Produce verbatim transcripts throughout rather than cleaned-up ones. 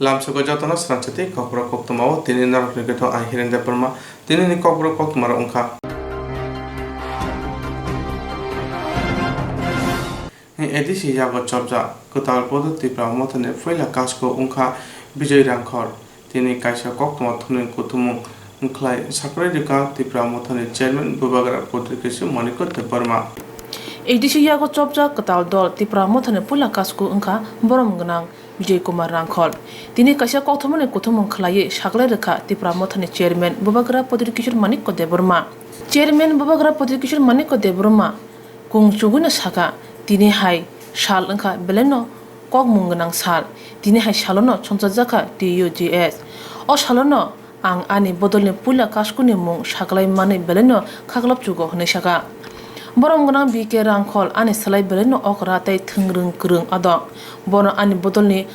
Lamsogo jotono srangchati kokborok koktwmao tini norokni githo ang Hiren Debbarma. Tinini kokborok koktwmarok wngkha. A D C yago chopjak kwtal bodol Tipra Mothani puila kasku wngkha Bijoy Rangkhol. Tini kaisa koktwma thumni kuthumung wngkhlai saklai rwkha Tipra Mothani chairman Bubagra Pudrikishore Manikya Debbarma. A D C yago chopjak kwtal dol Tipra Mothani puila kasku wngkha borom gwnang Bijoy Kumar Rangkhol. Tini kaisa koktwmani kuthumung khlaiwi saklai rwkha Tipra Mothani chairman Bubagra Pudrikishore Manikya Debbarma. Chairman Bubagra Pudrikishore Manikya Debbarma kung chugwino sakha, tini hai sal wngkha belaino kokmung gwnang sal. Tini hai salono chongjak jakha T U J S. O salono ang ani bodolni puila kaskuni mung saklai manwi belaino khaklap chugo hwnwi sakha. Borom gwnang B K Rangkhol ani slai belaino okra tei thwngrwng kwrwng adong. Bono ani bodolni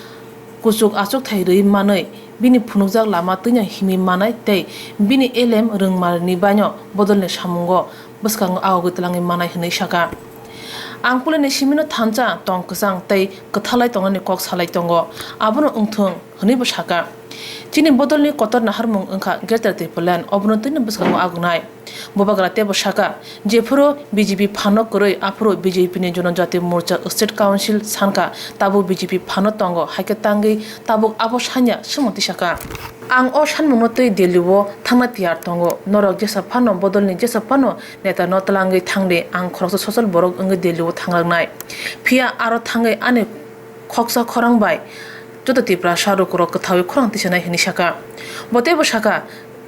kuchuk achukthai rwi manwi, bini phunukjak lama twino himwi manai tei bini elem rwngmarni baino bodolni samungo bwskango agogwi twlangwi manai hwnwi sakha. Ang puilani simino thansa tong kwchang tei kwthalai tongnani kok salai tongo, abono wngthung hwnwibo sakha. Chini bodolni kotor naharmung wngkha Greater Tipraland, obono twino bwskango agonai. Bubagra teibo sakha, jephuru B J P phano kwrwi, aphuru B J P ni Jonojati Morcha State Council sankha, tabuk B J P phano tongo, haikhe tangwi tabuk abo sanya, sumoti sakha. Ang o sanmungno twi Delhi o thangna tiyar tongo. Norok jesa phano bodolni jesa phano neta no twlangwi thangdi, ang khoroksa sochol borok wngwi Delhi o thangraknai. Phiya aro thangwi ani khoksa khorang bai joto Tiprasa lukurok kwthaui khorang tisanai hwnwi sakha. Bo teibo sakha,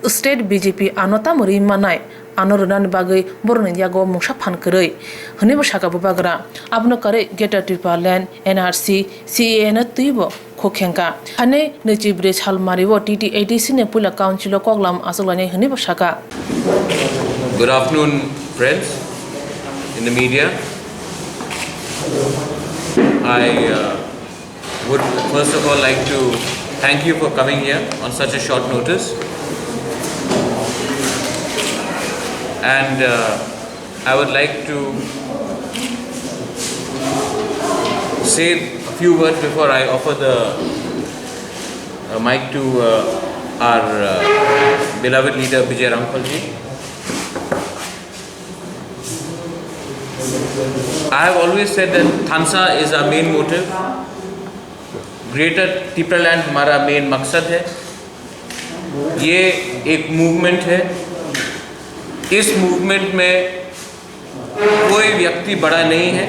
state B J P ano tamo rwi mannai, ano rwnani bagwi borokni yago mungsa phan kwrwi, hwnwibo sakha Bubagra. Abono kwrwi Greater Tipraland, N R C, C A A no twibo khuk khengkha. Hainwi nwichi bwrwi sal mario T T A D C ni puila council o koklam achuklainai hwnwibo sakha. Good afternoon, friends in the media. I uh, would first of all like to thank you for coming here on such a short notice. And uh, I would like to say a few words before I offer the uh, mic to uh, our uh, beloved leader Bijay Rangkhal ji. I have always said that Thansa is our main motive. Greater Tipraland हमारा मेन मकसद है। ये एक मूवमेंट है। इस मूवमेंट में कोई व्यक्ति बड़ा नहीं है।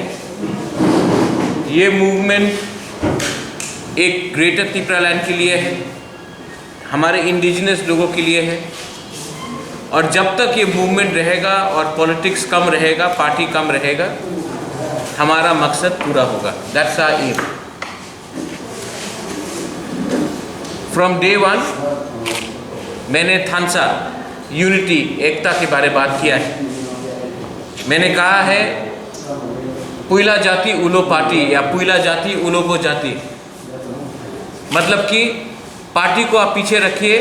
ये मूवमेंट एक ग्रेटर तिप्रालैंड के लिए है, हमारे इंडिजिनस लोगों के लिए है। और जब तक ये मूवमेंट रहेगा और पॉलिटिक्स कम रहेगा, पार्टी कम रहेगा, हमारा मकसद पूरा होगा। That's our aim. From day one मैंने थानसा, यूनिटी, एकता के बारे बात किया है। मैंने कहा है, पुइला जाति उलो पार्टी या पुइला जाति उलो वो जाति, मतलब कि पार्टी को आप पीछे रखिए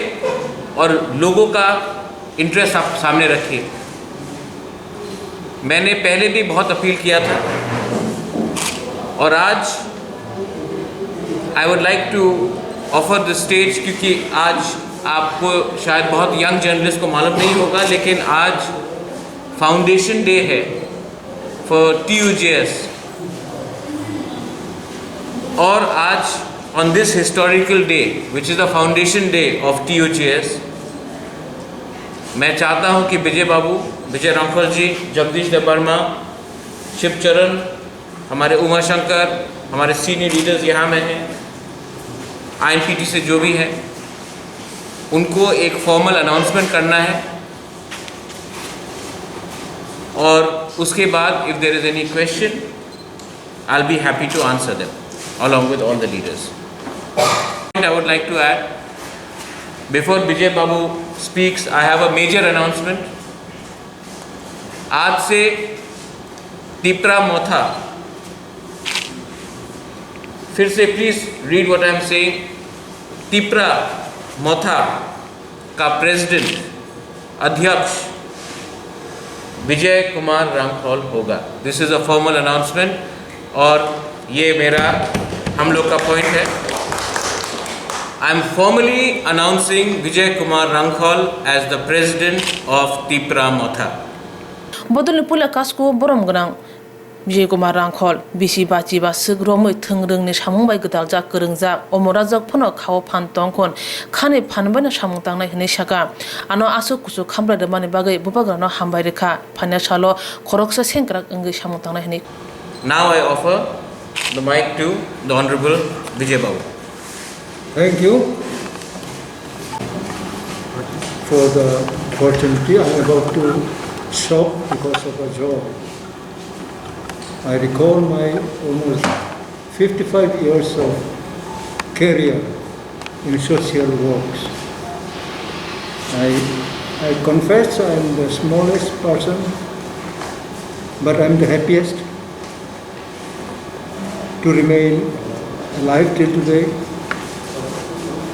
और लोगों का इंटरेस्ट आप सामने रखिए। मैंने पहले भी बहुत अपील किया था और आज I would like to offer the stage, क्योंकि आज आपको शायद बहुत यंग जर्नलिस्ट को मालूम नहीं होगा, लेकिन आज फाउंडेशन डे है for T U J S। और आज, on this historical day, which is the foundation day of T U J S, मैं चाहता हूं कि विजय बाबू, विजय रामफल जी, जगदीश देवर्मा, शिवचरण, हमारे उमा शंकर, हमारे सीनियर लीडर्स यहां में हैं, आईएनपीटी से जो भी हैं, उनको एक फॉर्मल अनाउंसमेंट करना है। और उसके बाद, if there is any question, I'll be happy to answer them along with all the leaders. And I would like to add, before Bijay Babu speaks, I have a major announcement. आज से तिपरा मोथा, फिर से, please read what I am saying, Tipra मोथा का प्रेसिडेंट, अध्यक्ष विजय कुमार रामखोल होगा। This is a formal announcement। और ये मेरा, हम लोग का पॉइंट है। I am formally announcing Vijay Kumar Rangkhol as the President of Tipra Motha. Bodolni puila kasku borom gwnang Vijay Kumar Rangkhol, bisi bachi ba swk romwi thwngrwngni samung bai gwdaljak kwrwngjak, omo rajak phano khao phan tongkhon, khani phan baino samung tangnai hwnwi saka. Ano aswk kuchuk khambai rwmani bagwi bubagrano hambai rwkha, phaina salo khoroksa sengkrak wngwi samung tangnai hwnwi. Now I offer the mic to the Honorable Vijay Babu. Thank you for the opportunity. I'm about to shock because of a job. I recall my almost fifty-five years of career in social works. I, I confess I am the smallest person, but I am the happiest to remain alive till today.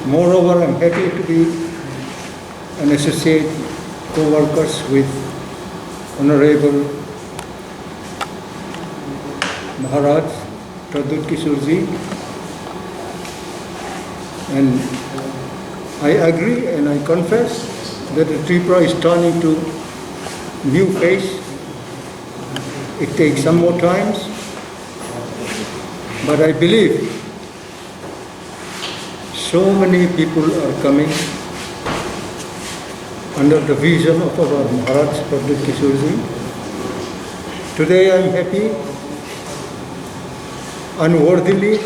Moreover, I am happy to be an associate co-workers with Honorable Maharaj Pradyut Kishore ji, and I agree and I confess that the Tripura is turning to new phase. It takes some more times, but I believe so many people are coming under the vision of our Maharaj Pradyut Kishore ji. Today I am happy, unworthily,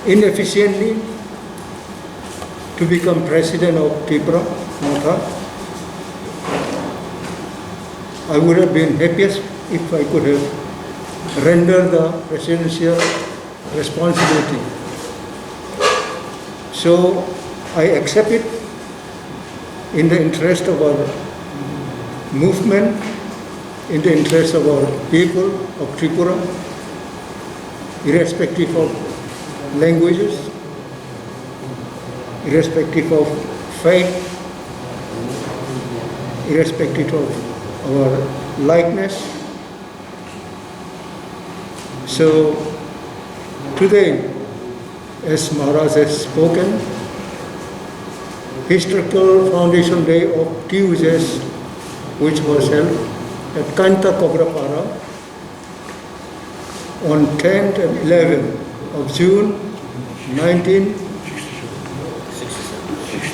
inefficiently to become president of Tipra Motha. I would have been happiest if I could have rendered the presidential responsibility. So I accept it in the interest of our movement, in the interest of our people of Tripura, irrespective of languages, irrespective of faith, irrespective of our likeness. So today, as Maharaj has spoken, historical foundation day of T U J S, which was held at Kanta Kograpara on tenth and eleventh of June nineteen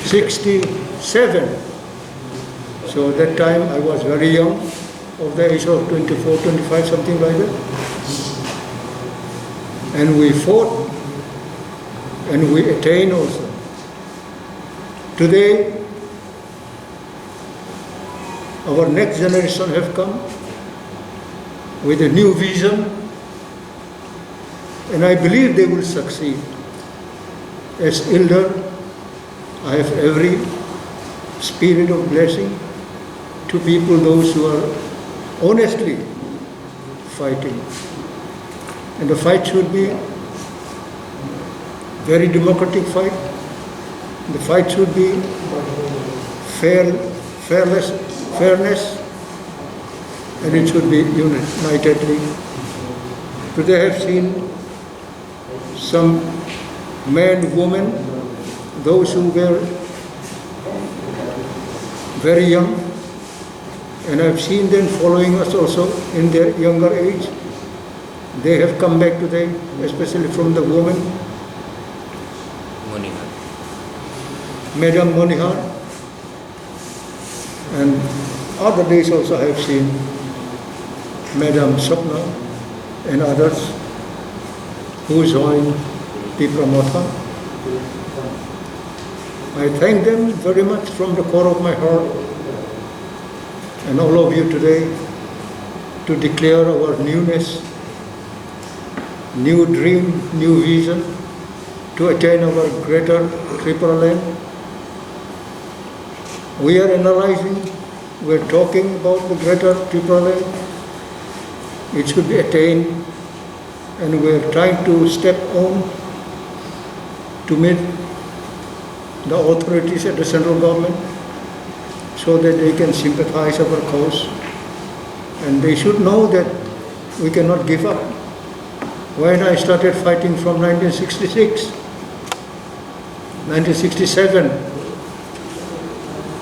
sixty-seven. So that time I was very young, of the age of twenty-four, twenty-five, something like that. And we fought and we attained also. Today, our next generation have come with a new vision, and I believe they will succeed. As elder, I have every spirit of blessing to people, those who are honestly fighting. And the fight should be very democratic fight. The fight should be fair, fairness, fairness, and it should be unitedly. Today I have seen some men, women, those who were very young, and I've seen them following us also in their younger age. They have come back today, especially from the women. Monihar. Madam Monihar, and other days also I have seen Madam Swapna and others who joined Tipra Motha. I thank them very much from the core of my heart and all of you today to declare our newness, new dream, new vision to attain our greater Tripura land. We are analyzing, we are talking about the greater Tripura land. It should be attained, and we are trying to step on to meet the authorities at the central government so that they can sympathize our cause. And they should know that we cannot give up. When I started fighting from nineteen sixty-six, Nineteen sixty-seven,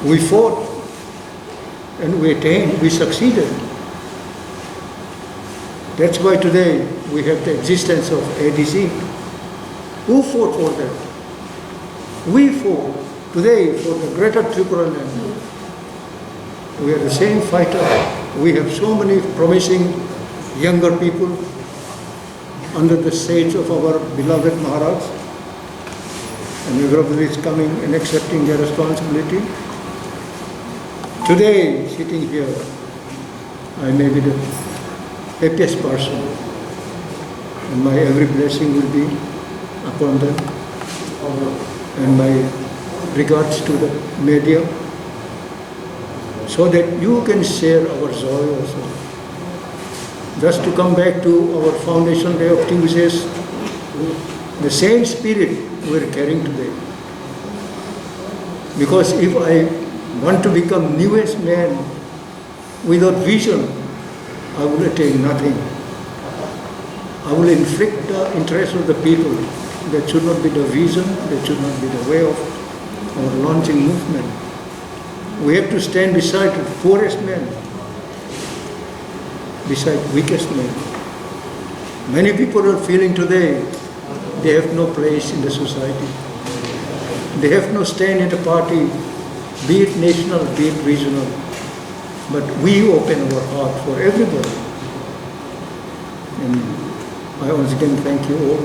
we fought and we attained, we succeeded. That's why today we have the existence of A D C. Who fought for that? We fought today for the greater Tripura land. We are the same fighter. We have so many promising younger people under the shades of our beloved Maharaj, and everybody is coming and accepting their responsibility. Today, sitting here, I may be the happiest person, and my every blessing will be upon them. And my regards to the media, so that you can share our joy also. Just to come back to our foundation day of T U J S, the same spirit we're carrying today. Because if I want to become newest man without vision, I will attain nothing. I will inflict the interest of the people. That should not be the vision, that should not be the way of our launching movement. We have to stand beside the poorest man, beside weakest man. Many people are feeling today they have no place in the society. They have no stand in the party, be it national, be it regional. But we open our heart for everybody. And I once again thank you all,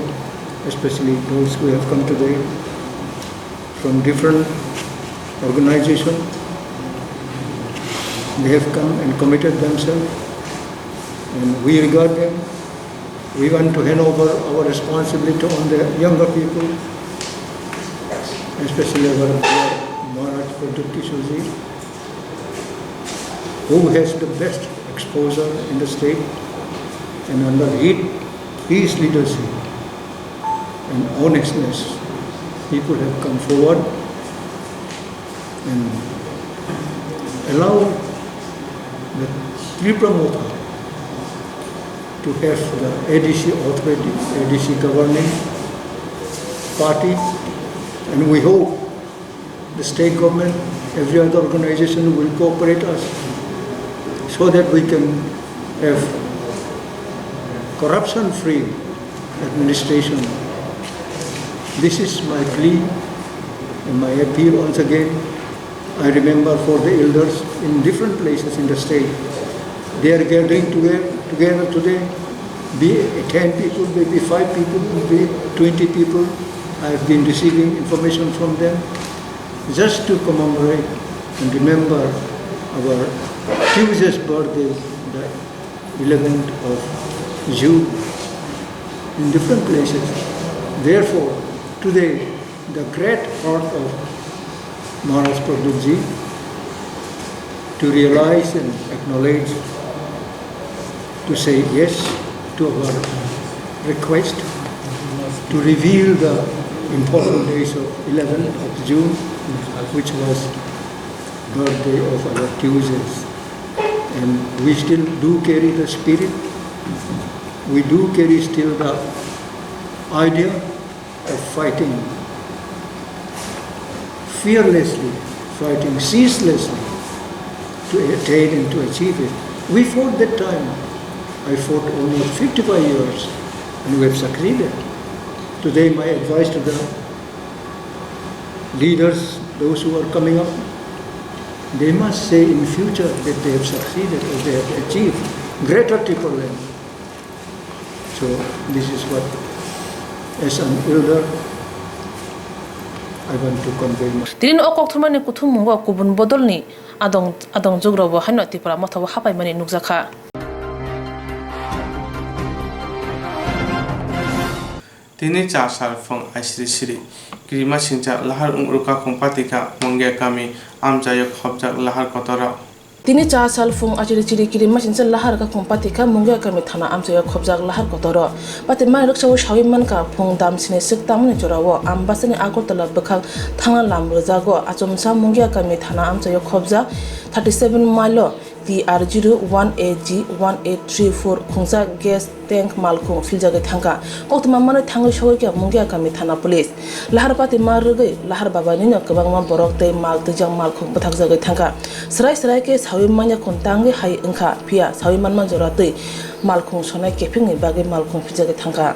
especially those who have come today from different organization. They have come and committed themselves, and we regard them. We want to hand over our responsibility on the younger people, especially our dear Maharaj Pradyut Kishore ji, who has the best exposure in the state, and under his, his leadership and honestness, people have come forward and allow the Tipra Motha to have the A D C authority, A D C governing party, and we hope the state government, every other organization will cooperate us so that we can have corruption-free administration. This is my plea and my appeal once again. I remember for the elders in different places in the state, they are gathering toge-, together today, be it ten people, maybe five people, maybe twenty people. I have been receiving information from them just to commemorate and remember our Tuesday's birthday, the eleventh of June, in different places. Therefore, today, the great heart of Maharaj Pradyut ji to realize and acknowledge, to say yes to our request to reveal the important days of eleventh of June, which was birthday of our Tuesdays. And we still do carry the spirit. We do carry still the idea of fighting fearlessly, fighting ceaselessly to attain and to achieve it. We fought that time. I fought almost fifty-five years, and we have succeeded. Today, my advice to the leaders, those who are coming up, they must say in future that they have succeeded or they have achieved greater Tipraland. So this is what, as an elder, I want to convey my Tini o kokthumani kuthummungo kubun bodolni adong, adong jugrokbo haino Tipra Mothao hapaimani nukjakha. Tini char sal phung aisiri siri kirima singcha lahar wng rwkha Khungpatikha Mungia kami amchaio khobjak lahar kotoro. Tini char sal phung aisiri siri kirima singcha lahar wngkha Khungpatikha Mungia kami thana amchaio khobjak lahar kotoro. Patimani rwksao sawi mankha, phung dam sini swk tangmani jorao Ambasani Agartala bwkhak thangna lam rwjago. Achomsa Mungia kami thana amchaio khobjak thirty seven mile o T R zero one A G one eight three four khungsa gas tank malkhung philjagwi thangkha. Koktwma manwi thangwi sogwi kha Mungia kami thana police. Laharpati ma rwgwi lahar babainino kwbangma borok tei mal twijak malkhung bwthakjagwi thangkha. Srai srai khe sawi manya khun tangwi hai wngkha, phiya sawi manma jora twi malkhung sonai kephingni bagwi malkhung philjagwi thangkha.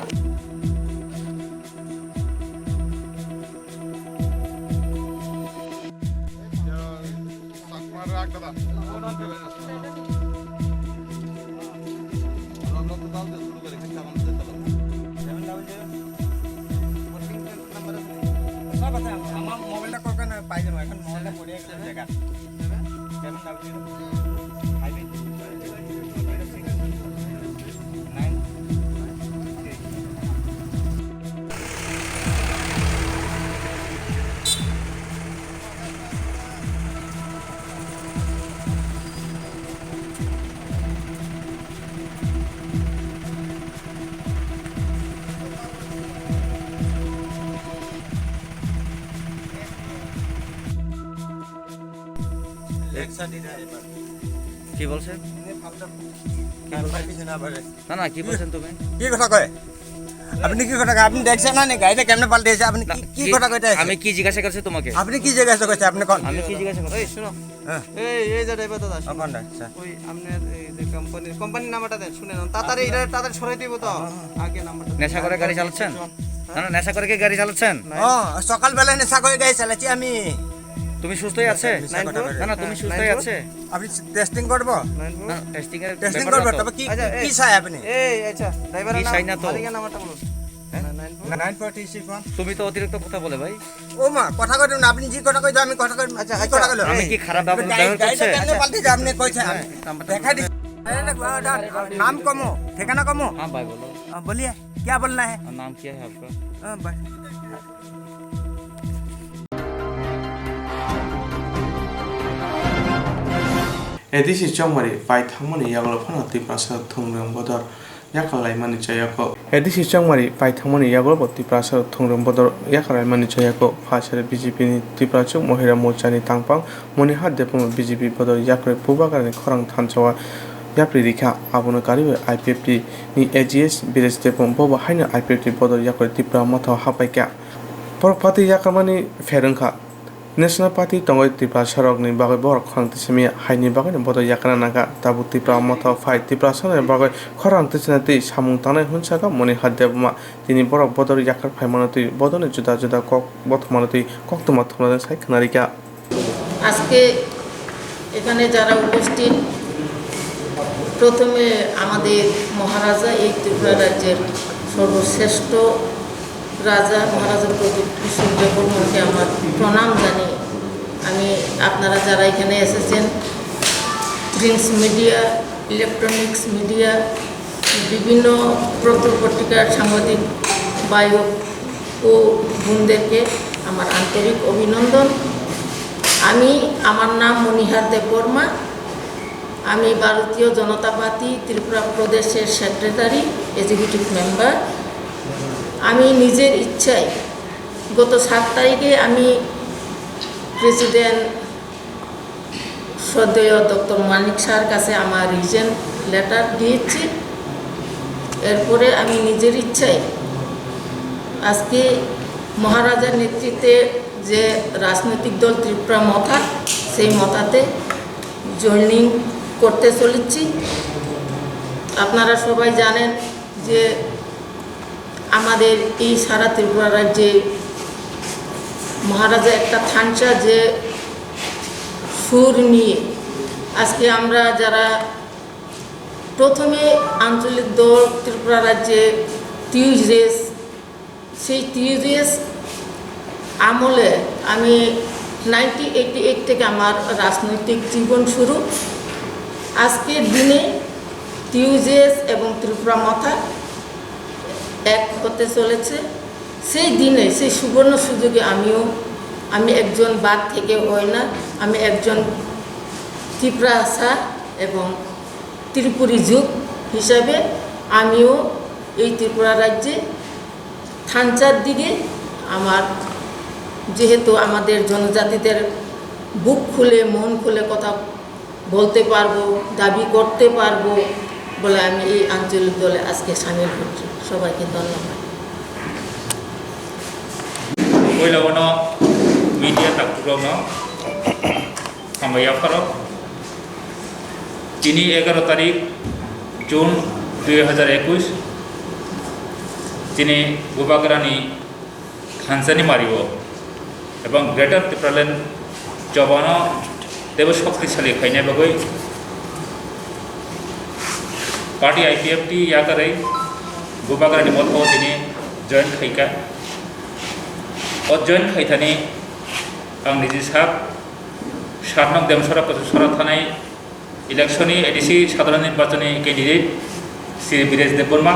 কি বলছেন? না, না, কি বলছেন তুমি? কি কথা কয়? আপনি কি কথা কয়? আপনি দেখছেন না নি গাড়িটা কেমনে পাল্টে এসে? আপনি না, কি, কি কি, কথা কইতে আছে? আমি কি জিজ্ঞাসা করছি তোমাকে? আপনি কি জিজ্ঞাসা করছে? আপনি কোন? আমি কি জিজ্ঞাসা করছি? এই, শোনো। হ্যাঁ। এই, এই যে ড্রাইভার দাদা, শোনো। কোনটা? আচ্ছা। ওই আপনার এই যে কোম্পানির, কোম্পানির নাম্বারটা দেন, শুনে নেন। তাড়াতাড়ি এটা তাড়াতাড়ি সরাই দিব তো। হ্যাঁ, হ্যাঁ। আগে নাম্বারটা নেশা করে গাড়ি চালাচ্ছেন? হ্যাঁ। না, না, নেশা করে কি গাড়ি চালাচ্ছেন? না। হ্যাঁ, সকালবেলা নেশা করে গাড়ি চালাচ্ছি আমি। তুমি সুস্থই আছে? মিছা কথা বলে। না, না, তুমি সুস্থই আছে? আপনি টেস্টিং করবো? না, টেস্টিং এর টেস্টিং ব্যাপার করবো, না তো। তবে কি, আচ্ছা, কি এই, চাই আপনি? এই, আচ্ছা, ড্রাইভারের কি নাম, চাই না তো? মালিকের নাম্বারটা বলুন। হ্যাঁ? না, nine four. Nine four three six one. তুমি তো অতিরিক্ত কথা বলে ভাই। ও মা, কথা কইতো না, আপনি যে কথা কইতো, আমি কথা কই, আচ্ছা, কি আচ্ছা, কথা কইলো? আমি কি খারাপ ব্যবহার ব্যবহার গাড়ি, গাড়িটা করছে? কেমনে পাল্টে যায়? আপনি কইছেন, হ্যাঁ, আমি নাম্বারটা দেখা দিচ্ছি। আরে, নাম কমো, ঠিকানা কমো। हाँ भाई, बोलो। हाँ, बोलिए, क्या बोलना है? और नाम क्या है आपका? हाँ, बस। A D C chongmari pai thangmani yagulo phano Tiprasa thungrwng bodol yakar laimani chayago. A D C chongmari pai thangmani yagulo bo Tiprasa thungrwng bodol yakar laimani chayago. Phasare B J P ni Tiprachuk Mohila Morcha ni tangpang Moniha Debbarma B J P bodol yakarwi Bubagrani khorang thansa o yapri rikha. Abono karwi I P F T ni A G S Biraj Debbarma bobo haino I P F T bodol yakarwi Tipra Motha o hapaikha. Borok phatwi yakarmani pher wngkha. National Party tongwi Tiprasarokni bagwi borok khorang tisimiya haini bagwino bodol yakarna nangkha. Tabuk Tipra Motha phai Tiprasarokni bagwi khorang tisina twi samung tangnai hwnjak Moniha Debbarma. Tini borok bodol yakar phaimano twi bodolni juda juda kok bothomano twi koktwma thumnajak sai khwnarikha. আজকে এখানে যারা উপস্থিত, প্রথমে আমাদের মহারাজা, এই ত্রিপুরা রাজ্যের সর্বশ্রেষ্ঠ রাজা মহারাজা প্রদ্যুৎ কিশোর দেববর্মাকে আমার প্রণাম জানিয়ে আমি, আপনারা যারা এখানে এসেছেন, প্রিন্টস মিডিয়া, ইলেকট্রনিক্স মিডিয়া, বিভিন্ন পত্র পত্রিকার সাংবাদিক ভাই ও বোনদেরকে আমার আন্তরিক অভিনন্দন। আমি, আমার নাম মণিহার দেববর্মা। আমি ভারতীয় জনতা পার্টি ত্রিপুরা প্রদেশের সেক্রেটারি, এক্সিকিউটিভ মেম্বার। আমি নিজের ইচ্ছায় গত সাত তারিখে আমি প্রেসিডেন্ট শ্রদ্ধেয় ডক্টর মানিক শাহর কাছে আমার রিজেন লেটার দিয়েছি। এরপরে আমি নিজের ইচ্ছায় আজকে মহারাজার নেতৃত্বে যে রাজনৈতিক দল ত্রিপুরা মথা, সেই মথাতে জয়েনিং করতে চলেছি। আপনারা সবাই জানেন যে আমাদের এই সারা ত্রিপুরা রাজ্যে মহারাজা একটা থানচা যে সুর নিয়ে আজকে আমরা যারা প্রথমে আঞ্চলিক দল ত্রিপুরা রাজ্যে টিউজেস, সেই টিউজেস আমলে আমি নাইনটিন এইটি এইট থেকে আমার রাজনৈতিক জীবন শুরু। আজকের দিনে টিউজেস এবং ত্রিপুরা মথা এক হতে চলেছে। সেই দিনে, সেই সুবর্ণ সুযোগে আমিও, আমি একজন বাদ থেকে হয় না, আমি একজন তিপ্রাসা এবং ত্রিপুরী যুগ হিসাবে আমিও এই ত্রিপুরা রাজ্যে থানচার দিকে আমার, যেহেতু আমাদের জনজাতিদের বুক খুলে, মন খুলে কথা বলতে পারবো, দাবি করতে পারবো বলে আমি এই আঞ্চলিক দলে আজকে সামিল হচ্ছি। সবাইকে ধন্যবাদ। Poila o no media takhukrokno hambai yapharo. Tini egaro tarik June dui hajar ekush, tini Bubagrani thansani mario ebong Greater Tipraland chobano teibo shoktisali khaina bagwi party I P F T yakarwi Bubagrani motha o tini join khaika. O join khaithani ang niji sak, sat nok Demsora Kosisora thanai election ni A D C sadharon nirbachon ni candidate Shri Biresh Debbarma,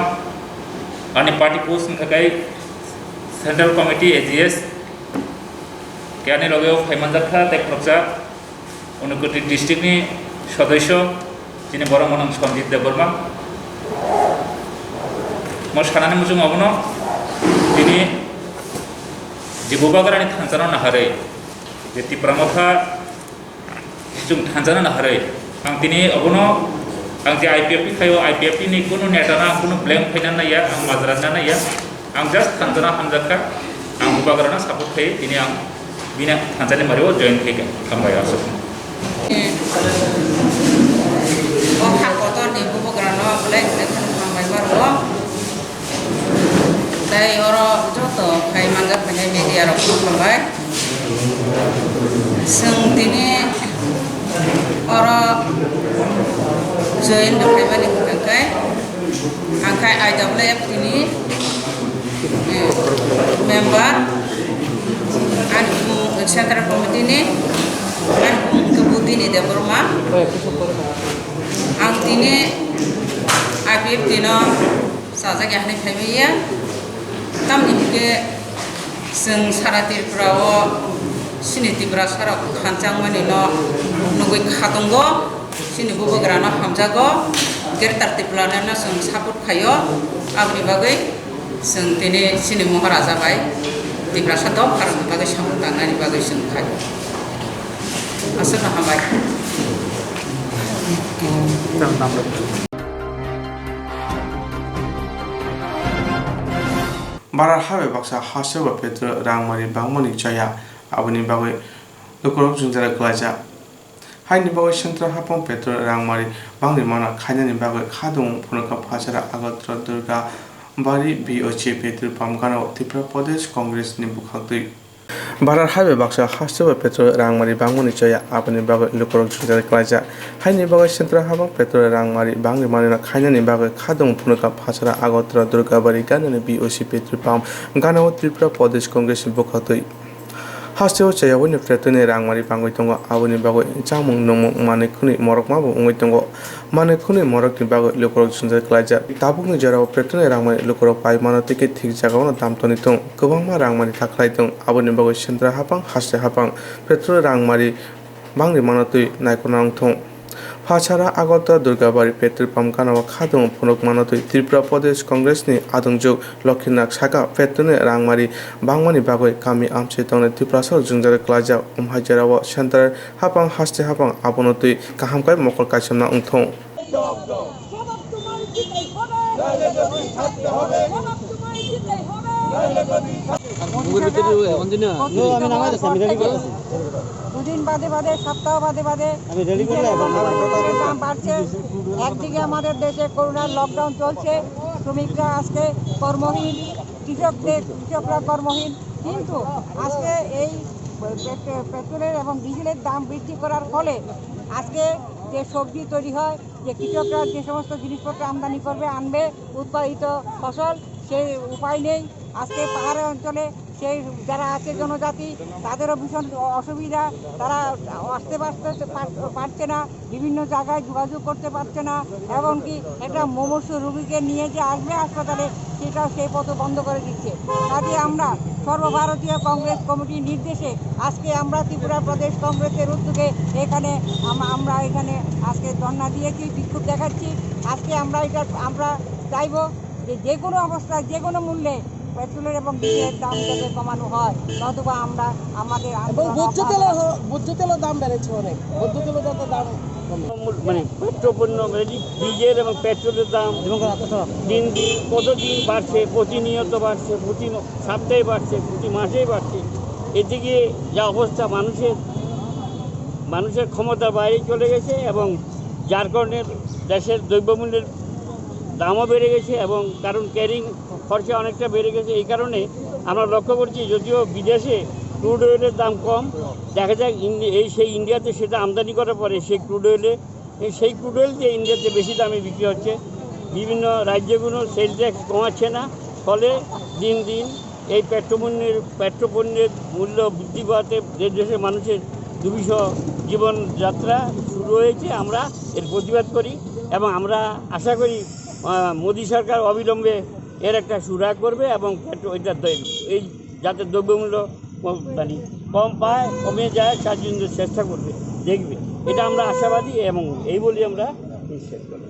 ani party post wngkha khe Central Committee A G S, khe ani loge o phai manjak kha tei khoroksa Unakoti district ni sodosyo, chini borok mwnang Sanjit Debbarma. Mo sanani muchung abono, tini je Bubagrani thansano naharwi, je Tipra Motha chwng thansano naharwi, ang tini abono, ang je I P F T khaio, I P F T ni kunu neta no ang kunu blame khaina naiya, ang majra na naiya. Ang just thansano hamjak kha, ang Bubagrano support khai, tini ang bini thansani mario join khai kha. Hambai aswk. O ha kotor ni Bubagrano belai belai kheno hambai ma rwo. Tei oro joto khai manjak phainai media rok khulumbai. Chwng tini oro join rwkhaimani hwnkha khe, ang khe I W F T ni, eh, member, ani bumung Central Committee ni, ani bumung khe Budini Debbarma. Ang tini I P F T no Sajak ya hinwi phaimaya, tamni hinkhe chwng sara Tripura o chini Tiprasa rok khanchangmani no nugwi kha tongo, chini Bubagra no hamjago, Greater Tipraland no chwng support khaio, aboni bagwi chwng tini chini Moharaja bai Tiprasa dopha rokni bagwi samung tangnani bagwi chwng khaio. Aswkno hambai. Barar ha bai baksa hasteo ba petrol rangmari bangmani chaya, aboni bagwi lukurok jwngjal klaijak. Haini bagwi central haphang petrol rangmari bangri mana khainani bagwi khadung phunukha Phasara Agartala Durga Bari B O C petrol pump gana o Tripura Pradesh Congress ni bwkhaktwi. Barar ha bai baksa hasteo ba petrol rangmari bangmani chaya, aboni bagwi lukurok jwngjal klaijak. Haini bagwi central haphang petrol rangmari bangri manwino khainani bagwi khadung phunukha Phasara Agartala Durgabari ganani B O C petrol pump gana o Tripura Pradesh Congress ni bwkhaktwi. Hasteo chaya bai petrol ni rangmari bangwi tongo, aboni bagwi chamung nungmung manwi khwnwi morokma bo wngwi tongo. Manwi khwnwi morokni bagwi lukurok jwngjal klaijak. Tabukni jorao petrol ni rangmari lukurok pai mano tei khe thik jagao no dam toni thung. Kwbangma rangmari ta khlai thung, aboni bagwi central haphang haste haphang petrol rangmari bangri mano twi naikolna wng thung. Phasara Agartala Durgabari petrol pump gana o khadung phunuk mano twi Tripura Pradesh Congress ni adungjuk Lokhinath saka petrol ni rangmari bangmani bagwi kami amchai tongnai Tiprasa rok jwngjal klaijak. Umhai jorao central haphang haste haphang abono twi kaham khe mokol kaichomna wng thung. জবাব তোমার দিতেই হবে। জবাব তোমার দিতেই হবে। দুদিন বাদে বাদে, সপ্তাহ বাদে বাদে পেট্রোলের দাম বাড়ছে। একদিকে আমাদের দেশে করোনার লকডাউন চলছে, শ্রমিকরা আজকে কর্মহীন, কৃষকদের, কৃষকরা কর্মহীন। কিন্তু আজকে এই পেট্রো-, পেট্রোলের এবং ডিজেলের দাম বৃদ্ধি করার ফলে আজকে যে সবজি তৈরি হয়, যে কৃষকরা যে সমস্ত জিনিসপত্র আমদানি করবে, আনবে, উৎপাদিত ফসল, সেই উপায় নেই। আজকে পাহাড় অঞ্চলে সেই যারা আছে জনজাতি, তাদেরও ভীষণ অসুবিধা, তারা আসতে পারতে পার-, পারছে না, বিভিন্ন জায়গায় যোগাযোগ করতে পারছে না, এমনকি একটা মুমূর্ষু রোগীকে নিয়ে যে আসবে হাসপাতালে, সেটাও সেই পথ বন্ধ করে দিচ্ছে। কাজে আমরা সর্বভারতীয় কংগ্রেস কমিটির নির্দেশে আজকে আমরা ত্রিপুরা প্রদেশ কংগ্রেসের উদ্যোগে এখানে আম-, আমরা এখানে আজকে ধর্ণা দিয়েছি, বিক্ষোভ দেখাচ্ছি। আজকে আমরা এটা, আমরা চাইবো যে যে কোনো অবস্থায়, যে কোনো মূল্যে পেট্রোলের এবং ডিজেলের দাম যাতে কমানো হয়, নতুবা আমরা আমাদের এবং আন্দোলন ভোজ্য অব্যাহত তেলের রাখবো। হ-, ভোজ্য তেলের দাম বেড়েছে অনেক, ভোজ্য তেলের যাতে দাম মানে পেট্রোপণ্য, মানে ডি-, ডিজেল এবং পেট্রোলের দাম দিন দিন কতদিন বাড়ছে, প্রতিনিয়ত বাড়ছে, প্রতি ম-, সপ্তাহে বাড়ছে, প্রতি মাসেই বাড়ছে। এদিকে যা অবস্থা, মানুষের, মানুষের ক্ষমতার বাইরে চলে গেছে এবং যার কারণে দেশের দ্রব্যমূল্যের দামও বেড়ে গেছে এবং কারণ ক্যারিং খরচা অনেকটা বেড়ে গেছে। এই কারণে আমরা লক্ষ্য করছি, যদিও বিদেশে ক্রুড অয়েলের দাম কম, দেখা যাক ইন্ডি-, এই সেই ইন্ডিয়াতে সেটা আমদানি করার পরে সেই ক্রুড অয়েলে, এই সেই ক্রুড অয়েল যে ইন্ডিয়াতে বেশি দামে বিক্রি হচ্ছে, বিভিন্ন রাজ্যগুলো সেল ট্যাক্স কমাচ্ছে না, ফলে দিন দিন এই পেট্রোপণ্যের, পেট্রোপণ্যের মূল্য বৃদ্ধি পাওয়াতে দেশ দেশের মানুষের দুর্বিষহ জীবনযাত্রা শুরু হয়েছে। আমরা এর প্রতিবাদ করি এবং আমরা আশা করি, আহ, মোদী সরকার অবিলম্বে এর একটা সুরাহা করবে এবং পেট্রো-, এটা দ-, এই যাতে দ্রব্যমূল্য কম, মানে, কম পায়, কমে যায়, তার জন্য চেষ্টা করবে, দেখবে। এটা আমরা আশাবাদী এবং এই বলি আমরা নিশ্চিত করলাম।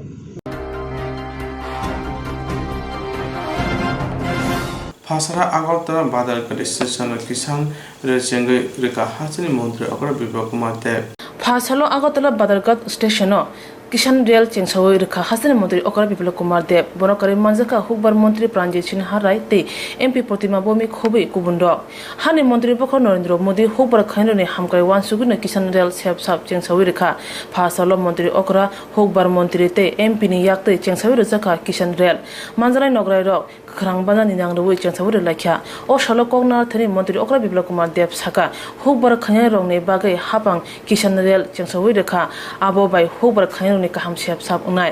Phasalo Agartala Badarghat Station o Kisan Rail chengwi rwkha hasteni montri okra Biplab Kumar Deb. Phasalo Agartala Badarghat Station o Kisan Rail chengsawi rwkha hasteni montri okra Biplab Kumar Deb. Bono kwrwi manjakha hukbar montri Pranjit Singha Rai tei M P Protima Bhowmik khobwi kubun rok. Hani montri bokho Narendra Modi hukbar khainrokni hamkrai uansugwino Kisan Rail sep sap chengsawi rwkha. Phasalo montri okra, hukbar montri tei M P ni yaktwi chengsawi rwjakha Kisan Rail. Manjaknai nokrai rok kwkhrang banani nang rwui chengsawi rwlaikha. O salo kok narwkthani montri okra Biplab Kumar Deb sakha, hukbar khainai rokni bagwi hapang Kisan Rail chengsawi rwkha, abo bai hukbar khainai rokni kaham sep sap wngnai.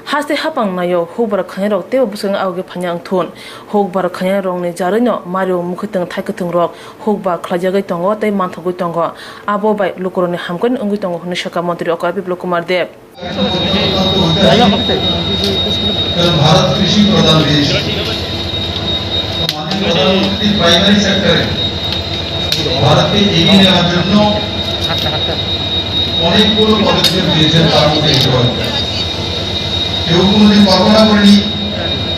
Haste hapang naio hukbar khainai rok teibo bwskango agogwi phaina wngthun. Hukbar khainai rokni jarwino mario mukhwtwng thaikwthwng rok hukbar khlaijagwi tongo tei manthogwi tongo, abo bai lukurokni hamkrai wngwi tongo hwnwi sakha montri okra Biplab Kumar Deb. কারণ ভারত কৃষি প্রধান দেশ। তো মাননীয় প্রধানমন্ত্রী প্রাইমারি সেক্টরে ভারতকে এগিয়ে নেওয়ার জন্য অনেকগুলো পদক্ষেপ নিয়েছেন, তার মধ্যে এগুলো একটা। কেউ কোনোদিন কল্পনা করেনি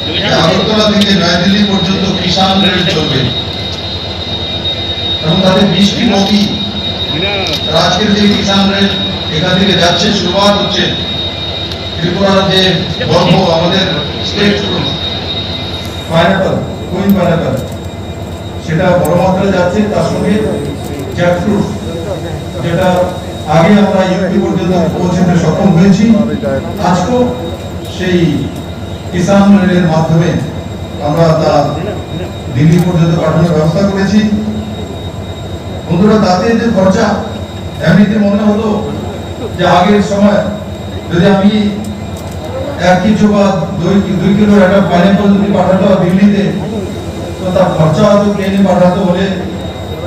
যে আগরতলা থেকে নয়াদিল্লি পর্যন্ত কিষাণ রেল চলবে এবং তাতে বিশটি বগি। আর আজকের যে কিষাণ রেল এখান থেকে যাচ্ছে, শুরুয়াত হচ্ছে ত্রিপুরার যে গর্ব, আমাদের state fruit, pineapple, queen pineapple, সেটা বড় মাত্রায় যাচ্ছে। তার সঙ্গে জ্যাকফ্রুট, যেটা আগে আমরা ইউপি পর্যন্ত পৌঁছতে সক্ষম হয়েছি, আজকেও সেই কিষাণ রেলের মাধ্যমে আমরা তা দিল্লি পর্যন্ত পাঠানোর ব্যবস্থা করেছি। বন্ধুরা, তাতে যে খরচা, এমনিতে মনে হতো যে আগের সময় যদি আমি এক কিলো বা দুই, দুই কিলোর একটা পাইনাপল যদি পাঠাতে হয় দিল্লিতে, তো তার খরচা হয়তো প্লেনে পাঠাতে হলে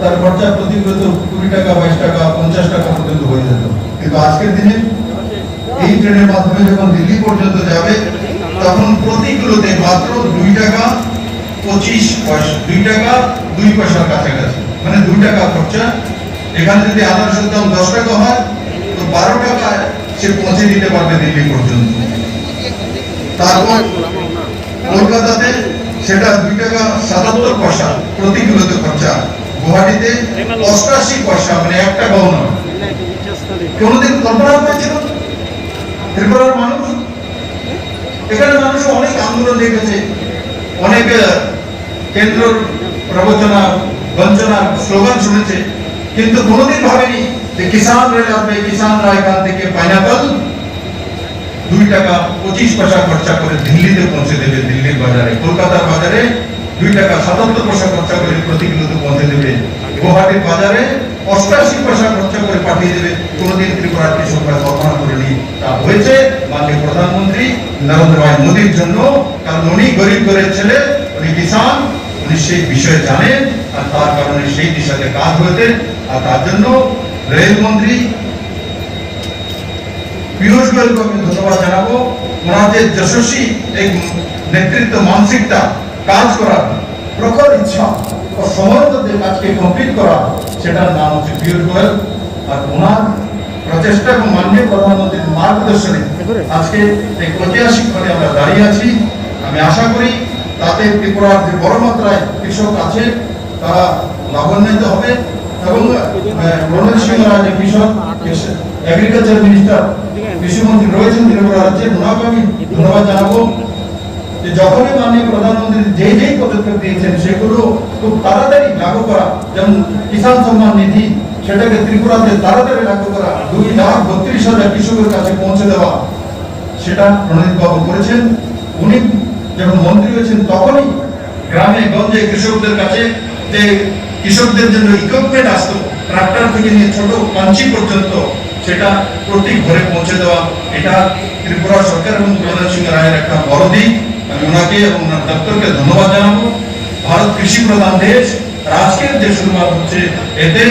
তার খরচা প্রতি কিলোতে কুড়ি টাকা, বাইশ টাকা, পঞ্চাশ টাকা পর্যন্ত হয়ে যেত। কিন্তু আজকের দিনে এই ট্রেনের মাধ্যমে যখন দিল্লি পর্যন্ত যাবে, তখন প্রতি কিলোতে মাত্র দুই টাকা পঁচিশ পয়সা, দুই টাকা দুই পয়সার কাছাকাছি, মানে দুই টাকা খরচা। এখানে যদি আনারসের দাম দশ টাকা হয়, তো বারো টাকায় সে পৌঁছে দিতে পারবে দিল্লি পর্যন্ত। তারপর কলকাতাতে সেটা দুই টাকা সাতাত্তর পয়সা প্রতি কিলোতে খরচা, গুয়াহাটিতে অষ্টাশি পয়সা, মানে এক টাকাও নয়। কোনোদিন কল্পনা করেছিল ত্রিপুরার মানুষ? এখানে মানুষ অনেক আন্দোলন দেখেছে, অনেক, আহ, কেন্দ্রর প্রবচনা, বঞ্চনা, স্লোগান শুনেছে, কিন্তু কোনোদিন ভাবেনি যে কিষাণ রেল আসবে, কিষাণরা এখান থেকে পাইনাপল দুই টাকা পঁচিশ পয়সা খরচা করে দিল্লিতে পৌঁছে দেবে, দিল্লির বাজারে, কলকাতার বাজারে দুই টাকা সাতাত্তর পয়সা খরচা করে প্রতি কিলোতে পৌঁছে দেবে, গুয়াহাটির বাজারে অষ্টাশি পয়সা খরচা করে পাঠিয়ে দেবে। কোনোদিন ত্রিপুরার কৃষকরা কল্পনা করেনি, তা হয়েছে মাননীয় প্রধানমন্ত্রী নরেন্দ্র ভাই মোদীর জন্য। কারণ উনি গরিব ঘরের ছেলে, উনি কিষাণ, উনি সেই বিষয়ে জানেন, আর তার কারণে সেই দিশাতে কাজ হয়েছে। আর তার জন্য রেলমন্ত্রী পীযূষ গোয়েলকে আমি ধন্যবাদ জানাবো। ওনার যে যশস্বী এই নেতৃত্ব মানসিকতা, কাজ করার প্রখর ইচ্ছা ও সময়ের মধ্যে কাজকে কমপ্লিট করা, সেটার নাম হচ্ছে পীযূষ গোয়েল। আর ওনার প্রচেষ্টা এবং মাননীয় প্রধানমন্ত্রীর মার্গদর্শনে আজকে এই ঐতিহাসিক ক্ষণে আমরা দাঁড়িয়ে আছি। আমি আশা করি তাতে ত্রিপুরার যে বড় মাত্রায় কৃষক আছে, তারা লাভান্বিত হবে এবং, আহ, রণজিৎ সিংহ রায় যে কৃষক, এগ্রিকালচার মিনিস্টার, কৃষি মন্ত্রী রয়েছেন ত্রিপুরা রাজ্যের, ওনাকে আমি ধন্যবাদ জানাবো যে যখনই মাননীয় প্রধানমন্ত্রী যেই যেই পদক্ষেপ দিয়েছেন সেগুলো খুব তাড়াতাড়ি লাগু করা, যেমন কিষাণ সম্মান নিধি, সেটাকে ত্রিপুরাতে তাড়াতাড়ি লাগু করা, দুই লাখ বত্রিশ হাজার কৃষকের কাছে পৌঁছে দেওয়া, সেটা প্রণীত বাবু করেছেন। উনি যখন মন্ত্রী হয়েছেন তখনই গ্রামে গঞ্জে কৃষকদের কাছে যে কৃষকদের জন্য ইকুইপমেন্ট আসতো, ট্রাক্টর থেকে নিয়ে ছোট পাঞ্চি পর্যন্ত, সেটা প্রতি ঘরে পৌঁছে দেওয়া, এটা ত্রিপুরা সরকার এবং প্রধান সিংহ রায়ের একটা বড় দিক। আমি ওনাকে এবং ওনার দপ্তরকে ধন্যবাদ জানাবো। ভারত কৃষি প্রধান দেশ, আর আজকের যে শুরুয়াত হচ্ছে, এতে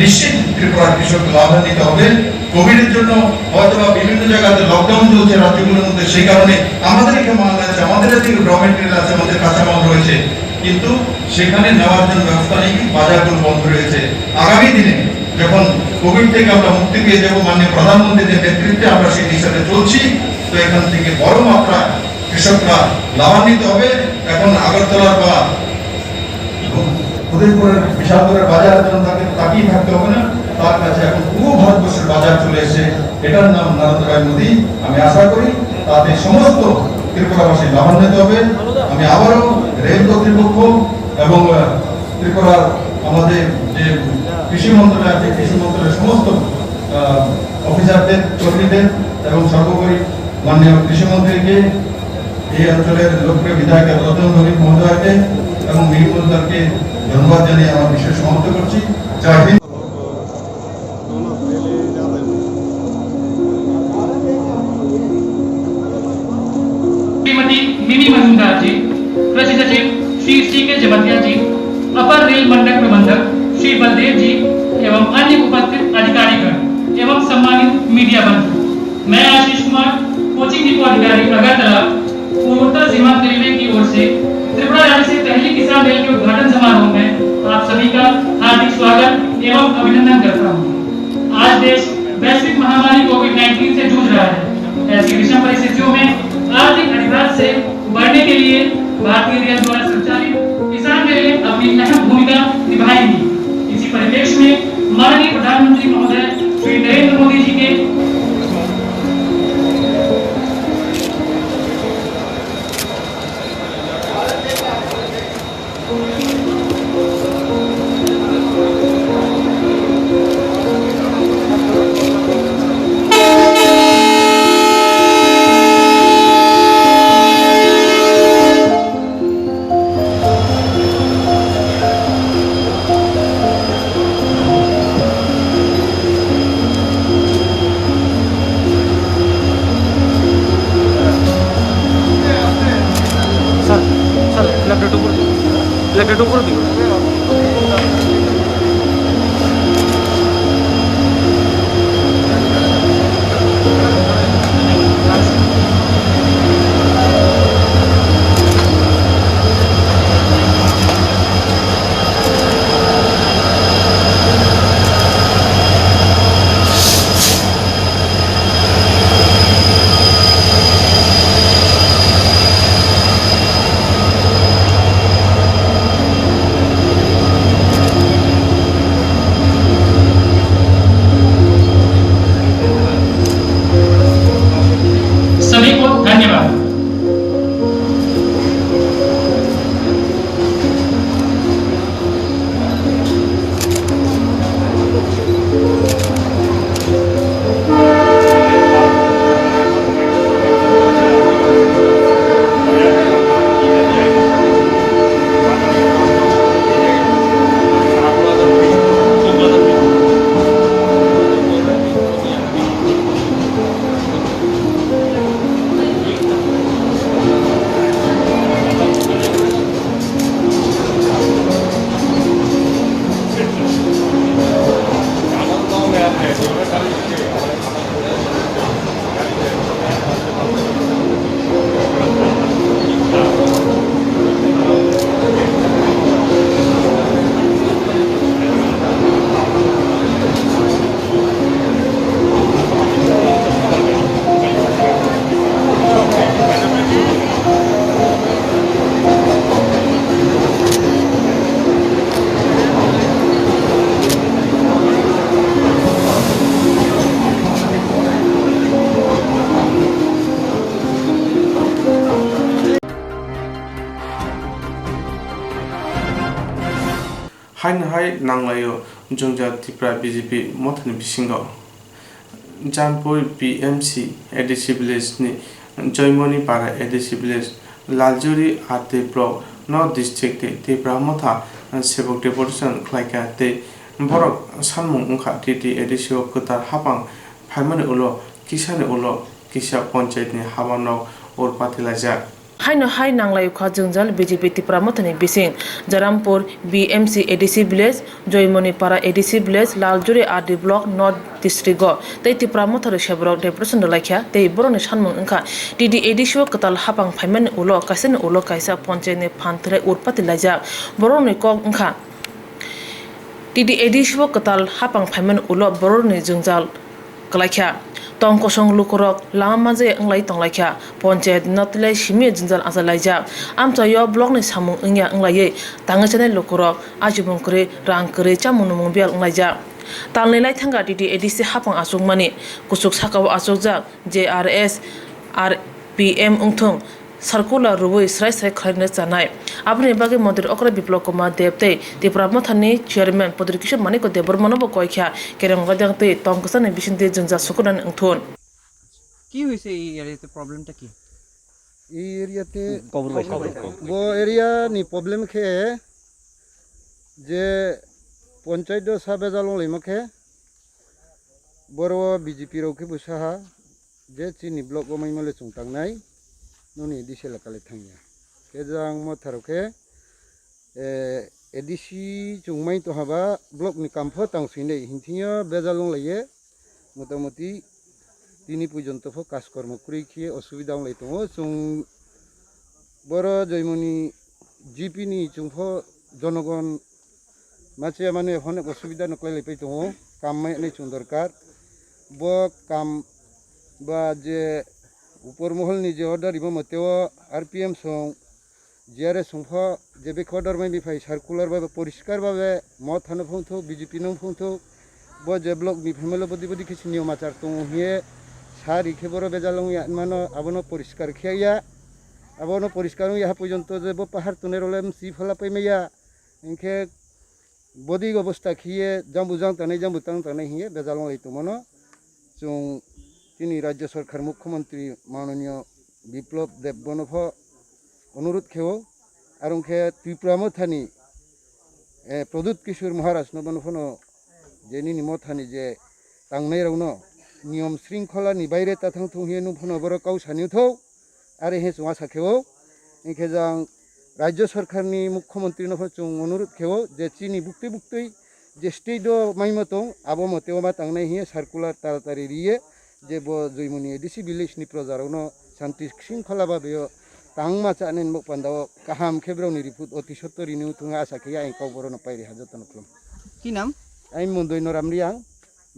নিশ্চিত ত্রিপুরার কৃষক লাভান্বিত হবে। কোভিড এর জন্য হয়তো বা বিভিন্ন জায়গাতে লকডাউন চলছে রাজ্যগুলোর মধ্যে, সেই কারণে আমাদের এখানে মাল রয়েছে, আমাদের এদিকে র মেটেরিয়াল আছে, আমাদের কাঁচামাল রয়েছে, কিন্তু সেখানে নেওয়ার জন্য ব্যবস্থা নেই, বাজারগুলো বন্ধ রয়েছে। আগামী দিনে যখন কোভিড থেকে আমরা মুক্তি পেয়ে যাব, মাননীয় প্রধানমন্ত্রীর নেতৃত্বে আমরা সেই দিশাতে চলছি, তো এখান থেকে বড় মাত্রায় কৃষকরা লাভান্বিত হবে। এখন আগরতলার বা উদয়পুরের বিশালগড়ের বাজারের জন্য তাকে তাকিয়ে থাকতে হবে না, তার কাছে এখন পুরো ভারতবর্ষের বাজার চলে এসেছে। এটার নাম নরেন্দ্র ভাই মোদী। আমি আশা করি তাতে সমস্ত ত্রিপুরাবাসী লাভান্বিত হবে। আমি আবারও রেল কর্তৃপক্ষ এবং, আহ, ত্রিপুরার আমাদের যে কৃষি মন্ত্রণালয় আছে, কৃষি মন্ত্রণালয়ের সমস্ত, আহ, অফিসারদের, কর্মীদের এবং সর্বোপরি মাননীয় কৃষি মন্ত্রীকে, এই অঞ্চলের লোকপ্রিয় বিধায়ক রতন ভৌমিক মহোদয়কে এবং মিনি মহোদয়কে ধন্যবাদ জানিয়ে আমার বিষয় সমাপ্ত করছি। জয় হিন্দ। श्रीमती मिमी मजूमदार जी, कृषि सचिव श्री सी के जमातिया जी, अपर रेल मंडल प्रबंधक श्री बलदेव जी एवं अन्य उपस्थित अधिकारीगण एवं सम्मानित मीडिया बंधु, मैं आशीष कुमार, कोचिंग डिपो अधिकारी अगरतला, पूर्वोत्तर सीमांत रेलवे की ओर से त्रिपुरा राज्य से पहली किसान रेल के उद्घाटन समारोह में आप सभी का हार्दिक स्वागत एवं अभिनंदन करता हूँ। आज देश वैश्विक महामारी कोविड नाइनटीन से जूझ रहा है। ऐसी विषम परिस्थितियों में आर्थिक अतिभ्रांत से उबरने के लिए भारतीय रेल द्वारा संचालित किसान रेलें अपनी अहम भूमिका निभाएंगी। इसी परिप्रेक्ष्य में माननीय प्रधानमंत्री महोदय श्री नरेंद्र मोदी जी के স্যার, স্যার, ফ্ল্যাগটা একটু উপরে দিন। ফ্ল্যাগটা একটু উপরে দিন। Haino hai nanglaio jwngjal Tripura B J P mothani bisingo. Jampui B M C A D C village ni Joymoni Para A D C village, Laljuri R D block, North district tei Tipra motha sebok deputation khlaikha tei borok sanmung wngkha T T A D C o kwtal hapang phaimani ulo kisani ulo kisa panchayat ni haba nok urpati laijak. Haino hai nanglai kha jwngjal B J P Tipra mothani bising Jarampur B M C A D C village, Joymoni Para A D C village, Laljuri R D block, North district o tei Tipra mothari seborok deputation rwlaikha tei borokni sanmung wngkha T T A D C o kwtal hapang phaimani ulo kaisani ulo kaisa panchayat ni phan thwlai urpati laijak. Borokni kok wngkha T T A D C o kwtal hapang phaimani ulo borokni jwngjal kwlaikha. Tong kosong lukurok lama manjaya wnglai tonglaikha. Panchayat no twilai simi jwngjal achalaijak. Amchaio block ni samung wngya wnglaiwi tangwi chanai lukurok achimung kwrwi, rang kwrwi, chamung nwmung biyal wnglaijak. Talni laithangkha T T A D C hapang achukmani, kuchuk sakao achukjak J R S, R P M wngthung, circular rwui srai srai khlaina chanai. Aboni bagwi montri okra Biplab Kumar Deb tei Tipra mothani chairman Pradyot Kishore Manikya Debbarmano bo koi kha kereng gadang tei tong kwchangni bisingtwi jwngjal sukurani wngthun. কি হৈছে এই এৰিয়াতে, প্ৰব্লেমটা কি? এই এৰিয়াতে খবৰ পাইছে। খবৰ, খবৰ। ব এৰিয়া নি প্ৰব্লেম খে যে পঞ্চায়ত সাবে জালং লেমা খে বড় বিজেপি রাও খে বুসাহা যে চিনি ব্লক ও মাইমালে চুংতাংনাই ননি দিসে লাকালে থাংয়া। Khe jang mo tharo khe, eh, A D C chungmai to haba block ni kampho tang sinai hinthingyo bejal wng laiye, motamoti tini pujonto pho kaskormo kwrwi khe osubida wng lai tongo. Chwng boro Joymoni G P ni chwng pho jonogon machiya mane honek osubida no kwlai lai pai tongo, kam mai nai chwng dorkar. Bo kam ba je upor mohol ni je order rimo mote o R P M song G R S songpho je bikho dormai biphai circular babe poriskar babe mo thano phungthuk, B J P no phungthuk, bo je block ni phaimalo bodi bodi khe sini machar tongo hiye sari khe boro bejal wngya mano abono poriskar khe ya, abono poriskar wngya ha pojonto je bo pahar tonero le msi phala paimaya, hinkhe bodi obosta khiye jambu jang tanai jambu tang tanai hiye bejal wng lai tongmano. Chwng chini rajya sarkar mukhyamantri mananiya Biplab Deb bono pho onurudh khe-o, arong khe Tripura mothani, eh, Pradyot Kishore Maharaj no bono phano je nini mothani je tangnai rokno niyom shringkhola ni baire ta thang thung hiye nung phano borok kau sani thou, are he chwng asa khe-o. Hinkhe jang rajya sarkar ni mukhyamantri no pho chwng onurudh khe-o je chini buktwi buktwi je state o maima tong abo mote o ma tangnai hiye circular taratari riye je bo Joymoni A D C village ni proja rokno shanti shringkhola babe o tangma chanai ni bok panda o kaham khe borok ni report oti sotto rini wng thung asa khe ayang kok borok no pairi ha joto no khulum. কি নাম? Aing Mondoi Noram Riang,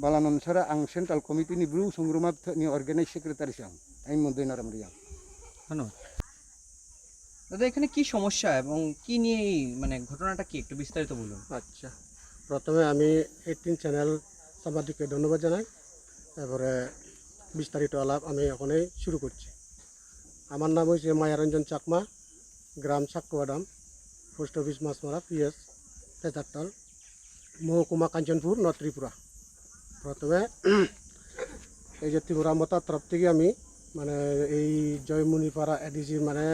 Balanonsara ang central committee ni bru songruma ni organize secretary se ang. Aing Mondoi Noram Riang. ধন্যবাদ। দাদা, এখানে কি সমস্যা এবং কি নিয়ে এই, মানে, ঘটনাটা কি, একটু বিস্তারিত বলুন। আচ্ছা, প্রথমে আমি এইটিন চ্যানেল সাংবাদিককে ধন্যবাদ জানাই। এবারে বিস্তারিত আলাপ আমি এখনই শুরু করছি। আমার নাম হচ্ছে মায়ারঞ্জন চাকমা, গ্রাম সাক্কুয়াডাম, পোস্ট অফিস মাছমারা, পিএস তেতারতাল, মহকুমা কাঞ্চনপুর, নর্থ ত্রিপুরা। প্রথমে এই যে ত্রিপুরা মতার তরফ থেকে আমি, মানে, এই জয়মুনিপাড়া এডিসি, মানে,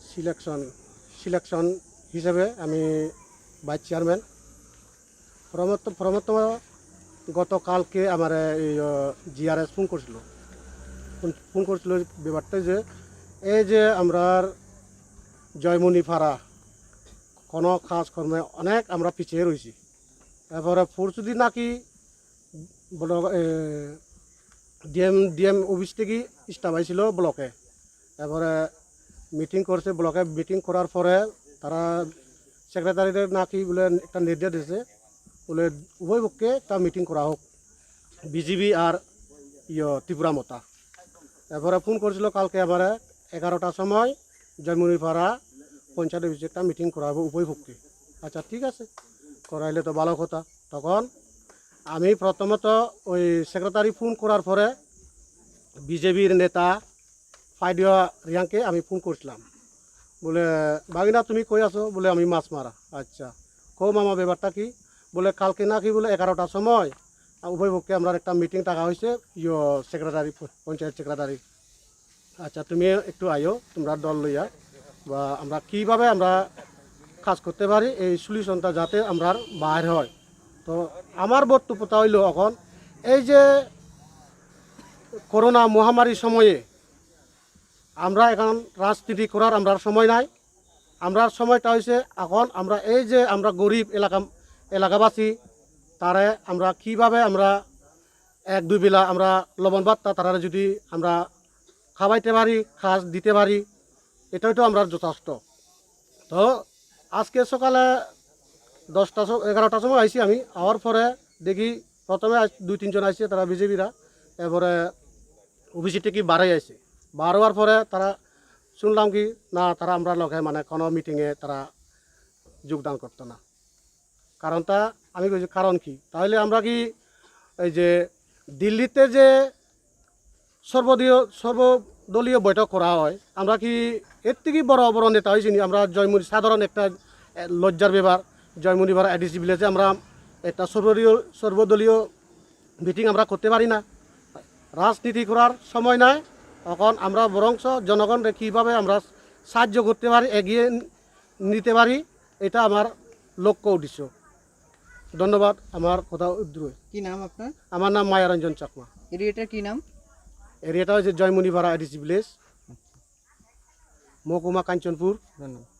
সিলেকশন সিলেকশন হিসেবে আমি ভাইস চেয়ারম্যান। প্রমোদ প্রমোদ গতকালকে আমার এই জিআরএস ফোন করছিল। ফোন ফোন করছিল ব্যাপারটা যে এই যে আমরার জয়মুনিপাড়া কোনো কাজকর্মে অনেক আমরা পিছিয়ে রয়েছি। এরপরে পরশুদিন নাকি ব্লক, এ, ডিএম, ডিএম অফিস থেকে স্টাফ আইছিল ব্লকে। এরপরে মিটিং করছে, ব্লকে মিটিং করার পরে তারা সেক্রেটারিরে নাকি বলে একটা নির্দেশ দিয়েছে, বলে উভয় পক্ষে একটা মিটিং করা হোক, বিজেপি আর ইয়ে ত্রিপুরা মতা। এরপরে ফোন করছিল কালকে আমারে এগারোটার সময় জয়মুনিপাড়া পঞ্চায়েত অফিসে একটা মিটিং করা হবে উভয় পক্ষে। আচ্ছা, ঠিক আছে, করাইলে তো ভালো কথা। তখন আমি প্রথমত ওই সেক্রেটারি ফোন করার পরে বিজেপির নেতা ফাইডিয়া রিয়াংকে আমি ফোন করছিলাম, বলে, "ভাগিনা, তুমি কই আছো?" বলে, "আমি মাছ মারা।" আচ্ছা, কো মামা, ব্যাপারটা কি? বলে, কালকে নাকি বলে এগারোটার সময়, আ, উভয় পক্ষে আমরা একটা মিটিং ডাকা হয়েছে, ইয়ো, সেক্রেটারি, প-, পঞ্চায়েত সেক্রেটারি। আচ্ছা, তুমি একটু আইও, তোমরা দল লইয়া, বা আমরা কিভাবে আমরা কাজ করতে পারি, এই সলিউশনটা যাতে আমরা বাইর হয়। তো আমার বক্তব্যটা হইলো, এখন এই যে করোনা মহামারীর সময়ে আমরা এখন রাজনীতি করার আমরার সময় নাই। আমরার সময়টা হইছে এখন আমরা এই যে আমরা গরিব এলাকা, এলাকাবাসী, তারে আমরা কিভাবে আমরা এক দুই বেলা আমরা লবণ ভাতটা তারারে যদি আমরা খাওয়াইতে পারি, কাজ দিতে পারি, এটাই তো আমরা যথেষ্ট। তো আজকে সকালে দশটা স-, এগারোটার সময় আইছি আমি। আওয়ার পরে দেখি প্রথমে আইস-, দুই তিনজন আইছে, তারা বিজেপিরা, এরপরে ওবিসি থেকে বারোই আইছে। বারোয়ার পরে তারা শুনলাম কি না, তারা আমরা লগে মানে কোনো মিটিংয়ে তারা যোগদান করতো না। কারণটা আমি কইছি, কারণ কি? তাহলে আমরা কি এই যে দিল্লিতে যে সর্বদলীয়, সর্বদলীয় বৈঠক করা হয়, আমরা কি এর থেকে বড় বড় নেতা হয়েছি নি? আমরা জয়মনি সাধারণ একটা, এ, লজ্জার ব্যাপার, জয়মনিপাড়া এডিসি ভিলেজে আমরা একটা সর্বদলীয়, সর্বদলীয় মিটিং আমরা করতে পারি না। রাজনীতি করার সময় নাই। এখন আমরা বরঞ্চ জনগণরে কীভাবে আমরা সাহায্য করতে পারি, এগিয়ে নিতে পারি, এটা আমার লক্ষ্য উদ্দেশ্য। ধন্যবাদ। আমার কথা উদ্রয়। কি নাম আপনার? আমার নাম মায়ারঞ্জন চাকমা। এরিয়াটার কি নাম? এরিয়াটা হচ্ছে জয়মনিপাড়া এডিসি ভিলেজ, মহকুমা কাঞ্চনপুর। ধন্যবাদ।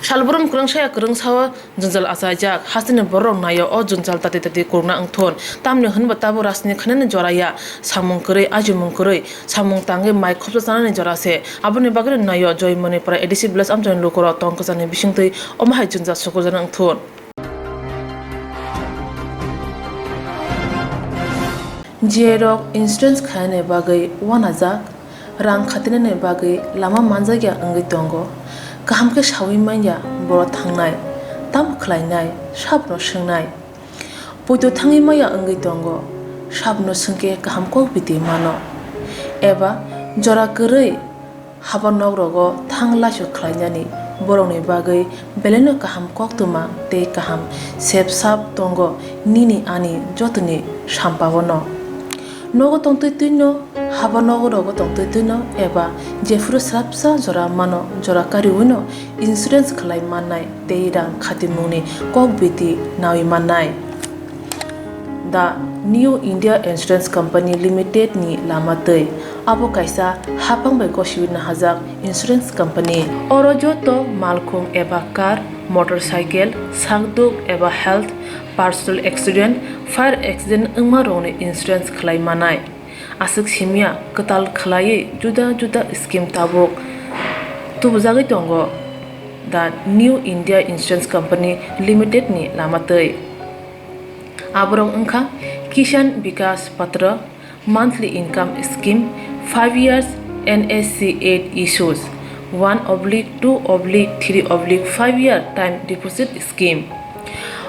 Salbrum kwrwngsaya kwrwngsao jwngjal achaijak, hasteni bororok naio o jwngjal tati tati kwrwngna wngthun, tamni hwnba tabuk rajni khainani joraya, samung kwrwi, ajimung kwrwi, samung tangwi mai khopsa chanani jorase, aboni bagwino naio Joymoni para A D C village amchaini lukurok tong kwchangni bisingtwi omo hai jwngjal sukurjaknai wngthun. J I rok insurance khainani bagwi uanajak, rang khatinani bagwi lama manjakya wngwi tongo. Kaham khe saui manya boro thangnai, tamo khlainai, sabono swngnai. Poito thangwi manya wngwi tongo, sabono swngkhe kaham kok biti mano. Eba jora kwrwi haba nok rogo thang laisok khlainani borokni bagwi belaino kaham koktwma tei kaham sep sap tongo nini ani jotoni sampaono. Nogo tongtwi twino, haba nogo rogo tongtwi twino eba jephuru swrapsa jora mano, jora kariwino insurance khlai mannai tei rang khatimungni kok biti naui mannai. The New India Insurance Company Limited ni lama twi. Abo kaisa haphang bai gosiwi nahajak insurance company. Oro joto malkhung eba car, motorcycle, sakduk eba health, personal accident, fire accident wngma rokni insurance khlai manai. Aswk simya kwtal khlaiwi juda juda scheme tabuk tubujagwi tongo The New India Insurance Company Limited ni lama twi. Aborok wngkha Kisan Vikas Patra, monthly income scheme, five years N S C eight issues, one oblique two oblique three oblique five year time deposit scheme.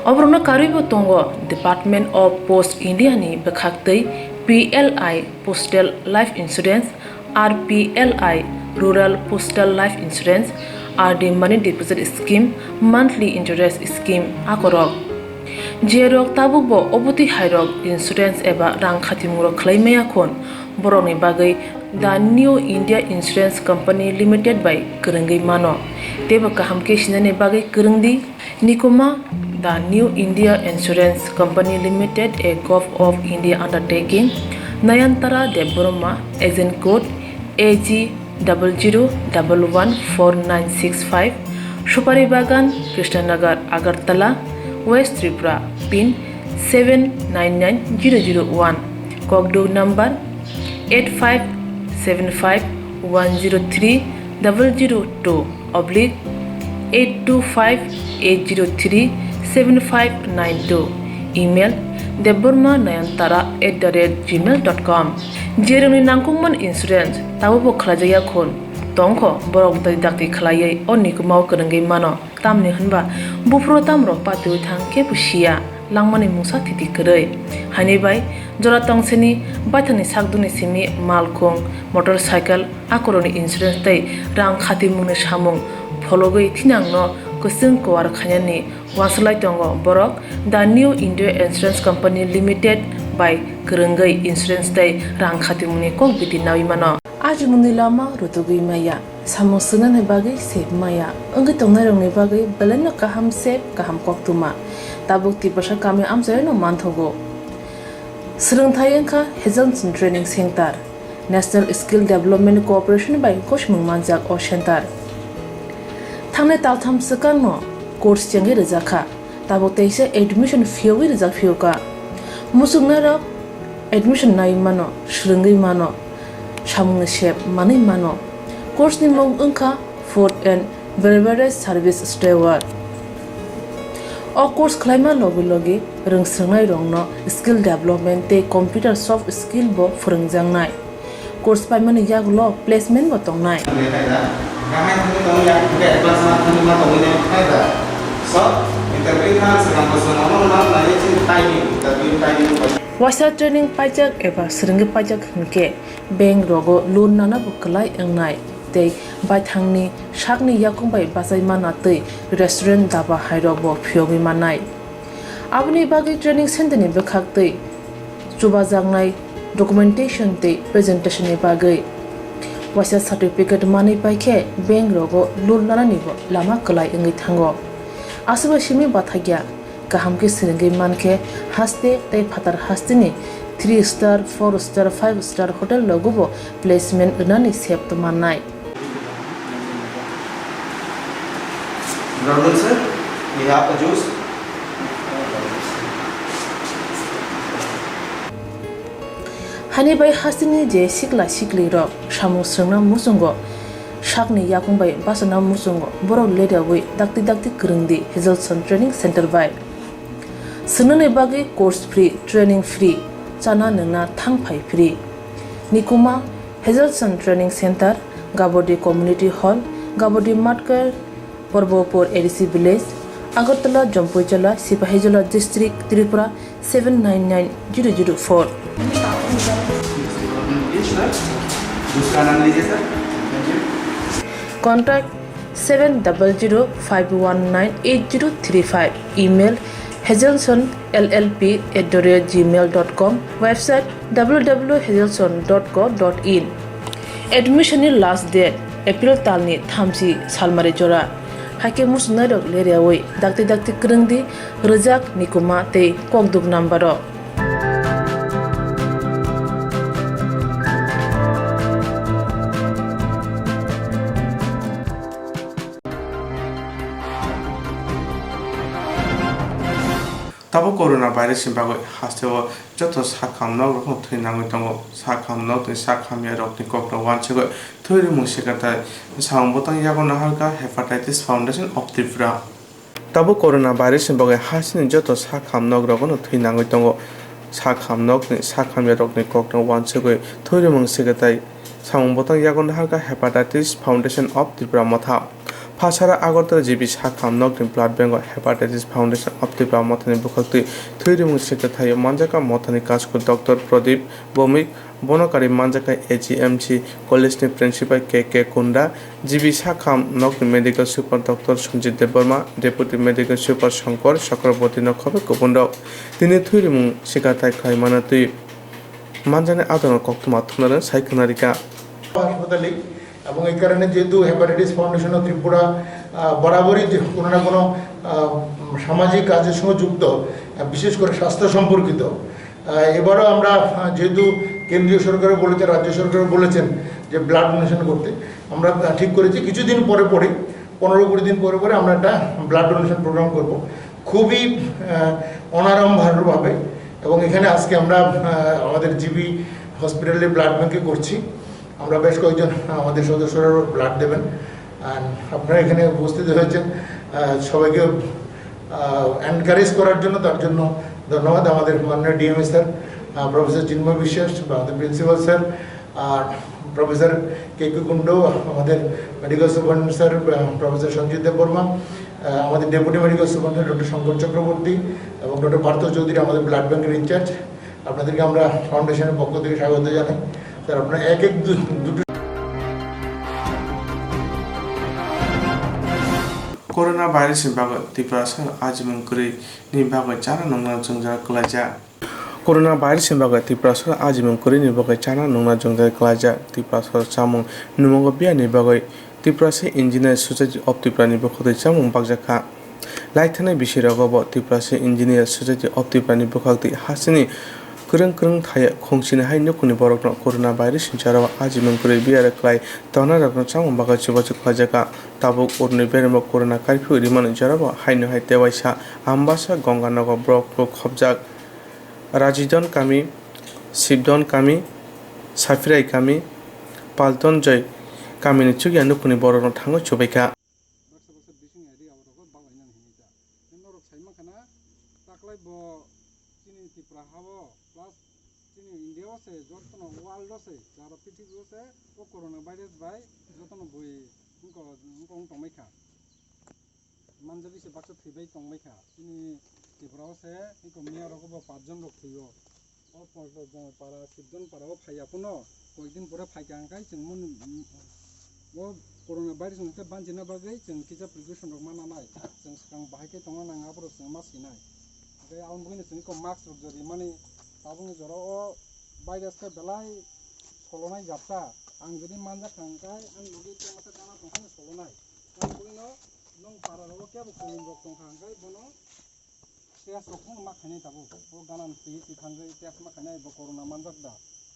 Oborokno karwibo tongo Department of Post India ni bwkhaktwi P L I Postal Life Insurance, R P L I Rural Postal Life Insurance, R D Money Deposit Scheme, Monthly Interest Scheme akorok. Jerok tabukbo obotwi hairok insurance eba rang khatimungrok khlai maya khun, borokni bagwi The New India Insurance Company Limited bai kwrwngwi mano. Teibo kaham khe sinani bagwi kwrwng di. Nikuma, The New India Insurance Company Limited, a Govt of India undertaking, Nayantara Debbarma, agent code A G double zero double one four nine six five, Supari Bagan, Krishnanagar, Agartala, West Tripura, pin seven nine nine zero zero one, Kokduk number eight five seven five one zero three double zero two oblique eight two five eight zero three seven five nine two, email debbarma nayantara at the rate gmail dot com. Jerokni nangkukmani insurance tabukbo khlaijakya khun, tongkho borok dai dakti khlaiwi o nikumao kwrwngwi mano. Tamni hwnba buphuru tamrok patiwi thang kebo siya, langmani mungsa thiti kwrwi. Haini bai jora tongsini baithangni sakdukni simi malkhung, motorcycle, akorokni insurance tei rang khatimungni samung phologwi thinangno Bwswng kuar khainani uanswlai tongo borok The New India Insurance Company Limited bai kwrwngwi insurance tei rang khatimungni kok biti naui mano. Ajimungni lama rutugwi maya, samung swngnani bagwi sep maya, wngwi tongnairokni bagwi belaino kaham sep, kaham koktwma. Tabuk Tiprasa kami amchaino manthogo. Swrwngthai wngkha Hazelson Training Center, National Skill Development Corporation bai gosimung manjak o center. Thangnai taltham swkangno course chengwi rwjakha, tabuk teisa admission phiyogwi rwjak phiyokha. Muchungnairok admission nai mano, swrwngwi mano, samungni sep manwi mano. Course ni mung wngkha Food and Beverage Service Steward. O course khlaima logi logi rwngswrwngnairokno skill development tei computer soft skill bo phwrwngjaknai. Course paimani yagulo placement bo tongnai. Waisa training paijak eba swrwngwi paijak hinkhe bank rogo loan nana bo kwlai wngnai tei baithangni sakni yakung bai bachai mana tei restaurant, dhaba hairok bo phiyogwi mannai. Aboni bagwi training center ni bwkhak tei chubajaknai documentation tei presentation ni bagwi waisa certificate manwi paikhe bank rogo loan nanani bo lama kwlai wngwi thango. Aswkbai simi bathakya. Kaham khe swrwngwi mankhe haste tei phatar hasteni three star, four star, five star hotel rogo bo placement rwnani sep tongmannai. Brother sir, we have a juice. Hani bai hasteni je sikla siklirok samung swrwngna muchungo, sakni yakung bai bachana muchungo, borok ledaui dakti dakti kwrwngdi Hazelson Training Center bai. Swngnani bagwi course free, training free, chana nwngna thang phai free. Nikuma Hazelson Training Center, Gabodi Community Hall, Gabodi Matkar, Porbopur A D C Village, Agartala, Jampuijala, Sipahijola District, Tripura seven nine nine zero zero four. Contact seven double zero five one nine eight zero three five. Email hazelson L L P at the rate gmail dot com. Website w w w hazelson dot co dot in. Admission ni last date April talni thamchi salmari jora. Haikhe muchungnairok leriaui dakti dakti kwrwngdi rwjak nikuma tei kokduk number o. Tabuk corona virus ni bagwi hasteo joto sakham nok rokno thwi nangwi tongo. Sakham nok tei sakham ya rokni kokno wansugwi thwi rimung sikatai samung bwtang yago naharkha Hepatitis Foundation of Tripura. Tabuk corona virus ni bagwi hasteni joto sakham nok rokno thwi nangwi tongo. Sakham nokni sakham ya rokni kokno wansugwi thwi rimung sikatai samung bwtang yago naharkha Hepatitis Foundation of Tripura Motha. Phasara Agartala G B sakham nokni blood bank o Hepatitis Foundation of Tripura Mothani bwkhaktwi thwi rimung sikatai manjakha Mothani kasku Doctor Pradip Bhowmik, bono karwi manjakha A G M C College ni Principal K K Kunda, G B sakham nokni Medical Super Doctor Sanjit Debbarma, Deputy Medical Super Shankar Chakraborty no khobai kubunrok. Tini thwi rimung sikatai khlaimano twi manjaknai adorno koktwma thumnarwng sai khwnarikha. হাসপাতালে এবং এই কারণে যেহেতু hepatitis foundation of Tripura, আহ, বরাবরই যে কোনো না কোনো, আহ, সামাজিক কাজের সঙ্গে যুক্ত, আহ, বিশেষ করে স্বাস্থ্য সম্পর্কিত, আহ, এবারও আমরা, আহ, যেহেতু কেন্দ্রীয় সরকারও বলেছেন, রাজ্য সরকারও বলেছেন যে ব্লাড ডোনেশন করতে, আমরা, আহ, ঠিক করেছি কিছুদিন পরে পরে, পনেরো কুড়ি দিন পরে পরে আমরা একটা ব্লাড ডোনেশন প্রোগ্রাম করব। খুবই, আহ, অনাড়ম্বরভাবে। এবং এখানে আজকে আমরা, আহ, আমাদের জিবি হসপিটালের ব্লাড ব্যাংকে করছি। আমরা বেশ কয়েকজন আমাদের সদস্যরা ব্লাড দেবেন। আর আপনারা এখানে উপস্থিত হয়েছেন, আহ, সবাইকে, আহ, এনকারেজ করার জন্য, তার জন্য ধন্যবাদ। আমাদের মাননীয় ডিএমএ স্যার, আহ, প্রফেসর চিন্ময় বিশ্বাস, আমাদের প্রিন্সিপাল স্যার, আর প্রফেসর কে কে কুন্ডু, আমাদের মেডিকেল সুপারিনটেন্ডেন্ট স্যার, আহ, প্রফেসর সঞ্জিত দেববর্মা, আহ, আমাদের deputy medical superintendent doctor Shankar Chakraborty এবং ডক্টর পার্থ চৌধুরী, আমাদের ব্লাড ব্যাংকের ইনচার্জ। আপনাদেরকে আমরা ফাউন্ডেশনের পক্ষ থেকে স্বাগত জানাই। স্যার, আপনারা এক এক দু-, দুটো Corona virus ni bagwi Tiprasa ajimung kwrwi ni bagwi chana nungna jwngjal kwlaijak. Corona virus ni bagwi Tiprasa ajimung kwrwi ni bagwi chana nungna jwngjal kwlaijak. Tiprasa chamung numungo biya ni bagwi Tiprasa Engineer Society of Tripura ni bwkhak twi chamung bakjak kha. Laithani bisi rogo bo Tiprasa Engineer Society of Tripura ni bwkhak twi hasteni kwrwng kwrwng thaya khungsini hai nukhungni borokno corona virus ni jora o ajimung kwrwi biya kwlai tongnai rokno chamung bagwi chubachu khlaijak kha. Tabuk urni beremo corona curfew rimani jorabo haino hai tewaisa Ambasa Gonganagar block o khobjak Rajidon kami, Sibdon kami, Safirai kami, Paltonjoi kamini chukya nukhungni borokno thangwi chubaikha. Baksa baksa bising area o rokho baglainani hinwi ta. Norok sai mankha na taklai bo chini Tripura ha o plus chini India o se jotono world o se sara prithibi o se o corona virus bai jotono bui wngkha wngkha wng tongmai kha. Manjagwi se baksa thwibai tongmai kha. Chini Tripura o se wngkha miya rogo bo paanch jon rok thwi o. O para sibdon para o phaiya phano koikdin pore phaikha hwnkhe chwng mani o corona virus hwnkhe banchina bagwi chwng kisa precaution rok ma nanai. Chwng swkang bahai khe tongna nang aphuru chwng ma sinai. Hwnkhe aboni bagwino chwng eko mask rok jodi mani tabukni jora o virus khe belai solonai jat ta. Ang jodi manjak kha hwnkhe ani logi khe masa gana tongphano solonai. Aboni bagwino nwng para rogo kebo kolom rok tongkha hwnkhe bono test rok phano ma khainai tabuk. O gana twi twi thangwi test ma khainai bo corona manjak da.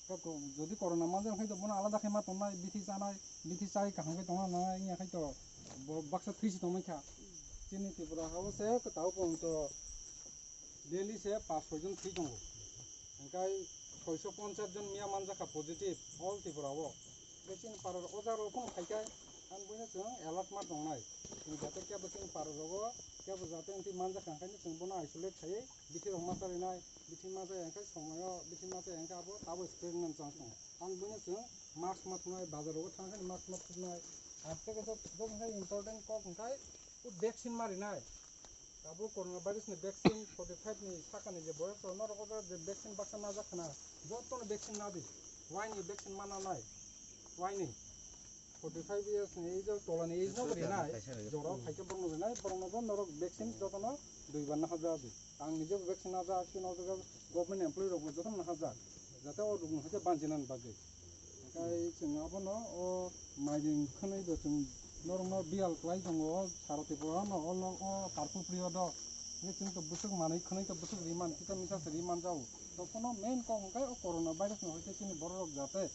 Khe ko-, jodi corona manjak hwnkhe bono alada khe ma tongnai, bithi chanai, bithi chai kaham khe tongna nangnai, wngya khe to bo baksa thwi se tongmai kha. Chini Tripura ha o se kwtal pon to daily se paanch soi jon thwi tongo. Hwnkhe soiso ponchas jon miya manjak kha positive all Tripura o. Hwnkhe chini para o jaga rok phano phai khe ang buino chwng alert ma tongnai. Chwng jate kebo chini para rogo kebo jate wngtwi manjak kha, hwnkhe chwng bono isolate khaiwi bithi rok ma charinai, bithi ma chaya hwnkhe somoyo bithi ma chaya hwnkhe abo tabuk spread nani chance tongo. Ang buino chwng mask ma thunai, bazar rogo thangkhe mask ma thunai, ar tei kaisa joto important kok hwnkhe o vaccine ma rinai. Abo corona virus ni vaccine forty five ni sakani je boyos rok norok o je vaccine baksa najak khna, joto no vaccine nadi. Why ni vaccine ma nanai? Why ni? Forty five years ni age o tola ni age no rinai. Jora o phaikhe borok no rinai, borok no bo norok vaccine joto no dui bar na hajak di. Ang nije vaccine najak, chini o jaga government employee rok bo joto no najak. Jate o rok no haikhe banchina bagwi. Hwnkhe chwng abono o mairing khwnwi bo chwng norokno biyal kwlai tongo o sara Tripura no o log o curfew period o. Hwnkhe chwng to bwswk manwi khwnwi to bwswk ri man kisa misa se ri man jago. Tei phano main kok hwnkhe o corona virus no hwnkhe chini borok rok jate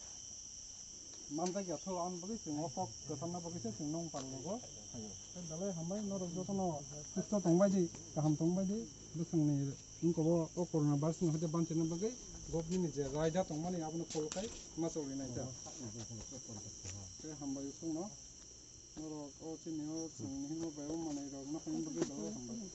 manjak ya tho, aboni bagwi chwng o kok kwcharna bagwi se chwng nong parlogo phaio. Tei belai hambai norok jotono susto tongbai di, kaham tongbai di, bwswngni wngkha o, o corona virus ni hoite banchina bagwi government ni je raida tongmani abono follow khai ma choli nai ta. Tei hambai wngkha no norok o chini o chwng ni himo bai o manwi rok no khaina bagwi belai hambai.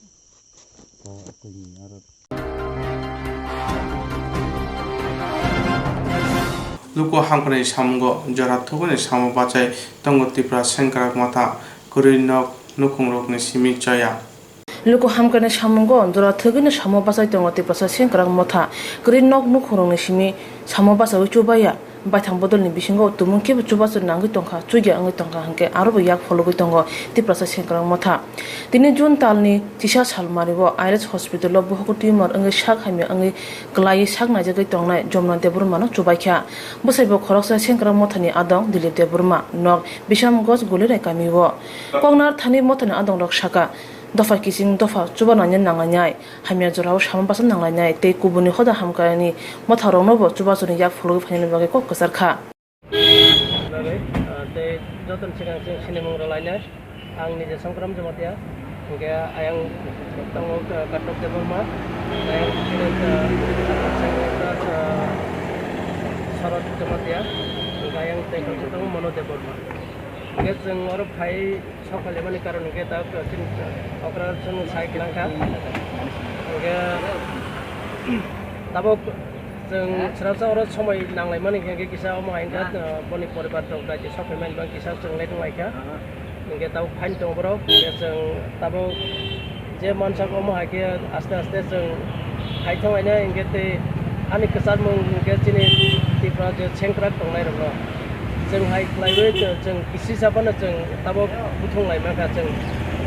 Luku hamkrai samungo jora thugwini samo bachai tongo Tripura Sengkrak Motha, kwrwi nok nukhungrokni simi choya. Luku hamkrai samungo jora thugwini samo bachai tongo Tiprasa Sengkrak Motha, kwrwi nok nukhungrokni simi samo bachaiwi chubaya. Baithang bodolni bisingo tumung kebo chubachu nangwi tongkha, chukya wngwi tongkha hwnkhe arobo yak phologwi tongo Tiprasa Sengkrak Motha. Tini June talni chisa salmario I R S hospital o buhukgo tumor wngwi sak hamya wngwi kwlaiwi sak naijagwi tongnai Jomna Debbarmano chubaikha. Bwsaibo khoroksa Sengkrak Mothani adong Dilip Debbarma, nok Bishamganj Gulirai kamio. Koknar thani Mothani adongrok sakha, dopha kiching dopha chubanani nanglainai, hamya jorao samo basa nanglainai tei kubuni hoda hamkrai ni motharoknobo chubachuni yak phologwi phainani bagwi kok kwchar kha. Bagwi, ah, tei jotono swkang chwng sinimung rwlainai. Ang nije Songkram Jamatia, hwnkhe ayang tongo, ah, Katok Debbarma, ayang, ah, Sarot Jamatia, hwnkhe ayang tei kaisa tongo Mono Debbarma. Hwnkhe chwng oro phai sok phaimani karon hwnkhe ta chini okra chwng sai kwlangkha. Hwnkhe tabuk chwng srasa oro somoi nanglaimani hwnkhe kisa omo hai wngkha, boni poribar rok daiti sok phaimani bang kisa chwng late wnglaikha. Hwnkhe tabuk phaini tongo borok, hwnkhe chwng tabuk je mansak omo hai khe aste aste chwng hai thanglainai hwnkhe tei ani kwcharmung hwnkhe chini Tripura je sengkrak tongnairokno chwng hai khlaiwi chwng kisi sa phano chwng tabuk buthung lai mankha chwng.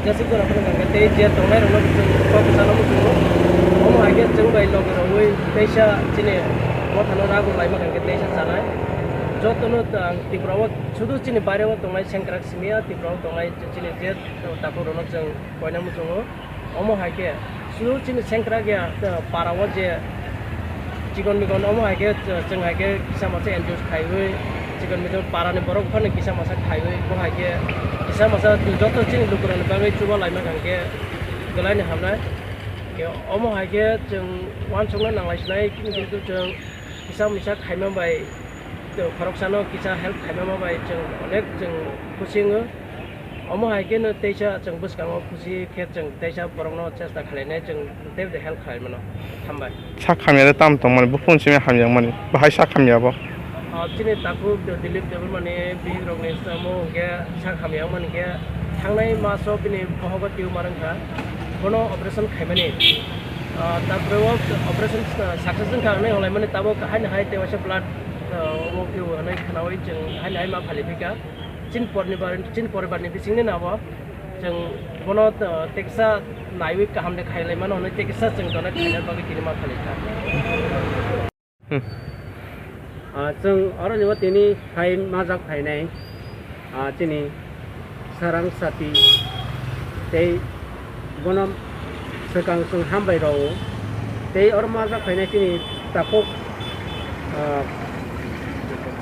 Jasik jora phano hwnkhe tei je tongnai rokno chwng kok kwchangno muchungo. Omo hai khe chwng bai logi rogwi teisa chini mothano rago laima hwnkhe teisa chanai. Jotono ang Tripura o sudu chini baire o tongnai sengkrak simi ya Tripura o tongnai chini je takhuk rokno chwng koina muchungo. Omo hai khe sudu chini sengkrak ya para o je chikon mikon omo hai khe chwng hai khe kisa masa N G O khaiwi chikon mikon para ni borok phano kisa masa khaiwi bo hai khe kisa masa joto chini lukurokni bagwi chuba laima hwnkhe belai ni hamnai. Omo hai khe chwng uansukna nanglai sinai kintu chwng kisa misa khaima bai khoroksano kisa help khaima bai chwng onek chwng khusi wngo. Omo hai khe no teisa chwng bwskango khusi khe chwng teisa borokno chesta khlainai chwng tei de help khlai mano. Hambai. Sak hamya de tam tong mani, buphang simi hamya mani, bahai sak hamya bo. Ah, chini takhuk de Dilip Debbarmani bihik rokni samo hwnkhe sak hamya mani khe thangnai maso bini bohogo tumor wngkha, bono operation khaimani. Ah, tapre o operation, ah, success wngkha hwnwi hwnlaimani tabuk haino hai tewaisa blood, ah, omo khe hwnwi khnaui chwng haino hai ma phaliphika. Chini porni bar-, chini poribarni bisingni nabo chwng bono, uh, teksa naiwi kaham de khailai mano hwnwi teksa chwng donate khaina bagwi tini ma khalikha. Hmm. Ah, chwng oroni o tini phai majak phainai, ah, chini Sarang Sati tei bono swkang chwng hambai rwo tei oro majak phainai chini takhuk, ah,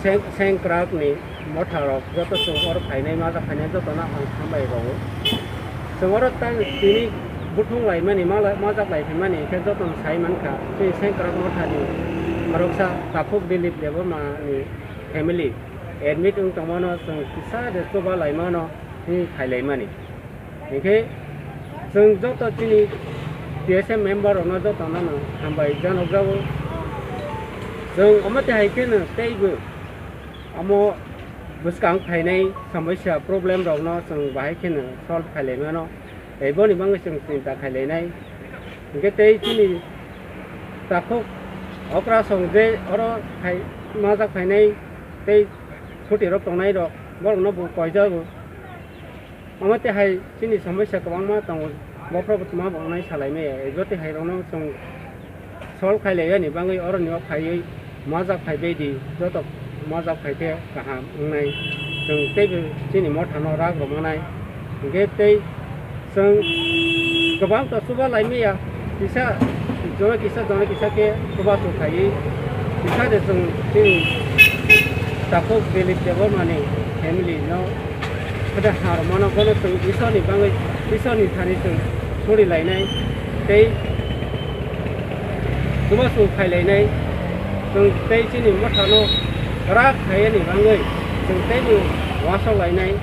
seng-, sengkrakni motha rok joto chwng oro phainai, majak phainai jotono ang hambai rwo. Chwng oro tang tini buthung laimani, mala-, majak lai phaimani khe jotono sai mankha, chini sengkrak mothani khoroksa takhuk Dilip Debbarmani family admit wng tongmano chwng kisa de chuba laimano hwnwi phailaimani. Hinkhe chwng joto chini T S M member rokno jotono no hambai janokjago. Chwng omo twi hai kheno teibo omo bwskang phainai somosya problem rokno chwng bahai kheno solve khailai mano. Tei boni bagwi chwng chinta khailai nai. Hinkhe tei chini takhuk okra song je oro phai majak phainai tei chuti rok tongnai rok borokno bo koijago. Omo twi hai chini somosya kwbangma tongo, bophro bo tongma bo wngnai salai maya, ebo twi hai rokno chwng solve khai lai yani bagwi oroni o phaiwi majak phai bai di, joto majak phai khe kaham wngnai, chwng teibo chini mothano rak rw manai, hinkhe tei chwng kwbang to chuba lai maya. Kisa jona kisa, jona kisa khe chubachu khaiwi kisa de chwng chini takhuk Dilip Debbarmani family no khe de harmano bono chwng Iswrni bagwi, Iswrni thani chwng suri lainai tei chubachu khai lainai, chwng tei chini mothano rak khaiyani bagwi chwng teibo uansuk lainai.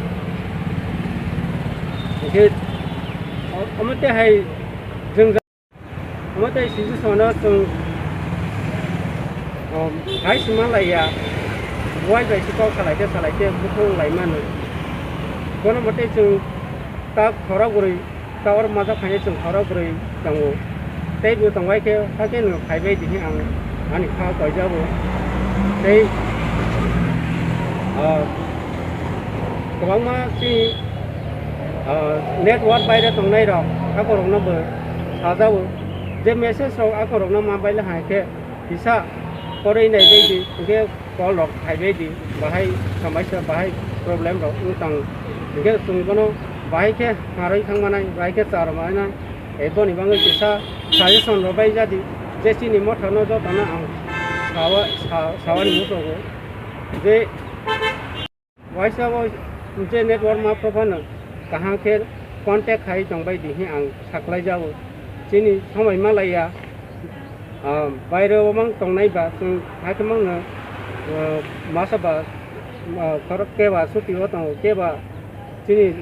Hinkhe omo tei hai chwng Omo tei sijisongno chwng, um, hai se manlaiya, buai bai se kok salai khe salai khe buphang lai mano. Bono mote chwng ta khorok rwi, ta oro majak phainai chwng khorok rwi tongo. Tei bo tongbai khe hakhe no phaibai di hwnwi ang ani kha koijago. Tei, ah, kwbangma chini, ah, network baire tongnai rok akorokno bo sajago. Je message rok akorokno ma baila hai khe kisa porwi nai bai di, hwnkhe call rok khai bai di, bahai somosya, bahai problem rok wng tong, hwnkhe chwng bono bahai khe harwi thang manai, bahai khe cha rw manai, tei boni bagwi kisa suggestion rw bai ja di, je chini mothano jotono ang sawa, sa-, sawani muchungo je Waisa o je network ma phano kaham khe contact khai tong bai di hwnwi ang saklai jago. Chini somoi ma laiya, ah, baire o mang tongnai ba chwng hakhe mangno, ah, masa ba, ah, khorok keba chuti o tongo, keba chini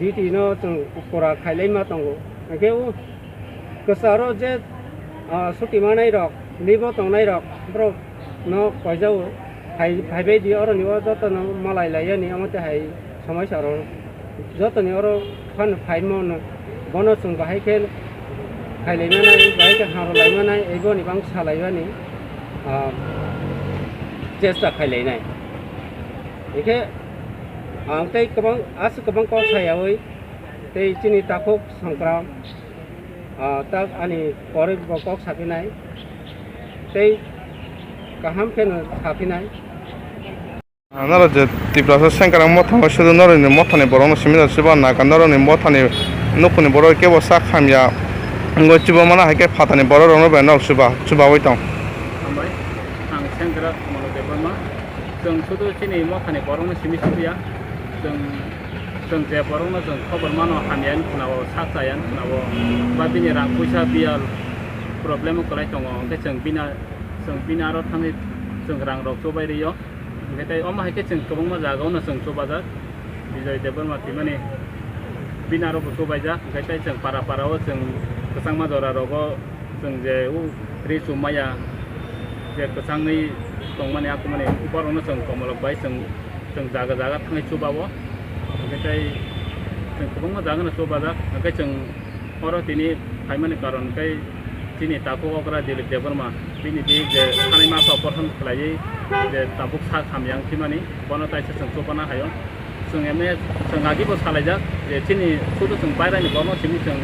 duty no chwng pura khailai ma tongo. Hwnkhe o kwcharo je, ah, chuti manai rok, leave o tongnai rok, borok no koijago, phai, phaibai di, oroni o jotono malai lai yani, omo tei hai somosya rok jotoni oro phano phaimo no, bono chwng bahai khe khailai manai, bahai khe hamrwlai manai, eboni bang salai mani, ah, chesta khailai nai. Hwnkhe ang tei kwbang, aswk kwbang kok sayaui, Tei chini takhuk Songkram, ah, tak ani koroi bo kok saphinai, tei kaham kheno saphinai. Norok je Tiprasa Sengkrak mothano sudu norokni mothani borokno simi rw siba naka norokni mothani nukuni borok kebo sak hamya wngwi chubamano hai khe phatani borokrokno bai norok chuba chubawi tong. Hambai, ang Sengkrak Mano Debbarma. Chwng sudu chini mothani borokno simi sibiya. Chwng, chwng je borokno chwng khobor mano hamya wngwi khwnao, sak chaya wngwi khwnao, ba bini rang puisa biyal problem o kwlai tongo, hwnkhe chwng bini, chwng bini aro thangwi chwng rang rok chubai rw-o. Hwnkhe tei omo hai khe chwng kwbangma jaga o no chwng chubajak, Bijoy Debbarma twimani bini aro bo chubaijak, hwnkhe tei chwng para para o chwng kwchangma jora rogo chwng je o ri chumaya je kwchangwi tongmani akumani borokno chwng komolok bai chwng, chwng jaga jaga thangwi chuba-o, hwnkhe tei chwng kwbangma jaga no chubajak, hwnkhe chwng Oro tini phaimani karon khe chini takhuk okra Dilip Debbarma, bini di je thanai masa operation khlaiwi je tabuk sak hamya wng thimani, bono taisa chwng chubana hai-o. Chwng M A, chwng agi bo salaijak je chini sudu chwng bairani borno simi chwng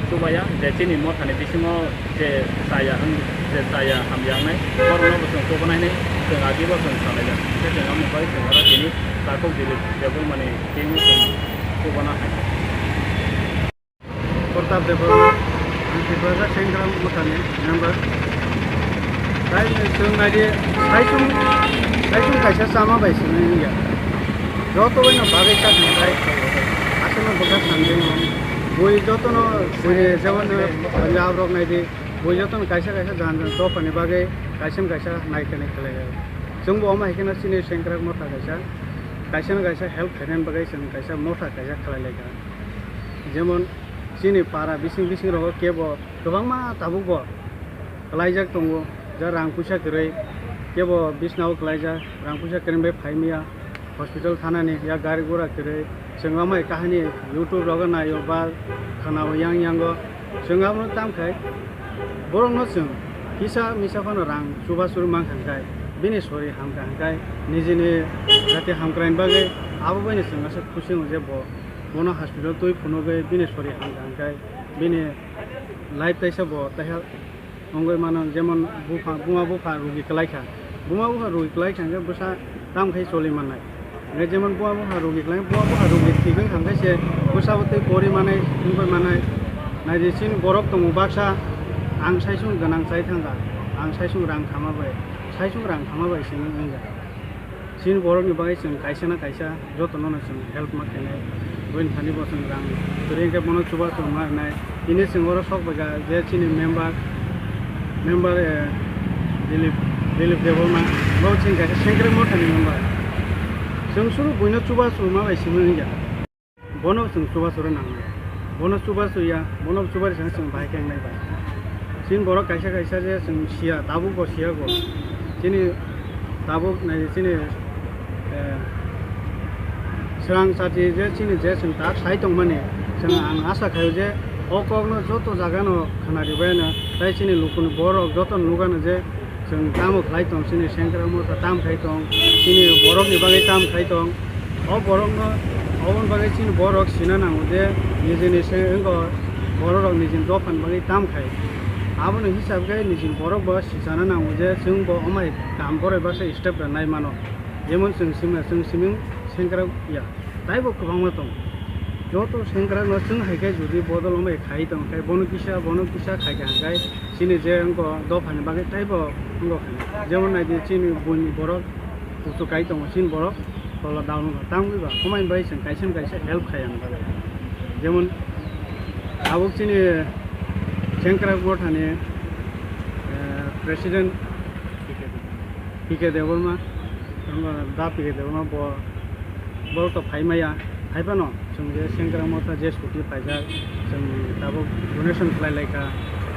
chubaya, je chini mothani bisingo je chaya wng, je chaya hamya wngnai, borokno bo chwng chubana hinwi chwng agi bo chwng salaijak. Khe chwng aboni bagwi chwng oro tini takhuk Dilip Debbarmani thwimo chwng chubana hai. Pratap Debbarma, ang Tiprasa Sengkrak Mothani member. Tai chwng naidi, saisung, saisung kaisa chama bai simi wngya. Joto bai no bagwi ta thangkhai, aswkno bwkha sandi no. Bui jotono, bui jemon, Punjab rok naidi, bui jotono kaisa kaisa jan jan dophani bagwi kaisa no kaisa naikani khlai lai. Chwngbo omo hai kheno chini Sengkrak Motha kaisa, kaisa no kaisa help khainani bagwi chwng kaisa motha kaisa khlai lai kha. Jemon chini para bising bising rogo kebo kwbangma tabuk bo kwlaijak tongo, ja rang puisa kwrwi kebo bisnao kwlaijak, rang puisa kwrwi bai phaimaya hospital thanani, ya gari gura kwrwi. Chwng amai kahani YouTube rogo naio ba khanao yang yango. Chwng abono tamkhai borokno chwng kisa misa phano rang chubachu mankha hwnkhe bini sori hamkha hwnkhe nijini jati hamkraini bagwi abo baino chwng aswk khusi wngo je bo bono hospital twi phunugwi bini sori hamkha hwnkhe bini life taisa bo taiha wngwi mano, jemon bupha, buma bupha rugi kwlaikha, buma bupha rugi kwlaikha hwnkhe bwsa tamo khe choli mannai, hwnkhe jemon buma bupha rugi kwlai, buma bupha rugi thigwi hwnkhe se bwsabo tei pori manai, wngwi manai. Naidi chini borok tongo baksa, ang saisung gwnang chai thangkha, ang saisung rang khama bai, saisung rang khama bai simi wngya. Chini borokni bagwi chwng kaisa na kaisa jotono no chwng help ma khainai. Buini thani bo chwng rang kwrwi hwnkhe bono chubachu ma rwnai. Tini chwng oro sok bai kha je chini member, member, eh, Dilip, Dilip Debbarma, bo chini kaisa Sengkrak Mothani member. Chwng suru buino chubachu ma bai simi wngya. Bono chwng chubachu rw nangnai. Bono chubachu ya, bono chuba rwsano chwng bahai khe wngnai bai. Chini borok kaisa kaisa je chwng siya, tabuk bo siya go. Chini tabuk nai chini, eh, swrang chati je chini je chwng tak sai tongmani, chwng ang asa khaio je o kokno joto jagano khwnaribaino, tai chini lukuni borok joto nukgano je Chwng tamo khlai tong, chini Sengkrak Motha tam khai tong, chini borokni bagwi tam khai tong. O borokno, oboni bagwi chini borok sina nango je nijini se wngkha, bororok nijini dophani bagwi tam khai. Abono hisab khe nijini borok bo sichana nango je chwng bo omai kam goroi baksa step rwnai mano. Jemon chwng sima, chwng siming Sengkrak ya. Taibo kwbangma tongo. Joto Sengkrakno chwng hai khe jodi bodol wngbai khai tong khe, bono kisa, bono kisa khai kha hwnkhe chini je wngkha dophani bagwi taibo wngkha khe. Jemon naidi chini buini borok kuchuk kai tongo, chini borok tola down wngkha. Tamoni ba, omo hai bai chwng kaisa na kaisa help khai ang bagwi. Jemon tabuk chini Sengkrak Mothani, eh, president P K Debbarma, da P K Debbarma bo, bo to phai maya, hai phano chwng je Sengkrak Motha je chuti phaijak, chwng tabuk donation khlai lai kha,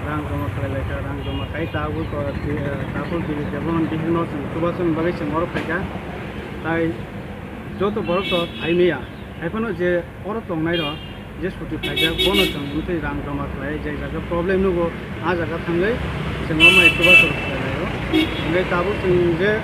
rang joma khlai lai kha, rang joma khai tabuk to, eh, tabuk Dilip Debbarma bihikno chwng chubachu bagwi chwng oro phai kha. Tai joto borok to phai maya, hai phano je oro tongnai rok je chuti phaijak, bono chwng wngtwi rang joma khlai, je jaga problem nugo, a jaga thangwi chwng omai chubachu khlai laio. Hwnkhe tabuk chwng je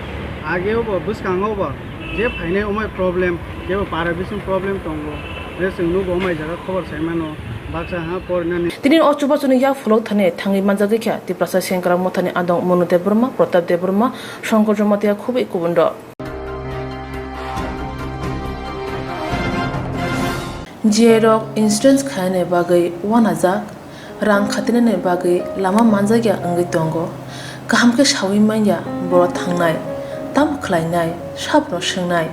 ageo bo, bwskango bo je phainai omai problem, kebo para bising problem tongo, Je chwng nugo, o mai jaga khobor sai mano, baksa ha porinani. Tini o chubachuni yak pholok thani thangwi manjagwi kha Tiprasa Sengkrak Mothani adong Monu Debbarma, Pratap Debbarma, Shankar Jamatia khubui kubun rok. J I rok insurance khainani bagwi uanajak, rang khatinani bagwi lama manjakya wngwi tongo. Kaham khe saui manya borok thangnai, tamo khlainai, sabono swngnai.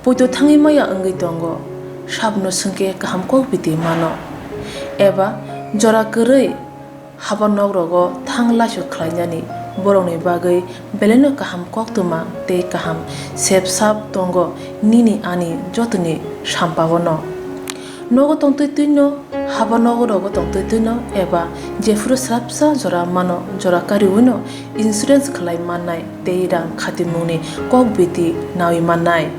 Poito thangwi maya wngwi tongo, sabono swngkhe kaham kok biti mano. Eba jora kwrwi haba nok rogo thang laisu khlainani borokni bagwi belaino kaham koktwma tei kaham sep sap tongo nini ani jotoni sampao no. Nogo tongtwi twino, haba nogo rogo tongtwi twino eba jephuru swrapsa jora mano, jora kariwino insurance khlai mannai tei rang khatimungni kok biti naui mannai.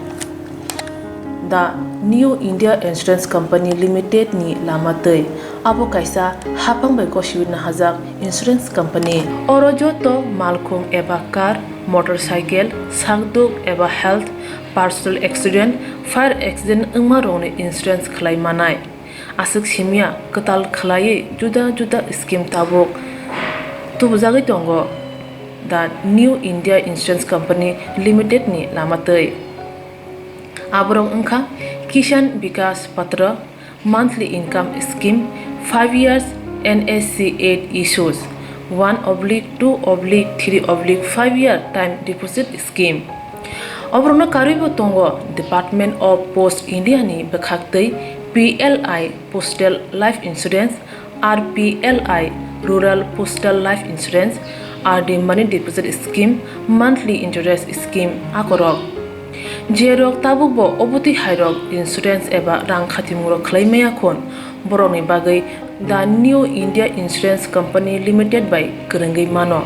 The New India Insurance Company Limited ni lama twi. Abo kaisa haphang bai gosiwi nahajak insurance company. Oro joto malkhung eba car, motorcycle, sakduk eba health, personal accident, fire accident wngma rokni insurance khlai manai. Aswk simya kwtal khlaiwi juda juda scheme tabuk tubujagwi tongo The New India Insurance Company Limited ni lama twi. Aborok wngkha Kisan Vikas Patra, monthly income scheme, five years N S C eight issues, one oblique two oblique three oblique five year time deposit scheme. Oborokno karwibo tongo Department of Post India ni bwkhaktwi P L I Postal Life Insurance, R P L I Rural Postal Life Insurance, R D Money Deposit Scheme, Monthly Interest Scheme akorok. Jerok tabukbo obotwi hairok insurance eba rang khatimungrok khlai maya khun, borokni bagwi The New India Insurance Company Limited bai kwrwngwi mano.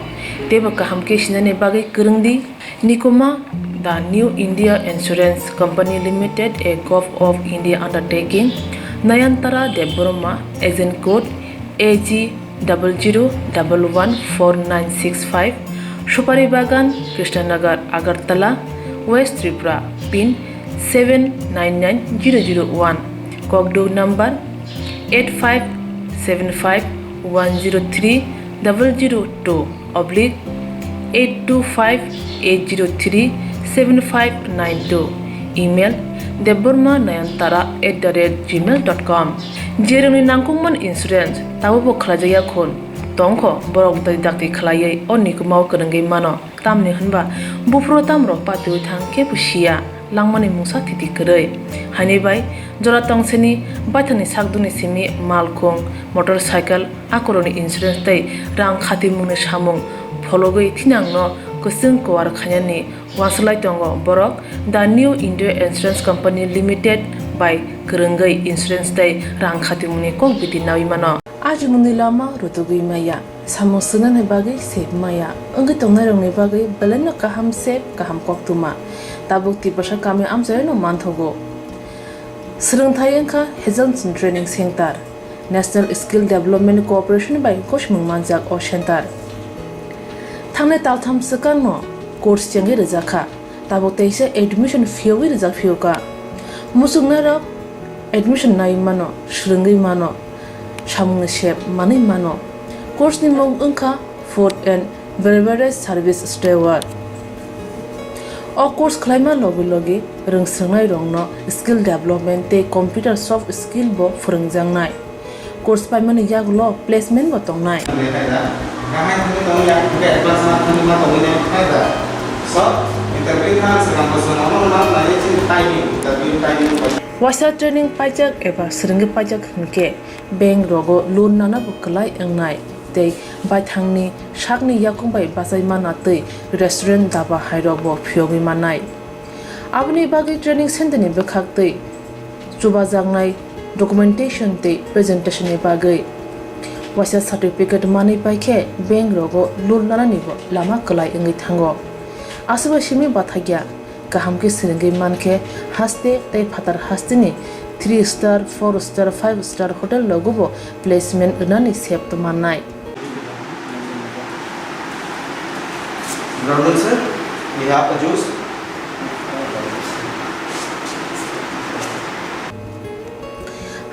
Teibo kaham khe sinani bagwi kwrwng di. Nikuma, The New India Insurance Company Limited, a Govt of India undertaking, Nayantara Debbarma, agent code A G double zero double one four nine six five, Supari Bagan, Krishnanagar, Agartala, West Tripura, pin seven nine nine zero zero one, Kokduk number eight five seven five one zero three double zero two oblique eight two five eight zero three seven five nine two, email debbarma nayantara at the rate gmail dot com. Jerokni nangkukmani insurance tabukbo khlaijakya khun, tongkho borok twi dakti khlaiwi o nikumao kwrwngwi mano. Tamni hwnba buphuru tamrok patiwi thang kebo siya, langmani mungsa thiti kwrwi. Haini bai jora tongsini baithangni sakdukni simi malkhung, motorcycle, akorokni insurance tei rang khatimungni samung phologwi thinangno kwchwng kuar khainani uansuk lai tongo borok The New India Insurance Company Limited bai kwrwngwi insurance tei rang khatimungni kok biti naui mano. Ajimungni lama rutugwi maya, samung swngnani bagwi sep maya, wngwi tongnairokni bagwi belaino kaham sep, kaham koktwma. Tabuk Tiprasa kami amchaino manthogo. Swrwngthai wngkha Hazelton Training Center, National Skill Development Corporation bai gosimung manjak o center. Thangnai taltham swkangno course chengwi rwjakha. Tabuk teisa admission phiyogwi rijak phiyokha. Muchungnairok admission naiwi mano, swrwngwi mano, samungni sep manwi mano. Course ni mung wngkha Food and Beverage Service Steward. O course khlaima logi logi rwngswrwngnairokno skill development tei computer soft skill bo phwrwngjaknai. Course paimani yagulo placement bo tongnai. Waisa training paijak eba swrwngwi paijak hwnkhe bank rogo loan nana bo kwlai wngnai tei baithangni sakni yakung bai bachai manna twi restaurant, dhaba hairok bo phiyogwi mannai. Aboni bagwi training center ni bwkhak twi chubajaknai documentation tei presentation ni bagwi waisa certificate manwi paikhe bank rogo loan nanani bo lama kwlai wngwi thango. Aswkbai simi bathakya kaham khe swrwngwi mankhe haste tei phatar hasteni three star, four star, five star hotel rogo bo placement rwnani sep tongmannai. Good afternoon, sir. We have a juice.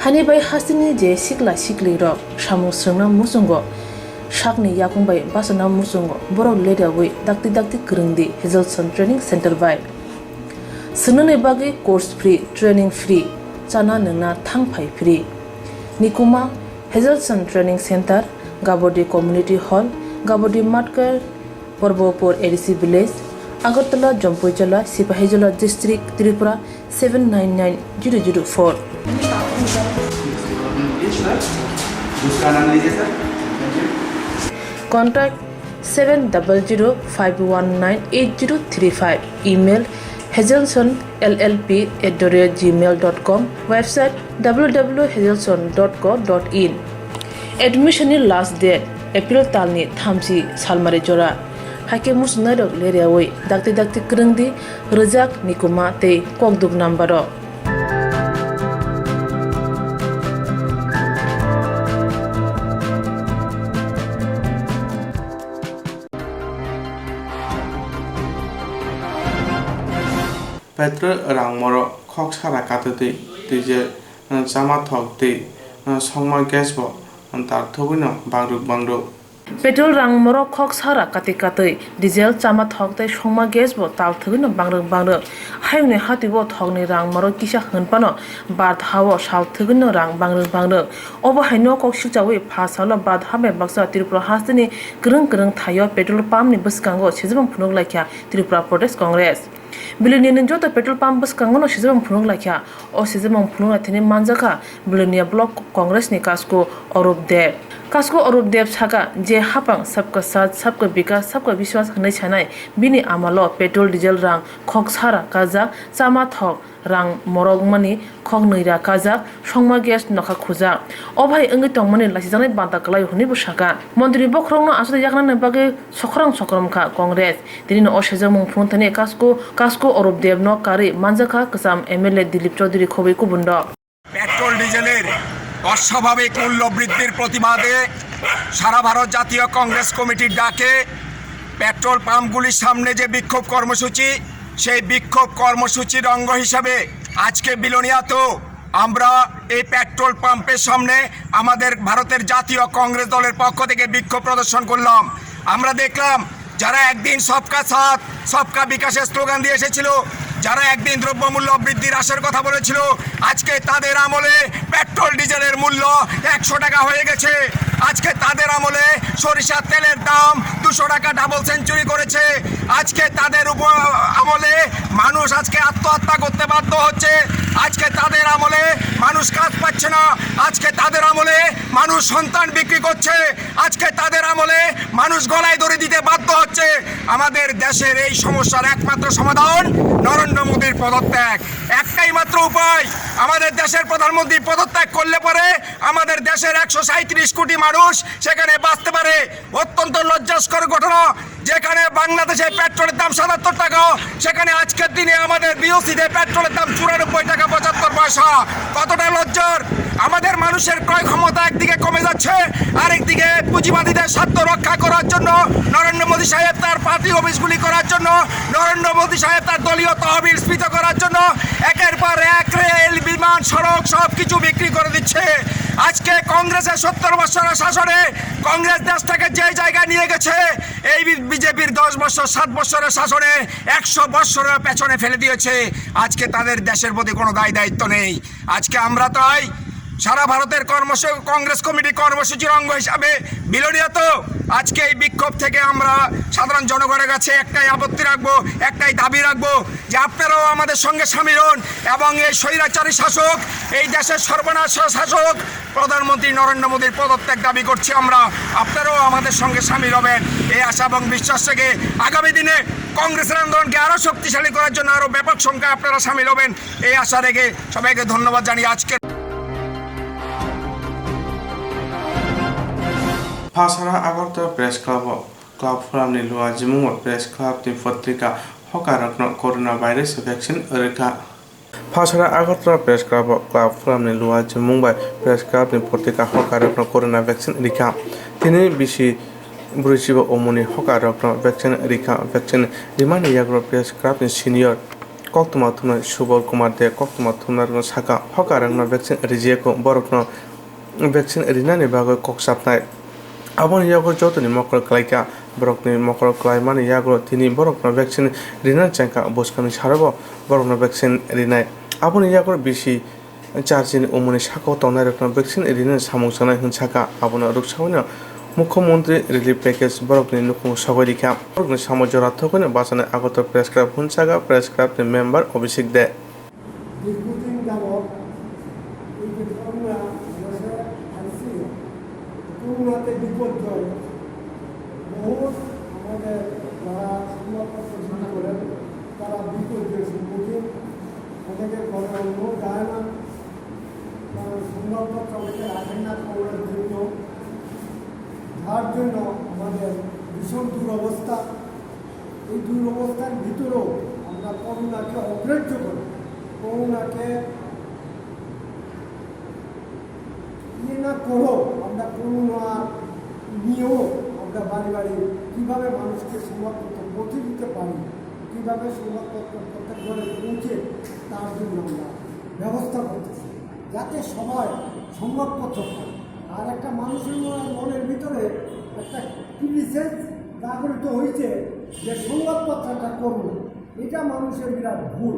Hani bai hasteni je sikla siklirok samung swrwngna muchungo, sakni yakung bai bachana muchungo borok leriawi dakti dakti kwrwngdi Hazelson Training Center bai. Swngnani bagwi course free, training free, chana nwngna thang phai free. Nikuma, Hazelson Training Center, Gabodi Community Hall, Gabodi Matkar, Porbopur A D C Village, Agartala, Jompuijola, Sipahijola District, Tripura seven nine nine zero zero four. दूसरा नाम लीजिए sir. Contact seven double zero five one nine eight zero three five. Email, hazelson L L P at the rate gmail dot com. Website, W W W hazelson dot co dot in. Admission ni last date April talni thamchi salmari jora. Haikhe muchungnairok leriawi dakti dakti kwrwngdi rwjak, nikuma tei kokduk number o. Petrol rang morok khok sara katwi twi, twi je, eh, chama thok twi, eh, songma gas bo, eh, tar thugwino bangruk bangruk. Petrol rang morok khok sara katwi katwi, diesel, chama thok tei songma gas bo tal thwgwino bangrwk bangrwk. Hayungni hatwi bo thokni rang morok kisa hwn phano bar tha o sal thwgwino rang bangrwk bangrwk. Obo haino kok sikchawi pha salo bar tha bai baksa Tripura hasteni kwrwng kwrwng thaio petrol pump ni bwskango sejabang phunuk laikha Tripura Pradesh Congress. Biloniani joto petrol pump bwskango no sejabang phunuk laikha. O sejabang phunuk laithani manjakha Bilonia Block Congress ni Kasko Arup Deb. Kasko Arup Deb saka je hapang Sabka Saath, Sabka Vikas, Sabka Vishwas hwnwi sanai, bini amalo petrol, diesel rang khok sara kajak, chama thok rang morok mani khok nwi ra kajak, songma gas nokha khujak. O bai wngwi tongmani lachijaknai banta kwlaio hwnwi bo saka. Montri bokhorokno aswk yaknani bagwi sokrong sokrong kha Congress. Tini no o sejak mung phunuk thani Kasko, Kasko Arup Deb no karwi manjakha kwcham M L A Dilip Chaudhary khobwi kubun rok. Petrol ডিজেলের অস্বাভাবিক মূল্য বৃদ্ধির প্রতিবাদে সারা ভারত জাতীয় কংগ্রেস কমিটির ডাকে পেট্রোল পাম্পগুলির সামনে যে বিক্ষোভ কর্মসূচি, সেই বিক্ষোভ কর্মসূচির অঙ্গ হিসাবে আজকে বিলোনিয়াতেও আমরা এই পেট্রোল পাম্পের সামনে আমাদের ভারতের জাতীয় কংগ্রেস দলের পক্ষ থেকে বিক্ষোভ প্রদর্শন করলাম। আমরা দেখলাম যারা একদিন সবকা সাথ, সবকা বিকাশের স্লোগান দিয়ে এসেছিল, যারা একদিন দ্রব্যমূল্য বৃদ্ধির হ্রাসের কথা বলেছিল, আজকে তাদের আমলে পেট্রোল ডিজেলের মূল্য একশো টাকা হয়ে গেছে। আজকে তাদের আমলে সরিষার তেলের দাম দুশো টাকা ডাবল সেঞ্চুরি করেছে। আজকে তাদের উপ-, আমলে মানুষ আজকে আত্মহত্যা করতে বাধ্য হচ্ছে। আজকে তাদের আমলে মানুষ কাজ পাচ্ছে না। আজকে তাদের আমলে মানুষ সন্তান বিক্রি করছে। আজকে তাদের আমলে মানুষ গলায় দড়ি দিতে বাধ্য হচ্ছে। আমাদের দেশের এই সমস্যার একমাত্র সমাধান নরেন্দ্র মোদীর পদত্যাগ। একটাই মাত্র উপায়, আমাদের দেশের প্রধানমন্ত্রী পদত্যাগ করলে পরে আমাদের দেশের একশো সাঁইত্রিশ কোটি মানুষ সেখানে বাঁচতে পারে। অত্যন্ত লজ্জাস্কর ঘটনা, যেখানে বাংলাদেশে পেট্রোলের দাম সাতাত্তর টাকা, সেখানে আজকের দিনে আমাদের বিওসিতে পেট্রোলের দাম চুরানব্বই টাকা পঁচাত্তর পয়সা। কতটা লজ্জার! আমাদের মানুষের ক্রয় ক্ষমতা একদিকে কমে যাচ্ছে, আরেকদিকে পুঁজিবাদীদের স্বার্থ রক্ষা করার জন্য নরেন্দ্র মোদী সাহেব তার পার্টি অফিসগুলি করার জন্য, নরেন্দ্র মোদী সাহেব তার দলীয় তহবিল স্ফীত করার জন্য একের পর এক রেল, বিমান, সড়ক সব কিছু বিক্রি করে দিচ্ছে। আজকে কংগ্রেসের সত্তর বছরের শাসনে কংগ্রেস দেশটাকে যে জায়গায় নিয়ে গেছে, এই বি-, বিজেপির দশ বছর, সাত বছরের শাসনে একশো বছরের পেছনে ফেলে দিয়েছে। আজকে তাদের দেশের প্রতি কোনো দায় দায়িত্ব নেই। আজকে আমরা তাই সারা ভারতের কর্মসূ-, কংগ্রেস কমিটি কর্মসূচির অঙ্গ হিসাবে বিলোনিয়াতেও আজকে এই বিক্ষোভ থেকে আমরা সাধারণ জনগণের কাছে একটাই আপত্তি রাখবো, একটাই দাবি রাখবো যে আপনারাও আমাদের সঙ্গে সামিল হন এবং এই স্বৈরাচারী শাসক, এই দেশের সর্বনাশ শাসক প্রধানমন্ত্রী নরেন্দ্র মোদীর পদত্যাগ দাবি করছি আমরা। আপনারাও আমাদের সঙ্গে সামিল হবেন এই আশা এবং বিশ্বাস থেকে আগামী দিনে কংগ্রেসের আন্দোলনকে আরও শক্তিশালী করার জন্য আরও ব্যাপক সংখ্যায় আপনারা সামিল হবেন এই আশা রেখে সবাইকে ধন্যবাদ জানিয়ে আজকের Phasara Agartala Press Club o Club Forum ni luajimungo Press Club ni potrika hokarokno Corona virus vaccine rwkha. Phasara Agartala Press Club o Club Forum ni luajimung bai Press Club ni potrika hokarokno Corona vaccine rikha. Tini bisi brwichiba omoni hokarokno vaccine rikha. Vaccine rimani yagulo Press Club ni senior Koktwma thumnai Subal Kumar De koktwma thumnairokno sakha, hokarokno vaccine rijiyago, borokno vaccine rinani bagwi kok chapnai. Aboni yago jotoni mokol klaikha, borokni mokol klaimani yago tini borokno vaccine rinani chengkha, bwskangni sarobo borokno vaccine rinai. Aboni yago bisi charjini umuni sakao tongnairokno vaccine rinani samung chanai hwn sakha. Abono rwksaui no Mukhyamantri Relief Package borokni nukhungo sogwi rikha. Borokni samo jora thogwino bachanai Agartala Press Club hwn sakha, Press Club ni member Abhishek De. দীর্ঘদিন যাবৎ এই যে করোনা ভাইরাসে আইসিইউ, করোনাতে বিপর্যয়, বহু আমাদের যারা সংবাদপত্র শুরু করেন, তারা বিপর্যয়ের সম্মুখীন। অনেকের ঘরে অন্ন যায় না, কারণ সংবাদপত্র অনেকে রাখেন না করোনার জন্য, যার জন্য আমাদের ভীষণ দুরবস্থা। এই দুরবস্থার ভিতরেও আমরা করোনাকে অগ্রাহ্য করে, করোনাকে ইয়ে না করেও আমরা করোনা নিয়েও আমরা বাড়ি বাড়ি কীভাবে মানুষকে সংবাদপত্র পৌঁছে দিতে পারি, কীভাবে সংবাদপত্র প্রত্যেক ঘরে পৌঁছে, তার জন্য আমরা ব্যবস্থা করতেছি, যাতে সবাই সংবাদপত্র পায়। আর একটা মানুষের মনে, মনের ভিতরে একটা ক্রিটিসিজম জাগরিত হয়েছে যে সংবাদপত্র একটা করোনা, এটা মানুষের বিরাট ভুল।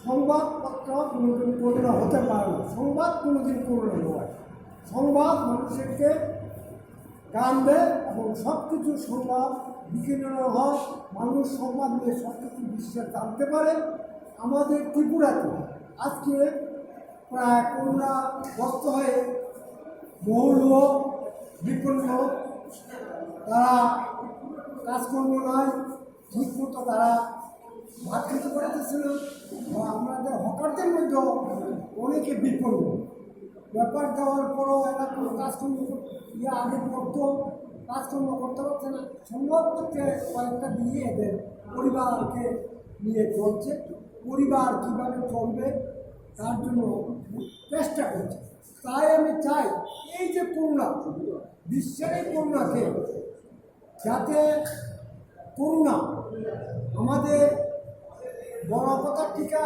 সংবাদপত্র কোনোদিন করোনা হতে পারে না, সংবাদ কোনোদিন করোনা নয়। সংবাদ মানুষকে জ্ঞান দেয় এবং সব কিছু সংবাদ বিকিরণ হয়, মানুষ সংবাদ নিয়ে সব কিছু বিশ্বে জানতে পারে। আমাদের ত্রিপুরাতে আজকে প্রায় করোনাগ্রস্ত হয়ে বহু লোক বিপন্ন, তারা কাজকর্ম নাই, ঠিক মতো তারা ভাত খেতে পারতেছে না, বা আমাদের হকারদের মধ্যে অনেকে বিপন্ন। ব্যাপার দেওয়ার পরও এরা কোনো কাজকর্ম কর-, ইয়ে আগে করতো, কাজকর্ম করতে পারছে না। সংবাদপত্রে কয়েকটা দিয়ে এদের পরিবারকে নিয়ে চলছে। পরিবার কীভাবে চলবে তার জন্য চেষ্টা করছে। তাই আমি চাই এই যে করোনা, বিশ্বের এই করোনাকে যাতে করোনা আমাদের বড় কথা, টিকা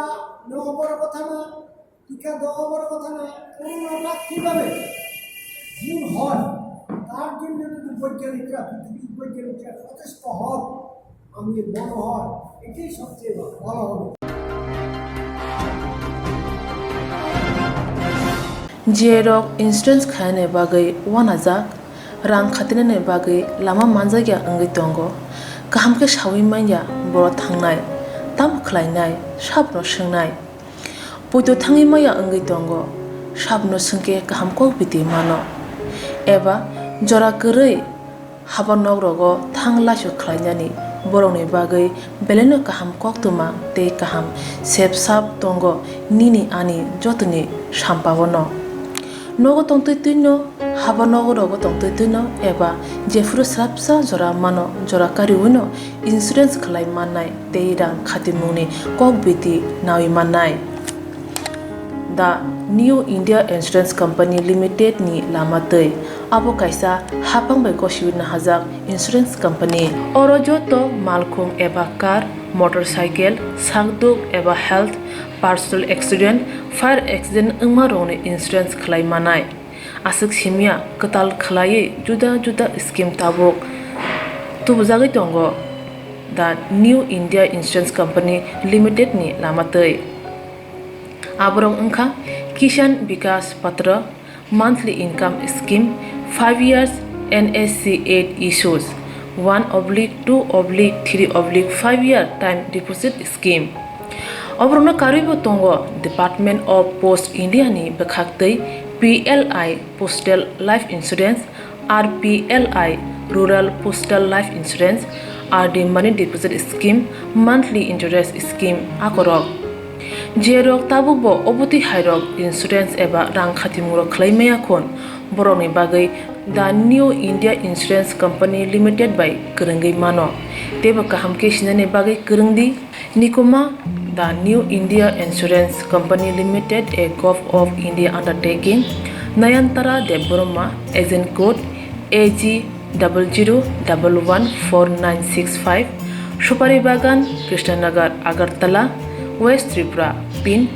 নেওয়া বড় কথা না, টিকা দেওয়া বড় কথা না, করোনাটা কীভাবে দূর হয় তার জন্য কিন্তু বৈজ্ঞানিকরা, পৃথিবীর বৈজ্ঞানিকরা সচেষ্ট হন, আমি মনে হয় এটাই সবচেয়ে ভালো হবে। J rok insurance khainani bagwi uanajak, rang khatinani bagwi lama manjakya wngwi tongo. Kaham khe saui manya borok thangnai, tamo khlainai, sabono swngnai. Poito thangwi maya wngwi tongo, sabono swngkhe kaham kok biti mano. Eba jora kwrwi haba nok rogo thang laisu khlainani borokni bagwi belaino kaham koktwma tei kaham sep sap tongo nini ani jotoni sampao no. Nogo tongtwi twino, haba nogo rogo tongtwi twino eba jephuru swrapsa jora mano, jora kariwino insurance khlai mannai tei rang khatimungni kok biti naui mannai. The New India Insurance Company Limited ni lama twi. Abo kaisa haphang bai gosiwi nahajak insurance company. Oro joto malkhung eba car, motorcycle, sakduk eba health, personal accident, fire accident wngma rokni insurance khlai manai. Aswk simya kwtal khlaiwi juda juda scheme tabuk tubujagwi tongo the New India Insurance Company Limited ni lama twi. Aborok wngkha Kisan Vikas Patra, monthly income scheme, five years N S C eight issues, one oblique two oblique three oblique five year time deposit scheme. Oborokno karwibo tongo Department of Post India ni bwkhaktwi P L I Postal Life Insurance, R P L I Rural Postal Life Insurance, R D Money Deposit Scheme, Monthly Interest Scheme akorok. Jerok tabukbo obotwi hairok insurance eba rang khatimungrok khlai maya khun, borokni bagwi The New India Insurance Company Limited bai kwrwngwi mano. Teibo kaham khe sinani bagwi kwrwng di. Nikoma, The New India Insurance Company Limited, a Govt of India undertaking, Nayantara Debbarma, agent code A G double zero double one four nine six five, Supari Bagan, Krishnanagar, Agartala, West Tripura, pin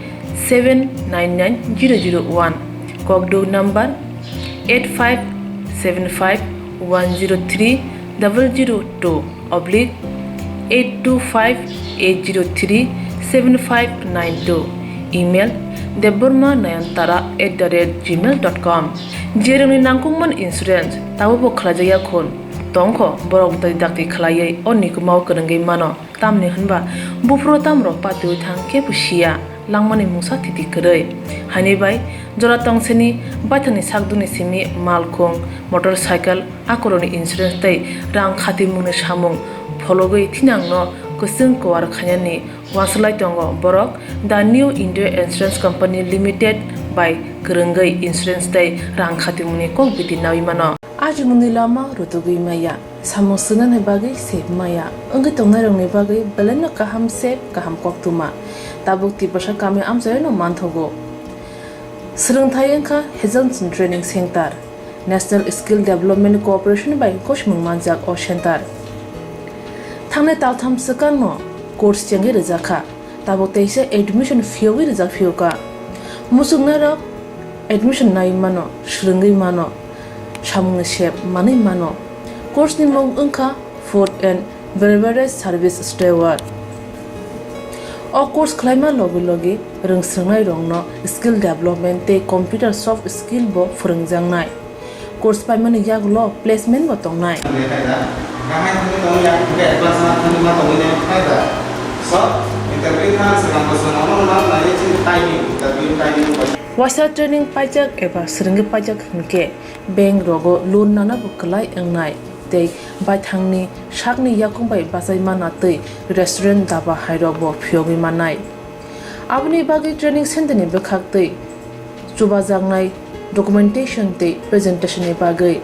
seven nine nine zero zero one, kokduk number eight five seven five one zero three double zero two oblique eight two five eight zero three seven five nine two, email debbarma nayantara at the rate gmail dot com. Jerwngni nangkukmani insurance tabukbo khlaijakya khun tongkho, borok dakti dakti khlaiwi o nikumao kwrwngwi mano. Tamni hwnba buphuru tamrok patiwi thang kebo siya, langmani mungsa thiti kwrwi. Haini bai jora tongseni baithangni sakdukni simi malkhung, motorcycle, akorokni insurance tei rang khatimungni samung phologwi thinangno kwchwng kuar khainani uansuk lai tongo borok The New India Insurance Company Limited bai kwrwngwi insurance tei rang khatimungni kok biti naui mano. Ajimungni lama rutugwi maya, samung swngnani bagwi sep maya, wngwi tongnairokni bagwi belaino kaham sep, kaham koktwma. Tabuk Tiprasa kami amchaino manthogo. Swrwngthai wngkha Hazelson Training Center, National Skill Development Corporation bai gosimung manjak o center. Thangnai taltham swkangno course chengwi rwjakha, tabuk teisa admission phiyogwi rwjak phiyokha. Muchungnairok admission nai mano, swrwngwi mano, samungni sep manwi mano. Course ni mung wngkha Food and Beverage Service Steward. O course khlaima logi logi rwngswrwngnairokno skill development tei computer soft skill bo phwrwngjaknai. Course paimani yagulo placement bo tongnai. Waisa training paijak eba swrwngwi paijak hwnkhe bank rogo loan nana bo kwlai wngnai tei baithangni sakni yakung bai bachai mana tei restaurant, daba hairok bo phiyogwi mannai. Aboni bagwi training center ni bwkhak tei chubajaknai documentation tei presentation ni bagwi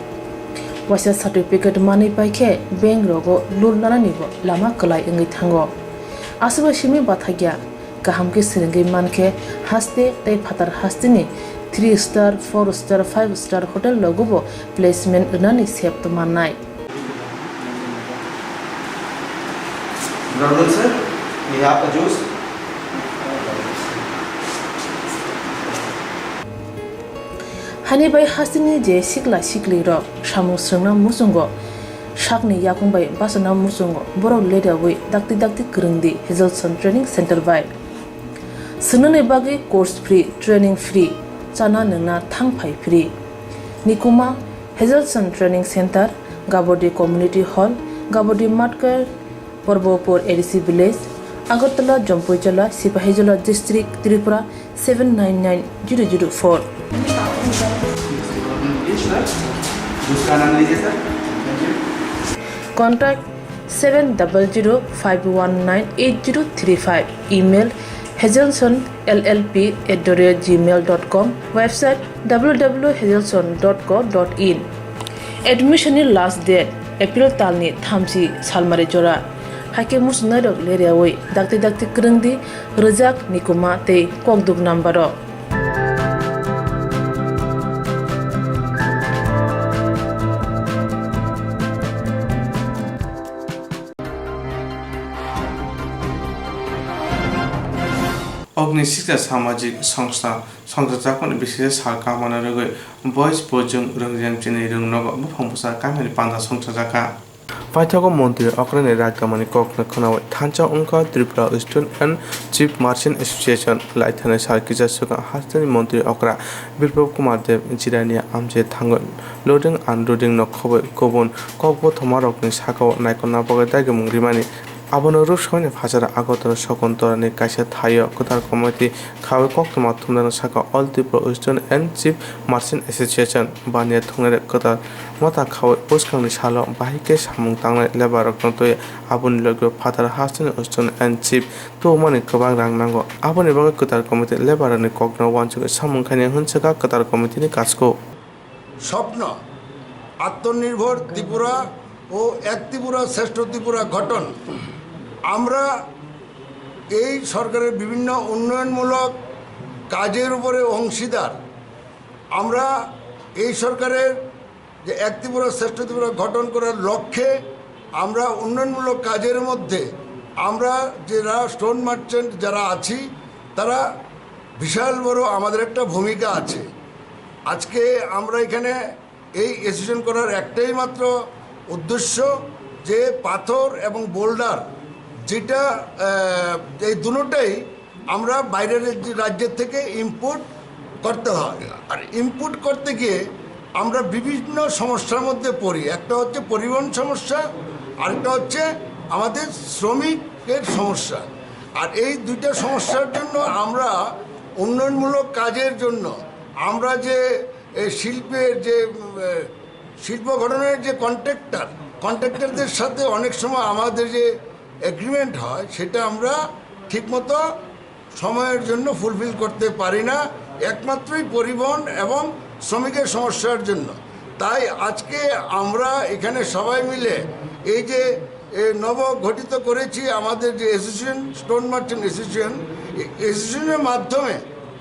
waisa certificate manwi paikhe bank rogo loan nanani bo lama kwlai wngwi thango. Aswk bai simi bathakya. Kaham khe swrwngwi mankhe haste tei phatar hasteni three star, four star, five star hotel rogobo placement rwnani sep tongmannai. Good afternoon, sir. We have a juice. Hani bai hasteni je sikla siklirok samung swrwngna muchungo, sakni yakung bai bachana muchungo borok leriawi dakti dakti kwrwngdi Hazelson Training Center bai. Swngnani bagwi course free, training free, chana nwngna thang phai free. Nikuma, Hazelson Training Center, Gabodi Community Hall, Gabodi Matkar, Parbopur A D C Village, Agartala, Jampuijala, Sipahijola District, Tripura seven nine nine zero zero four. Contact seven double zero five one nine eight zero three five. Email hazelson L L P at the rate gmail dot com. Website W W W hazelson dot co dot in. Admission ni last date April talni thamchi salmari jora. Haikhe muchungnairok leriawi dakti dakti kwrwngdi, rwjak, nikuma tei kokduk number rok. Ogni siksa samajik songstha songchajakmani bisingtwi sal kaham rwgwi boys bojwng rwngjwng chini rwngnogo buphang bwsa kamiyani panda songchajakha. Paithago montri okrani ragamani kokno khwnawi thansa wngkha Tripura Student and Chief Merchant Association. Laithani sal kisa swkang hasteni montri okra Biplab Kumar Deb jirania amchai thangwi loading unloading no khobwi kubun kokbo thomarokni sakao naikolna bagwi dagimung rimani. Abono rwsongni phasar Agartala Sakuntarani kaisa thaio kwtal committee khawi koktwma thumjakna saka All Tripura Student and Chief Merchant Association baniya thungnai kwtal motha khawi bwskangni salo bahai khe samung tangnai labour rokno twi aboni logi phatar hasteni student and chief tubumani kwbang rang nango. Aboni bagwi kwtal committee labour rokni kokno uansugwi samung khainai hwnwi swkha kwtal committee ni kasku. স্বপ্ন, আত্মনির্ভর ত্রিপুরা ও এক ত্রিপুরা শ্রেষ্ঠ ত্রিপুরা গঠন। আমরা এই সরকারের বিভিন্ন উন্নয়নমূলক কাজের উপরে অংশীদার। আমরা এই সরকারের যে এক ত্রিপুরা শ্রেষ্ঠ ত্রিপুরা গঠন করার লক্ষ্যে আমরা উন্নয়নমূলক কাজের মধ্যে আমরা যারা স্টোন মার্চেন্ট যারা আছি, তারা বিশাল বড় আমাদের একটা ভূমিকা আছে। আজকে আমরা এখানে এই অ্যাসোসিয়েশন করার একটাই মাত্র উদ্দেশ্য, যে পাথর এবং বোল্ডার যেটা, আহ, এই দুটোটাই আমরা বাইরের রাজ্য-, রাজ্যের থেকে ইম্পোর্ট করতে হয়। আর ইম্পোর্ট করতে গিয়ে আমরা বিভিন্ন সমস্যার মধ্যে পড়ি। একটা হচ্ছে পরিবহন সমস্যা, আরেকটা হচ্ছে আমাদের শ্রমিকের সমস্যা। আর এই দুইটা সমস্যার জন্য আমরা উন্নয়নমূলক কাজের জন্য আমরা যে এই শিল্পের যে, উম, এ, শিল্প গঠনের যে কন্ট্রাক্টর, কন্ট্রাক্টরদের সাথে অনেক সময় আমাদের যে এগ্রিমেন্ট হয়, সেটা আমরা ঠিকমতো সময়ের জন্য ফুলফিল করতে পারি না, একমাত্রই পরিবহন এবং শ্রমিকের সমস্যার জন্য। তাই আজকে আমরা এখানে সবাই মিলে এই যে, এ, নব গঠিত করেছি আমাদের যে অ্যাসোসিয়েশন, স্টোন মার্চেন্ট অ্যাসোসিয়েশন, এই অ্যাসোসিয়েশনের মাধ্যমে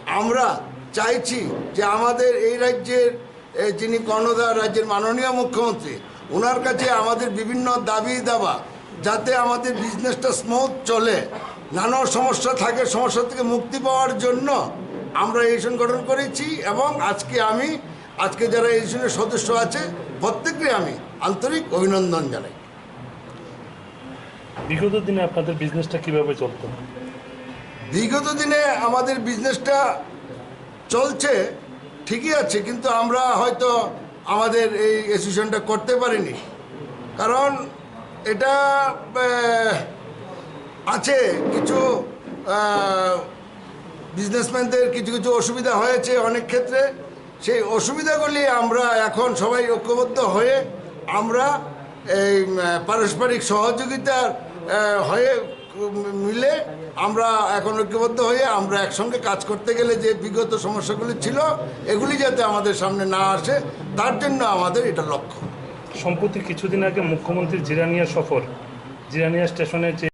আমরা চাইছি যে আমাদের এই রাজ্যের, এ, যিনি কর্ণধার, রাজ্যের মাননীয় মুখ্যমন্ত্রী, ওনার কাছে আমাদের বিভিন্ন দাবি দাবা, যাতে আমাদের বিজনেসটা স্মুথ চলে, নানা সমস্যা থাকে, সমস্যা থেকে মুক্তি পাওয়ার জন্য আমরা এই সংগঠন করেছি। এবং আজকে আমি, আজকে যারা এই সংগঠনের সদস্য আছে, প্রত্যেককে আমি আন্তরিক অভিনন্দন জানাই। বিগত দিনে আপনাদের বিজনেসটা কিভাবে চলতো? বিগত দিনে আমাদের বিজনেসটা চলছে, ঠিকই আছে, কিন্তু আমরা হয়তো আমাদের এই অ্যাসোসিয়েশনটা করতে পারিনি, কারণ এটা, আহ, আছে কিছু, আহ, বিজনেসম্যানদের কিছু কিছু অসুবিধা হয়েছে অনেক ক্ষেত্রে। সেই অসুবিধাগুলি আমরা এখন সবাই ঐক্যবদ্ধ হয়ে আমরা এই, উম, পারস্পরিক সহযোগিতার, আহ, হয়ে, উম, মিলে আমরা এখন ঐক্যবদ্ধ হয়ে আমরা একসঙ্গে কাজ করতে গেলে যে বিগত সমস্যাগুলি ছিল, এগুলি যাতে আমাদের সামনে না আসে, তার জন্য আমাদের এটা লক্ষ্য। সম্প্রতি কিছুদিন আগে মুখ্যমন্ত্রীর জিরানিয়া সফর, জিরানিয়া স্টেশনে যে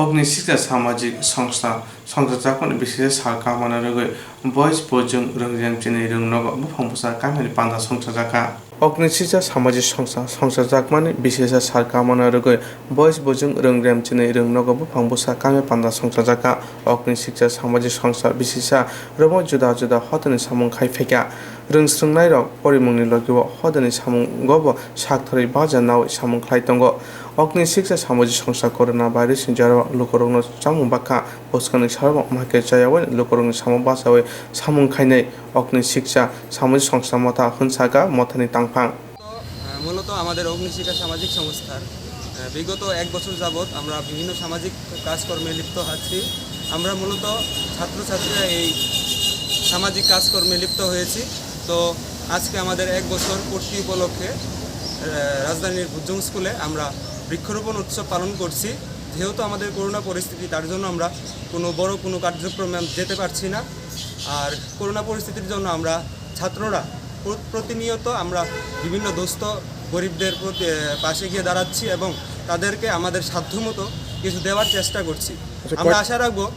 Okni siksa samajik songsa songsa chakmani bisingsa sal kamana rwgwi boys bojwng rwng rem chini rwng nogo buphang bwsa kamini panda songsa jakha. Okni siksa samajik songsa songsa jakmani bisingsa sal kamana rwgwi boys bojwng rwng rem chini rwng nogo buphang bwsa kami panda songsa jakha. Okni siksa samajik songsa bisingsa rwmo juda juda hotani samung khai phaikha. Rwng swrwngnairok porimungni logi-o hodani samungobo sakthorwi baja naui samung khlai tongo. Okni siksa samajik songsa corona virus ni jorao lukurokno chamung bakha, bwskangni sarokbo mahke chayaui lukurokni samung bachaui samung khainai. Okni siksa samajik songsa motha hwnsa kha mothani tangphang. আহ, মূলত আমাদের অগ্নিশিখা সামাজিক সংস্থার, আহ, বিগত এক বছর যাবৎ আমরা বিভিন্ন সামাজিক কাজকর্মে লিপ্ত আছি। আমরা মূলত ছাত্রছাত্রীরা এই সামাজিক কাজকর্মে লিপ্ত হয়েছি। তো আজকে আমাদের এক বছর পূর্তি উপলক্ষে, আহ, রাজধানীর ভুজং স্কুলে আমরা বৃক্ষরোপণ উৎসব পালন করছি। যেহেতু আমাদের করোনা পরিস্থিতি, তার জন্য আমরা কোনো বড় কোনো কার্যক্রমে যেতে পারছি না। আর করোনা পরিস্থিতির জন্য আমরা ছাত্ররা প্র-, প্রতিনিয়ত আমরা বিভিন্ন দুস্থ গরিবদের প্রতি, আহ, পাশে গিয়ে দাঁড়াচ্ছি এবং তাদেরকে আমাদের সাধ্যমতো কিছু দেওয়ার চেষ্টা করছি। আচ্ছা, আমরা কয়- আশা রাখবো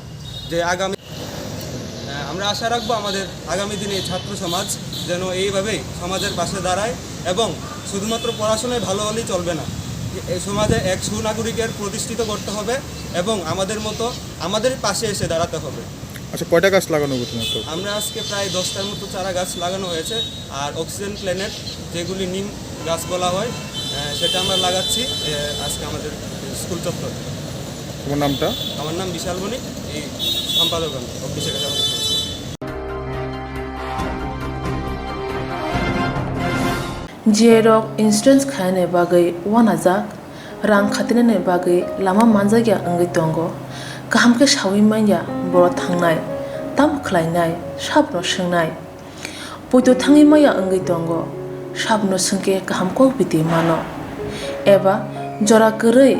যে আগামী, আহ, আমরা আশা রাখবো আমাদের আগামী দিনে এই ছাত্র সমাজ যেন এইভাবেই সমাজের পাশে দাঁড়ায় এবং শুধুমাত্র পড়াশোনায় ভালো হলেই চলবে না, এই সমাজে এক সুনাগরিকের প্রতিষ্ঠিত করতে হবে এবং আমাদের মতো আমাদের পাশে এসে দাঁড়াতে হবে। আচ্ছা, কয়টা গাছ লাগানো হয়েছে মোট? আমরা আজকে প্রায় দশটার মতো চারা গাছ লাগানো হয়েছে, আর অক্সিজেন প্ল্যানেট, যেগুলি নিম গাছ বলা হয়, আহ, সেটা আমরা লাগাচ্ছি, আহ, আজকে আমাদের স্কুল চত্বরে। তোমার নামটা? আমার নাম বিশাল বণিক, এই সম্পাদক আমি, অগ্নিশিখা সমাজ। J rok insurance khainani bagwi uanajak. Rang khatinani bagwi lama manjakya wngwi tongo. Kaham khe saui manya borok thangnai, tamo khlainai, sabono swngnai. Poito thangwi manya wngwi tongo, sabono swngkhe kaham kok biti mano. Eba jora kwrwi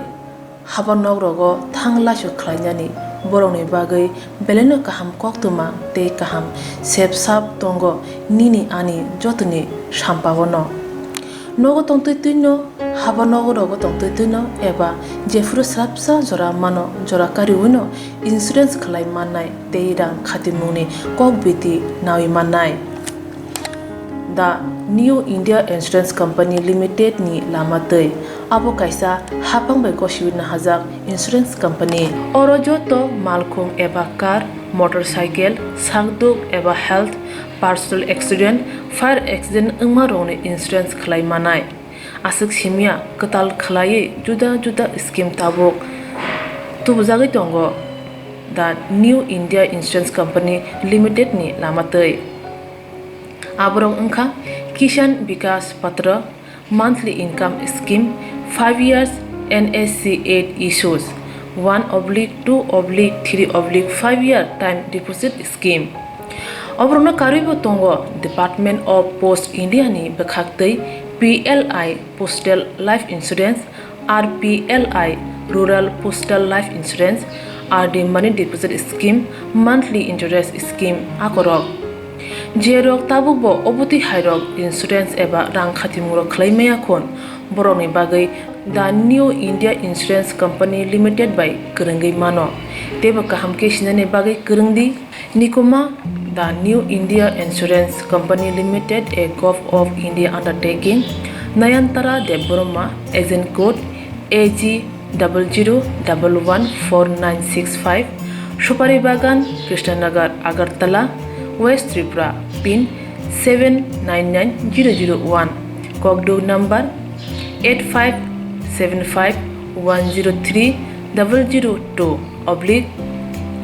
haba nok rogo thang laisu khlainani borokni bagwi belaino kaham koktwma tei kaham sep sap tongo nini ani jotoni sampao no. Nogo tongtwi twino, haba nogo rogo tongtwi twino, eba jephuru swrapsa jora mano, jora kariwino insurance khlai mannai tei rang khatimungni kok biti naui mannai. The New India Insurance Company Limited ni lama twi. Abo kaisa haphang bai gosiwi nahajak insurance company. Oro joto malkhung eba car, motorcycle, sakduk eba health, personal accident, fire accident wngma rokni insurance khlai manai. Aswk simya kwtal khlaiwi juda juda scheme tabuk tubujagwi tongo the New India Insurance Company Limited ni lama twi. Aborok wngkha Kisan Vikas Patra, monthly income scheme, five years N S C eight issues, one oblique two oblique three oblique five year time deposit scheme. Oborokno karwibo tongo Department of Post India ni bwkhaktwi P L I Postal Life Insurance, R P L I Rural Postal Life Insurance, R D Money Deposit Scheme, Monthly Interest Scheme akorok. Jerok tabukbo obotwi hairok insurance eba rang khatimungrok khlai maya khun, borokni bagwi The New India Insurance Company Limited bai kwrwngwi mano, teibo kaham khe sinani bagwi kwrwng di. Nikuma, The New India Insurance Company Limited, a Govt of India undertaking, Nayantara Debbarma, agent code A G double zero double one four nine six five, Supari Bagan, Krishnanagar, Agartala, West Tripura, pin seven nine nine zero zero one, kokduk number eight five seven five one zero three double zero two oblique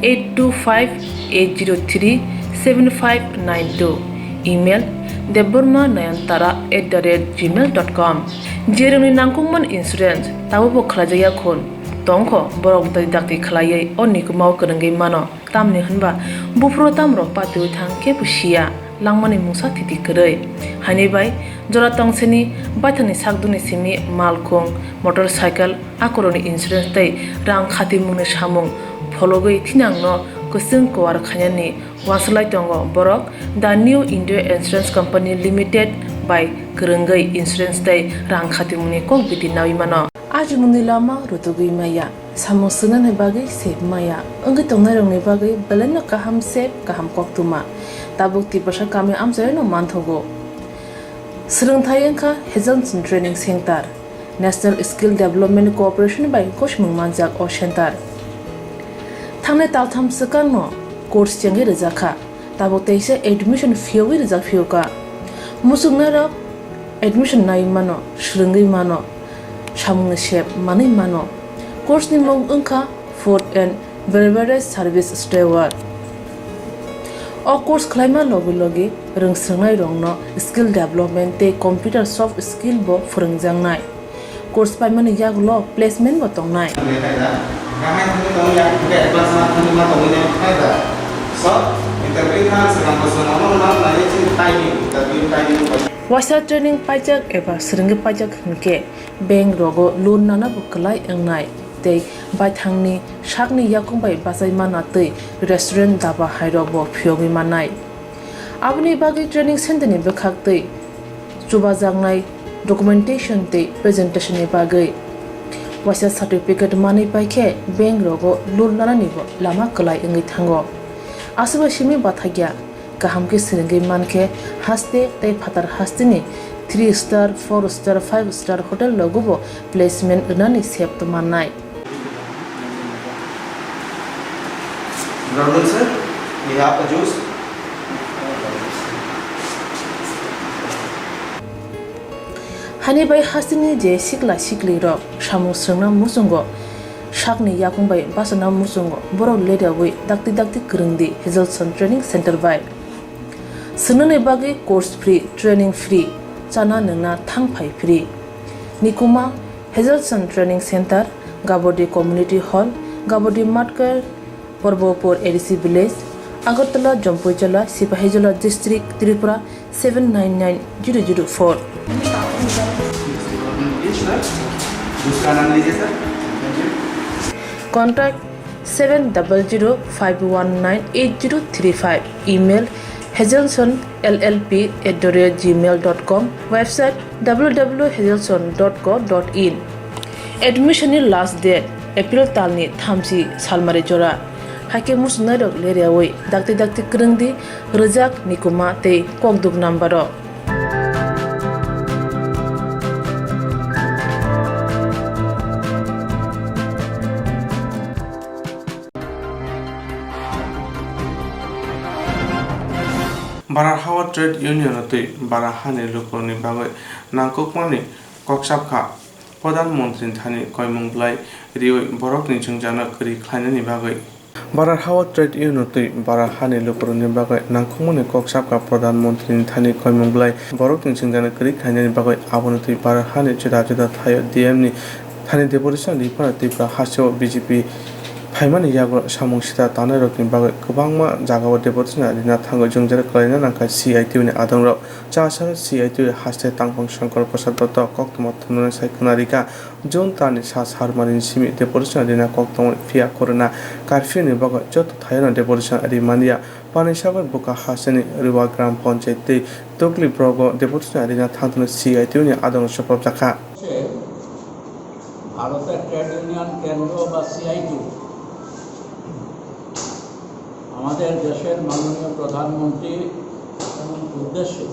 eight two five eight zero three seven five nine two, email debbarma nayantara at the rate gmail dot com. Jerokni nangkukmani insurance tabukbo khlaijakya khun tongkho, borok dakti dakti khlaiwi o nikumao kwrwngwi mano. Tamni hwnba buphuru tamrok patiwi thang kebo siya, langmani mungsa thiti kwrwi. Haini bai jora tongsini baithangni sakdukni simi malkhung, motorcycle, akorokni insurance tei rang khatimungni samung phologwi thinangno kwchwng kuar khainani uansuk lai tongo borok The New India Insurance Company Limited bai kwrwngwi insurance tei rang khatimungni kok biti naui mano. Ajimungni lama rutugwi maya, samung swngnani bagwi sep maya, wngwi tongnairokni bagwi belaino kaham sep, kaham koktwma. Tabuk Tiprasa kami amchaino manthogo. Swrwngthai wngkha Hazelson Training Center, National Skill Development Corporation bai gosimung manjak o center. Thangnai taltham swkangno course chengwi rwjakha. Tabuk teisa admission phiyogwi rijak phiyokha. Muchungnairok admission naiwi mano, swrwngwi mano, samungni sep manwi mano. Course ni mung wngkha Food and Beverage Service Steward. O course khlaima logi logi rwngswrwngnairokno skill development tei computer soft skill bo phwrwngjaknai. Course paimani yagulo placement bo tongnai. Waisa training paijak eba swrwngwi paijak hinkhe bank rogo loan nana bo kwlai wngnai tei baithangni sakni yakung bai bachai mana twi restaurant, daba hairok bo phiyogwi mannai. Aboni bagwi training center ni bwkhak twi chubajaknai documentation tei presentation ni bagwi waisa certificate manwi paikhe bank rogo loan nanani bo lama kwlai wngwi thango. Aswkbai simi bathakya kaham khe swrwngwi mankhe haste tei phatar hasteni three star, four star, five star hotel rogo bo placement rwnani sep tongmannai. Brother sir, we have a juice. Hani bai hasteni je sikla sikli rok samung swrwngna muchungo, sakni yakung bai bachana muchungo, borok leriawi dakti dakti kwrwngdi Hazelson Training Center bai. Swrwngnani bagwi course free, training free, chana nwngna thang phai free. Nikuma Hazelson Training Center, Gabodi Community Hall, Gabodi Matkar, Porbopur A D C Village, Agartala, Jampuijala, Sipahijola District, Tripura seven nine nine zero zero four. Contact seven double zero five one nine eight zero three five. Email hazelson L L P at the rate gmail dot com. Website W W W hazelson dot co dot in. Admission ni last date April talni thamchi salmari jora. Haikhe muchungnairok leriawi dakti dakti kwrwngdi rwjak nikuma tei kokduk number o. Bara hao trade union twi bara hani lukurokni bagwi nangkukmani kok sapkha. Pradhan Mantri thani koimung bwlai riwi borokni jwngjano kwrwi khlainani bagwi. Bara hao trade union twi bara hani lukurokni bagwi nangkukmani kok sapkha. Pradhan Mantri thani koimung bwlai borokni jwngjano kwrwi khlainani bagwi, aboni twi bara hani juda juda thaio D M ni thani deputation rifano Tripura hasteo B J P phaimani yago samung sita tanairokni bagwi kwbangma jagao deputation rina thango jwngjal kwlaina nangkha C I T U ni adongrok. Chasaro C I T U haste tangphang Shankar Prasad Dotto koktwma thumnani sai khwna rikha. June talni sa Sarmari ni simi deputation rina koktwma phiya corona curfew ni bagwi joto thaiono deputation rimaniya. Panisagar buka hasteni Riwa Gram Panchayat tei Tukli Brogo deputation rina thangthano C I T U ni adongrok chopropjakha. ভারতের trade union কেন্দ্র বা সিআইটিউ আমাদের দেশের মাননীয় প্রধানমন্ত্রীর উদ্দেশ্যে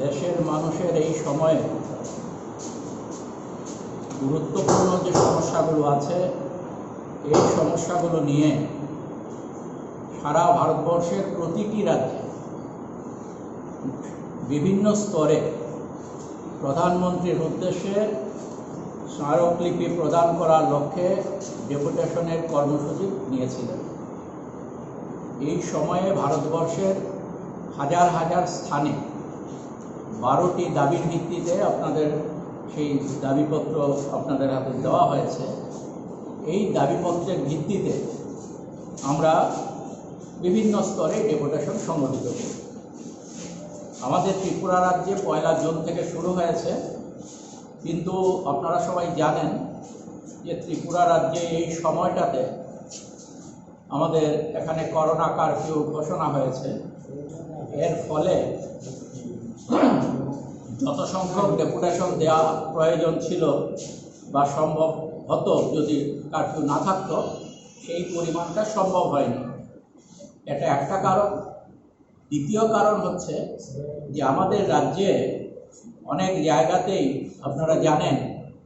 দেশের মানুষের এই সময়ে গুরুত্বপূর্ণ যে সমস্যাগুলো আছে, এই সমস্যাগুলো নিয়ে সারা ভারতবর্ষের প্রতিটি রাজ্যে বিভিন্ন স্তরে প্রধানমন্ত্রীর উদ্দেশ্যে স্মারকলিপি প্রদান করার লক্ষ্যে ডেপুটেশনের কর্মসূচি নিয়েছিলেন। এই সময়ে ভারতবর্ষের হাজার হাজার স্থানে বারোটি দাবির ভিত্তিতে আপনাদের সেই দাবিপত্র আপনাদের হাতে দেওয়া হয়েছে। এই দাবিপত্রের ভিত্তিতে আমরা বিভিন্ন স্তরে ডেপুটেশন সংগঠিত করি। আমাদের ত্রিপুরা রাজ্যে পয়লা জুন থেকে শুরু হয়েছে, কিন্তু আপনারা সবাই জানেন যে ত্রিপুরা রাজ্যে এই সময়টাতে আমাদের এখানে করোনা কারফিউ ঘোষণা হয়েছে। এর ফলে যত সংখ্যক ডেপুটেশন দেওয়া প্রয়োজন ছিল বা সম্ভব হতো যদি কারফিউ না থাকতো, সেই পরিমাণটা সম্ভব হয়নি। এটা একটা কারণ। দ্বিতীয় কারণ হচ্ছে যে আমাদের রাজ্যে অনেক জায়গাতেই আপনারা জানেন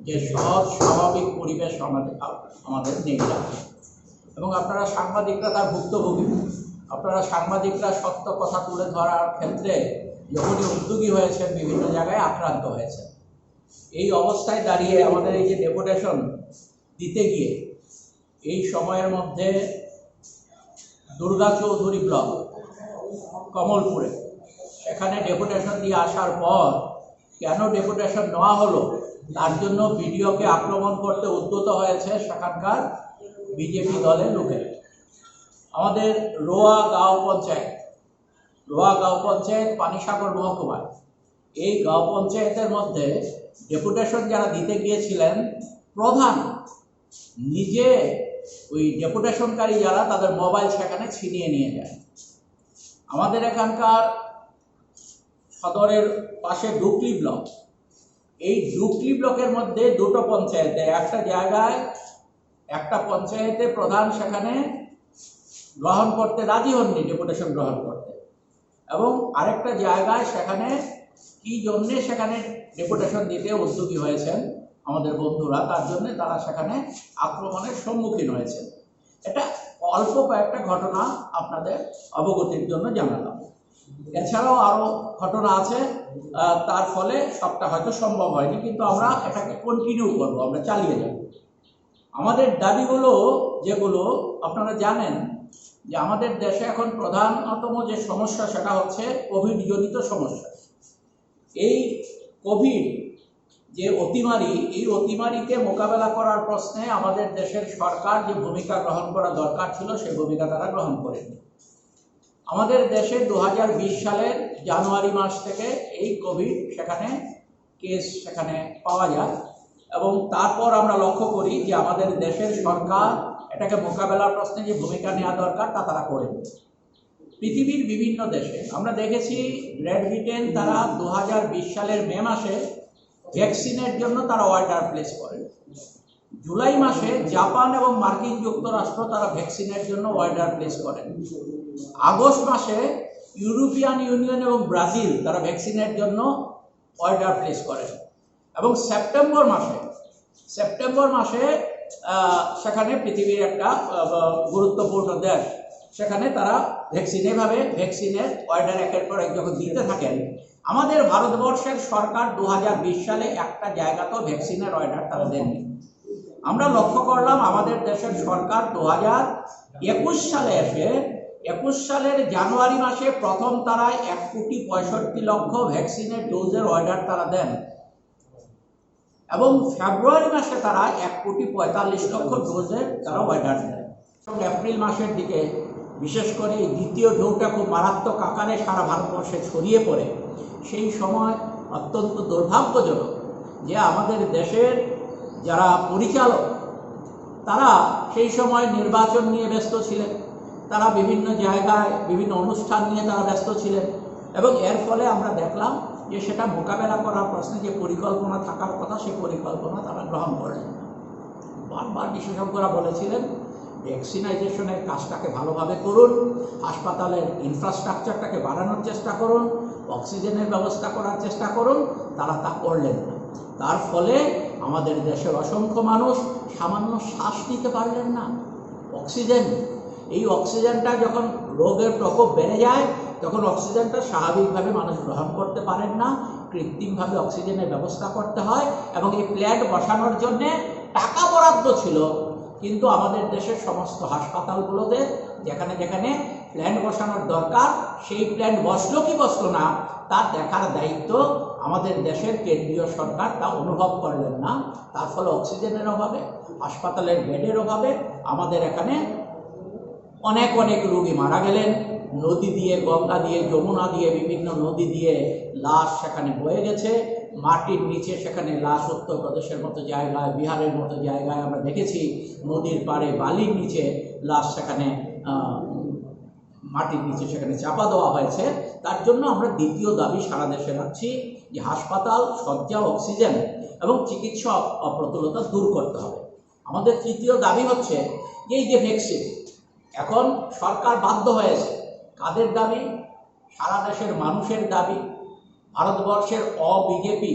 যে সহজ স্বাভাবিক পরিবেশ আমাদের, আমাদের নেই। এবং আপনারা সাংবাদিকরা তার ভুক্তভোগী। আপনারা সাংবাদিকরা সত্য কথা তুলে ধরার ক্ষেত্রে যখনই উদ্যোগী হয়েছেন, বিভিন্ন জায়গায় আক্রান্ত হয়েছেন। এই অবস্থায় দাঁড়িয়ে আমাদের এই যে ডেপুটেশন দিতে গিয়ে এই সময়ের মধ্যে দুর্গা চৌধুরী ব্লক কমলপুরে সেখানে ডেপুটেশন দিয়ে আসার পর কেন ডেপুটেশন নেওয়া হলো, তার জন্য বিডিওকে আক্রমণ করতে উদ্যত হয়েছে সেখানকার বিজেপি দলের লোকেরা। আমাদের রোয়া গাঁও পঞ্চায়েত, রোয়া গাঁও পঞ্চায়েত পানিসাগর মহকুমায়, এই গাঁও পঞ্চায়েতের মধ্যে ডেপুটেশন যারা দিতে গিয়েছিলেন, প্রধান নিজে ওই ডেপুটেশনকারী যারা, তাদের মোবাইল সেখানে ছিনিয়ে নিয়ে যায়। আমাদের এখানকার সদরের পাশে ডুকলি ব্লক, এই ডুকলি ব্লকের মধ্যে দুটো পঞ্চায়েতে, একটা জায়গায় একটা পঞ্চায়েতে প্রধান সেখানে গ্রহণ করতে রাজি হননি ডেপুটেশন গ্রহণ করতে, এবং আরেকটা জায়গায় সেখানে কি জন্যে সেখানে ডেপুটেশন দিতে উদ্যোগী হয়েছেন আমাদের বন্ধুরা, তার জন্য তারা সেখানে আক্রমণের সম্মুখীন হয়েছে। এটা অল্প কয়েকটা ঘটনা আপনাদের অবগতির জন্য জানালাম। এছাড়াও আরো ঘটনা আছে, আহ, তার ফলে সবটা হয়তো সম্ভব হয়নি, কিন্তু আমরা এটাকে কন্টিনিউ করবো, আমরা চালিয়ে যাব। আমাদের দাবিগুলো যেগুলো আপনারা জানেন যে আমাদের দেশে এখন প্রধানতম যে সমস্যা সেটা হচ্ছে কোভিড জনিত সমস্যা। এই কোভিড যে অতিমারি, এই অতিমারিকে মোকাবেলা করার প্রশ্নে আমাদের দেশের সরকার যে ভূমিকা গ্রহণ করা দরকার ছিল, সেই ভূমিকা তারা গ্রহণ করেনি। আমাদের দেশে দু হাজার বিশ সালের জানুয়ারি মাস থেকে এই কোভিড সেখানে কেস সেখানে পাওয়া যায়, এবং তারপর আমরা লক্ষ্য করি যে আমাদের দেশের সরকার এটাকে মোকাবেলার প্রশ্নে যে ভূমিকা নেওয়া দরকার তা তারা করেনি। পৃথিবীর বিভিন্ন দেশে আমরা দেখেছি, গ্রেট ব্রিটেন তারা দু হাজার বিশ সালের মে মাসে ভ্যাকসিনের জন্য তারা অর্ডার প্লেস করেন। জুলাই মাসে জাপান এবং মার্কিন যুক্তরাষ্ট্র তারা ভ্যাকসিনের জন্য অর্ডার প্লেস করেন। আগস্ট মাসে ইউরোপিয়ান ইউনিয়ন এবং ব্রাজিল তারা ভ্যাকসিনের জন্য অর্ডার প্লেস করেন। এবং সেপ্টেম্বর মাসে, সেপ্টেম্বর মাসে, আহ, সেখানে পৃথিবীর একটা, আহ, গুরুত্বপূর্ণ দেশ সেখানে তারা ভ্যাকসিন, এভাবে ভ্যাকসিনের অর্ডার একের পর এক যখন দিতে থাকেন, আমাদের ভারতবর্ষের সরকার দু হাজার বিশ সালে একটা জায়গাতেও ভ্যাকসিনের অর্ডার তারা দেননি। আমরা লক্ষ্য করলাম, আমাদের দেশের সরকার দু হাজার একুশ সালে এসে, একুশ সালের জানুয়ারি মাসে প্রথম তারা এক কোটি পঁয়ষট্টি লক্ষ ভ্যাকসিনের ডোজের অর্ডার তারা দেন, এবং ফেব্রুয়ারি মাসে তারা এক কোটি পঁয়তাল্লিশ লক্ষ ডোজের তারা অর্ডার দেন। এবং এপ্রিল মাসের দিকে বিশেষ করে এই দ্বিতীয় ঢেউটা খুব মারাত্মক আকারে সারা ভারতবর্ষে ছড়িয়ে পড়ে। সেই সময় অত্যন্ত দুর্ভাগ্যজনক যে আমাদের দেশের যারা পরিচালক, তারা সেই সময় নির্বাচন নিয়ে ব্যস্ত ছিলেন, তারা বিভিন্ন জায়গায় বিভিন্ন অনুষ্ঠান নিয়ে তারা ব্যস্ত ছিলেন, এবং এর ফলে আমরা দেখলাম যে সেটা মোকাবেলা করার প্রশ্নে যে পরিকল্পনা থাকার কথা, সে পরিকল্পনা তারা গ্রহণ করেন। বারবার বিশেষজ্ঞরা বলেছিলেন, ভ্যাকসিনাইজেশনের কাজটাকে ভালোভাবে করুন, হাসপাতালের ইনফ্রাস্ট্রাকচারটাকে বাড়ানোর চেষ্টা করুন, অক্সিজেনের ব্যবস্থা করার চেষ্টা করুন। তারা তা করলেন না। তার ফলে আমাদের দেশের অসংখ্য মানুষ সামান্য শ্বাস নিতে পারলেন না। অক্সিজেন, এই অক্সিজেনটা যখন রোগের প্রকোপ বেড়ে যায়, তখন অক্সিজেনটা স্বাভাবিকভাবে মানুষ গ্রহণ করতে পারেন না, কৃত্রিমভাবে অক্সিজেনের ব্যবস্থা করতে হয়। এবং এই প্ল্যান্ট বসানোর জন্য টাকা বরাদ্দ ছিল, কিন্তু আমাদের দেশের সমস্ত হাসপাতালগুলোতে যেখানে যেখানে প্ল্যান্ট বসানোর দরকার, সেই প্ল্যান্ট বসলো কি বসলো না, তা দেখার দায়িত্ব আমাদের দেশের কেন্দ্রীয় সরকার তা অনুভব করলেন না। তার ফলে অক্সিজেনের অভাবে, হাসপাতালের বেডের অভাবে আমাদের এখানে অনেক অনেক রোগী মারা গেলেন। নদী দিয়ে, গঙ্গা দিয়ে, যমুনা দিয়ে, বিভিন্ন নদী দিয়ে লাশ সেখানে বয়ে গেছে। মাটির নিচে সেখানে লাশ, উত্তরপ্রদেশের মতো জায়গায়, বিহারের মতো জায়গায় আমরা দেখেছি, নদীর পাড়ে বালির নিচে লাশ সেখানে আহ, মাটির নিচে সেখানে চাপা দেওয়া হয়েছে। তার জন্য আমরা দ্বিতীয় দাবি সারা দেশে রাখছি যে হাসপাতাল, শয্যা, অক্সিজেন এবং চিকিৎসা অপ্রতুলতা দূর করতে হবে। আমাদের তৃতীয় দাবি হচ্ছে যে এই যে ভ্যাকসিন, এখন সরকার বাধ্য হয়েছে। কাদের দাবি? সারা দেশের মানুষের দাবি। ভারতবর্ষের অ বিজেপি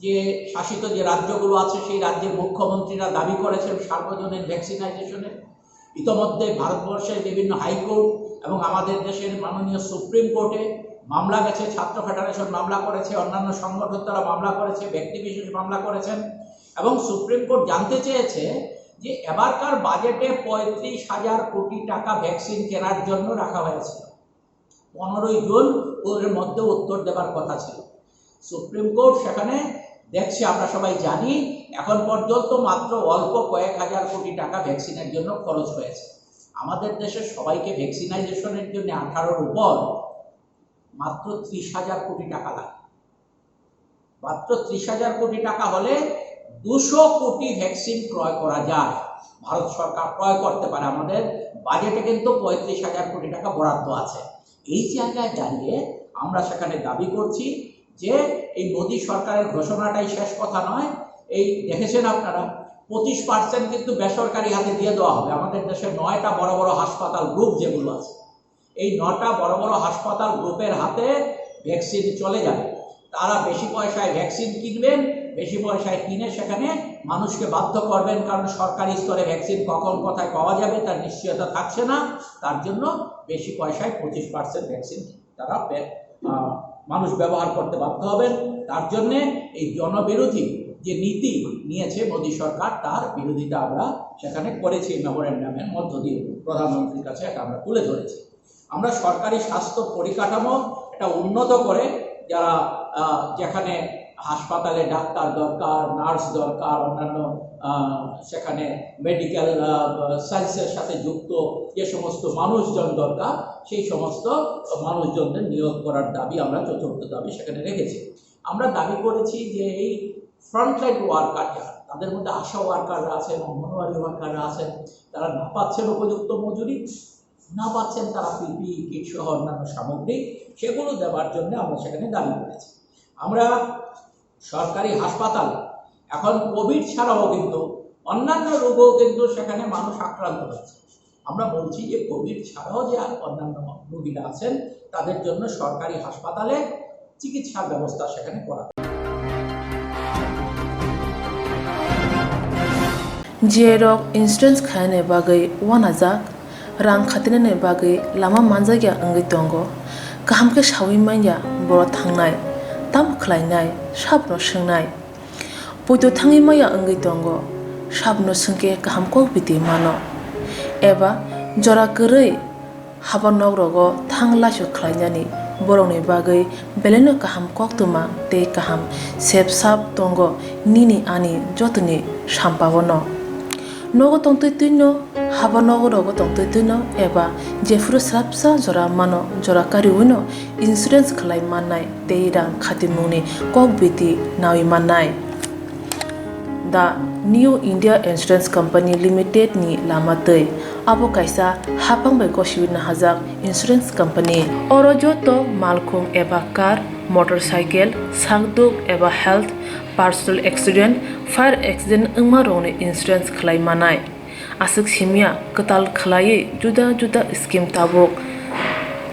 যে শাসিত যে রাজ্যগুলো আছে, সেই রাজ্যের মুখ্যমন্ত্রীরা দাবি করেছেন সার্বজনীন ভ্যাকসিনাইজেশনের। ইতোমধ্যে ভারতবর্ষের বিভিন্ন হাইকোর্ট এবং আমাদের দেশের মাননীয় সুপ্রিম কোর্টে মামলা গেছে, ছাত্র ফেডারেশন মামলা করেছে, অন্যান্য সংগঠন তারা মামলা করেছে, ব্যক্তিবিশেষ মামলা করেছেন। এবং সুপ্রিম কোর্ট জানতে চেয়েছে যে এবারকার বাজেটে পঁয়ত্রিশ হাজার কোটি টাকা ভ্যাকসিন কেনার জন্য রাখা হয়েছিল। পনেরোই জুন ওদের মধ্যে উত্তর দেবার কথা ছিল। সুপ্রিম কোর্ট সেখানে দেখছে, আমরা সবাই জানি, এখন পর্যন্ত মাত্র অল্প কয়েক হাজার কোটি টাকা ভ্যাকসিনের জন্য খরচ হয়েছে। আমাদের দেশে সবাইকে ভ্যাকসিনাইজেশনের জন্য আঠারোর উপর মাত্র ত্রিশ হাজার কোটি টাকা লাগে। মাত্র ত্রিশ হাজার কোটি টাকা হলে দুশো কোটি ভ্যাকসিন ক্রয় করা যায়, ভারত সরকার ক্রয় করতে পারে। আমাদের বাজেটে কিন্তু পঁয়ত্রিশ হাজার কোটি টাকা বরাদ্দ আছে। এই জায়গায় দাঁড়িয়ে আমরা সেখানে দাবি করছি যে এই মোদী সরকারের ঘোষণাটাই শেষ কথা নয়। এই দেখেছেন আপনারা, পঁচিশ পার্সেন্ট কিন্তু বেসরকারি হাতে দিয়ে দেওয়া হবে। আমাদের দেশে নয়টা বড় বড় হাসপাতাল গ্রুপ যেগুলো আছে, এই নটা বড় বড় হাসপাতাল গ্রুপের হাতে ভ্যাকসিন চলে যাবে। তারা বেশি পয়সায় ভ্যাকসিন কিনবেন, বেশি পয়সায় কিনে সেখানে মানুষকে বাধ্য করবেন, কারণ সরকারি স্তরে ভ্যাকসিন কখন কোথায় পাওয়া যাবে তার নিশ্চয়তা থাকছে না। তার জন্য বেশি পয়সায় পঁচিশ পার্সেন্ট ভ্যাকসিন তারা বে-, আহ, মানুষ ব্যবহার করতে বাধ্য হবেন। তার জন্য এই জনবিরোধী যে নীতি নিয়েছে মোদী সরকার, তার বিরোধিতা আমরা সেখানে করেছি মেমোরেন্ডামের মধ্য দিয়ে, প্রধানমন্ত্রীর কাছে এটা আমরা তুলে ধরেছি। আমরা সরকারি স্বাস্থ্য পরিকাঠামো এটা উন্নত করে, যারা, আহ, যেখানে হাসপাতালে ডাক্তার দরকার, নার্স দরকার, অন্যান্য, আহ, সেখানে মেডিকেল, আহ, সায়েন্সের সাথে যুক্ত যে সমস্ত মানুষজন দরকার, সেই সমস্ত মানুষজনদের নিয়োগ করার দাবি আমরা চতুর্থ দাবি সেখানে রেখেছি। আমরা দাবি করেছি যে এই ফ্রন্টলাইন ওয়ার্কার যারা, তাদের মধ্যে আশা ওয়ার্কাররা আছেন, অঙ্গনওয়াড়ি ওয়ার্কাররা আছেন, তারা না পাচ্ছেন উপযুক্ত মজুরি, না পাচ্ছেন তারা পিপিই কিট সহ অন্যান্য সামগ্রী, সেগুলো দেওয়ার জন্য আমরা সেখানে দাবি করেছি। আমরা সরকারি হাসপাতাল, এখন কোভিড ছাড়াও কিন্তু অন্যান্য রোগও কিন্তু সেখানে মানুষ আক্রান্ত হচ্ছে। আমরা বলছি যে কোভিড ছাড়াও যে আর অন্যান্য রোগীরা আছেন, তাদের জন্য সরকারি হাসপাতালে চিকিৎসার ব্যবস্থা সেখানে করা। G I rok insurance khaina bagwi uanajak. Rang khatinani bagwi lama manjakya wngwi tongo. Kaham khe saui manya boro thangnai, tamo khlainai, sabono swngnai. Poito thangwi manya wngwi tongo, sabono swngkhe kaham kok biti mano. Eba jora kwrwi haba nogrogo thang laisok khlainani borokni bagwi belaino kaham koktwma tei kaham sep sap tongo nini ani jotoni sampaono. Nogo tongtwi twino, haba nogo rogo tongtwi twino eba jephuru swrapsa jora mano, jora kariwino insurance khlai mannai tei rang khatimungni kok biti naui mannai. The New India Insurance Company Limited ni lama twi. Abo kaisa haphang bai gosiwi nahajak insurance company. Oro joto malkhung eba car, motorcycle, sakduk eba health, personal accident, fire accident wngma rokni insurance khlai manai. Aswk simya kwtal khlaiwi juda juda scheme tabuk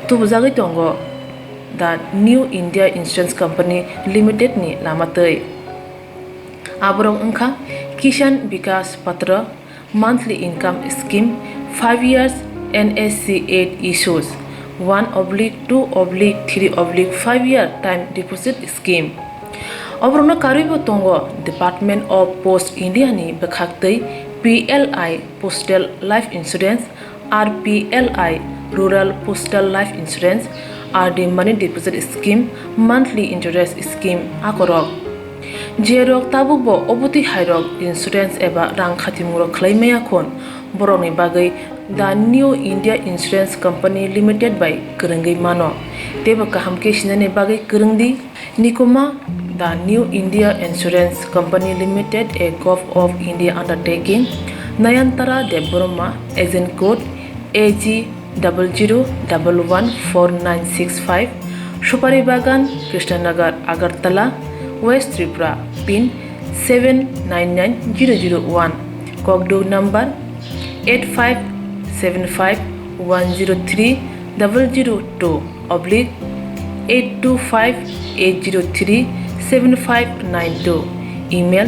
tubujagwi tongo The New India Insurance Company Limited ni lama twi. Aborok wngkha Kisan Vikas Patra, monthly income scheme, five years N S C eight issues, one oblique two oblique three oblique five year time deposit scheme. Oborokno karwibo tongo Department of Post India ni bwkhaktwi P L I Postal Life Insurance, R P L I Rural Postal Life Insurance, R D Money Deposit Scheme, Monthly Interest Scheme akorok. Jerok tabukbo obotwi hairok insurance eba rang khatimungrok khlai maya khun, borokni bagwi The New India Insurance Company Limited bai kwrwngwi mano, teibo kaham khe sinani bagwi kwrwng di. Nikuma, The New India Insurance Company Limited, a Govt of India undertaking, Nayantara Debbarma, agent code A G double zero double one four nine six five, Supari Bagan, Krishnanagar, Agartala, West Tripura, pin seven nine nine zero zero one, Kokduk number eight five seven five one zero three double zero two oblique eight two five eight zero three seven five nine two, email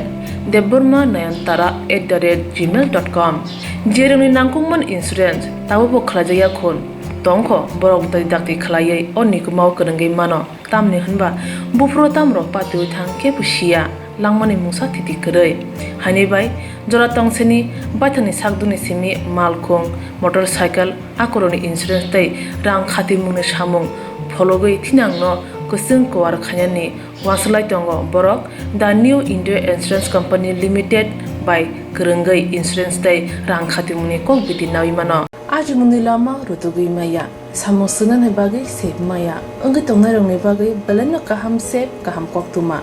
debbarma nayantara at the rate gmail dot com. Jerokni nangkukmani insurance tabukbo khlaijakya khun tongkho, borok twi dakti khlaiwi o nikumao kwrwngwi mano. Tamni hwnba buphuru tamrok patiui thang kebo siya, langmani mungsa thiti kwrwi. Haini bai jora tongsini baithangni sakdukni simi malkhung, motorcycle, akorokni insurance tei rang khatimungni samung phologwi thinangno kwchwng kuar khainani uansuk lai tongo borok The New India Insurance Company Limited bai kwrwngwi insurance tei rang khatimungni kok biti naui mano. Ajimungni lama rutugwi maya, samung swngnani bagwi sep maya, wngwi tongnairokni bagwi belaino kaham sep, kaham koktwma.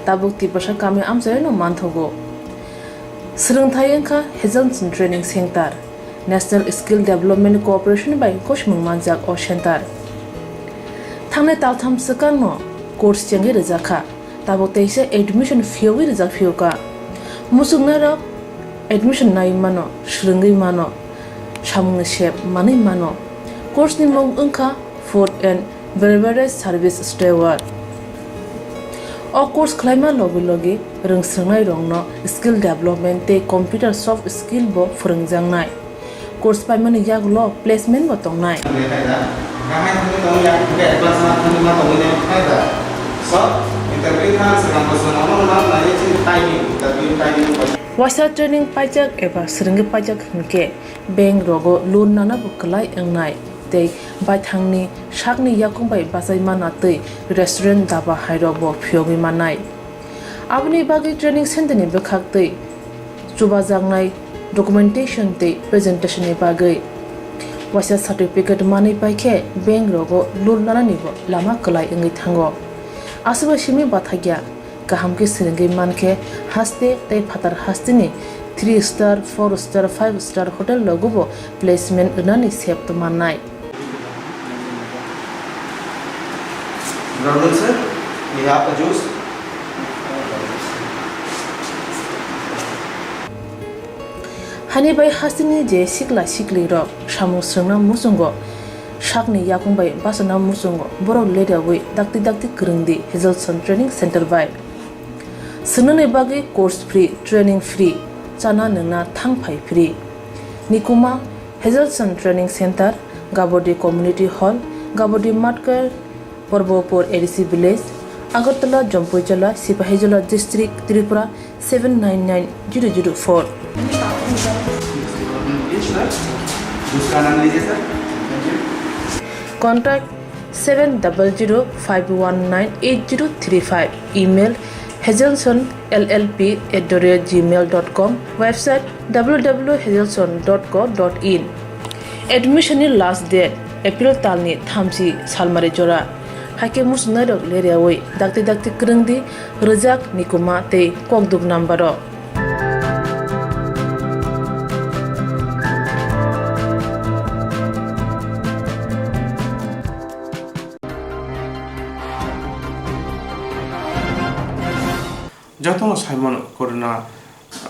Tabuk Tiprasa kami amchaino manthogo. Swrwngthai wngkha Hazelson Training Center, National Skill Development Corporation bai gosimung manjak o center. Thangnai taltham swkangno course chengwi rwjakha. Tabuk teisa admission phiyogwi rijak phiyokha. Muchungnairok admission naiwi mano, swrwngwi mano, samungni sep manwi mano. Course ni mung wngkha Food and Beverage Service Steward. O course khlaima logi logi rwngswrwngnairokno skill development tei computer soft skill bo phwrwngjaknai. Course paimani yagulo placement bo tongnai. Waisa training paijak eba swrwngwi paijak hinkhe bank rogo loan nana bo kwlai wngnai tei baithangni sakni yakung bai bachai mana twi restaurant, daba hairok bo phiyogwi mannai. Aboni bagwi training center ni bwkhak twi chubajaknai documentation tei presentation ni bagwi waisa certificate manwi paikhe bank rogo loan nanani bo lama kwlai wngwi thango. Aswkbai simi bathakya kaham khe swrwngwi mankhe haste tei phatar hasteni three star, four star, five star hotel rogo bo placement rwnani sep tongmannai. Good afternoon, sir. We have a juice. Hani bai hasteni je sikla sikli rok samung swrwngna muchungo, sakni yakung bai bachana muchungo, borok ledaui dakti dakti kwrwng di Hazelson Training Center bai. Swngnani bagwi course free, training free, chana nwngna thang phai free. Nikuma Hazelson Training Center, Gabodi Community Hall, Gabodi Matkar, Porbopur A D C Village, Agartala, Jampuijala, Sipahijola District, Tripura seven nine nine zero zero four. Contact seven double zero five one nine eight zero three five. Email hazelson L L P at the rate gmail dot com. Website w w w hazelson dot co dot in. Admission ni last date April talni thamchi salmari jora. Haikhe muchungnairok leriawi dakti dakti kwrwngdi rwjak, nikuma tei kokduk number o. Jotono saimano, corona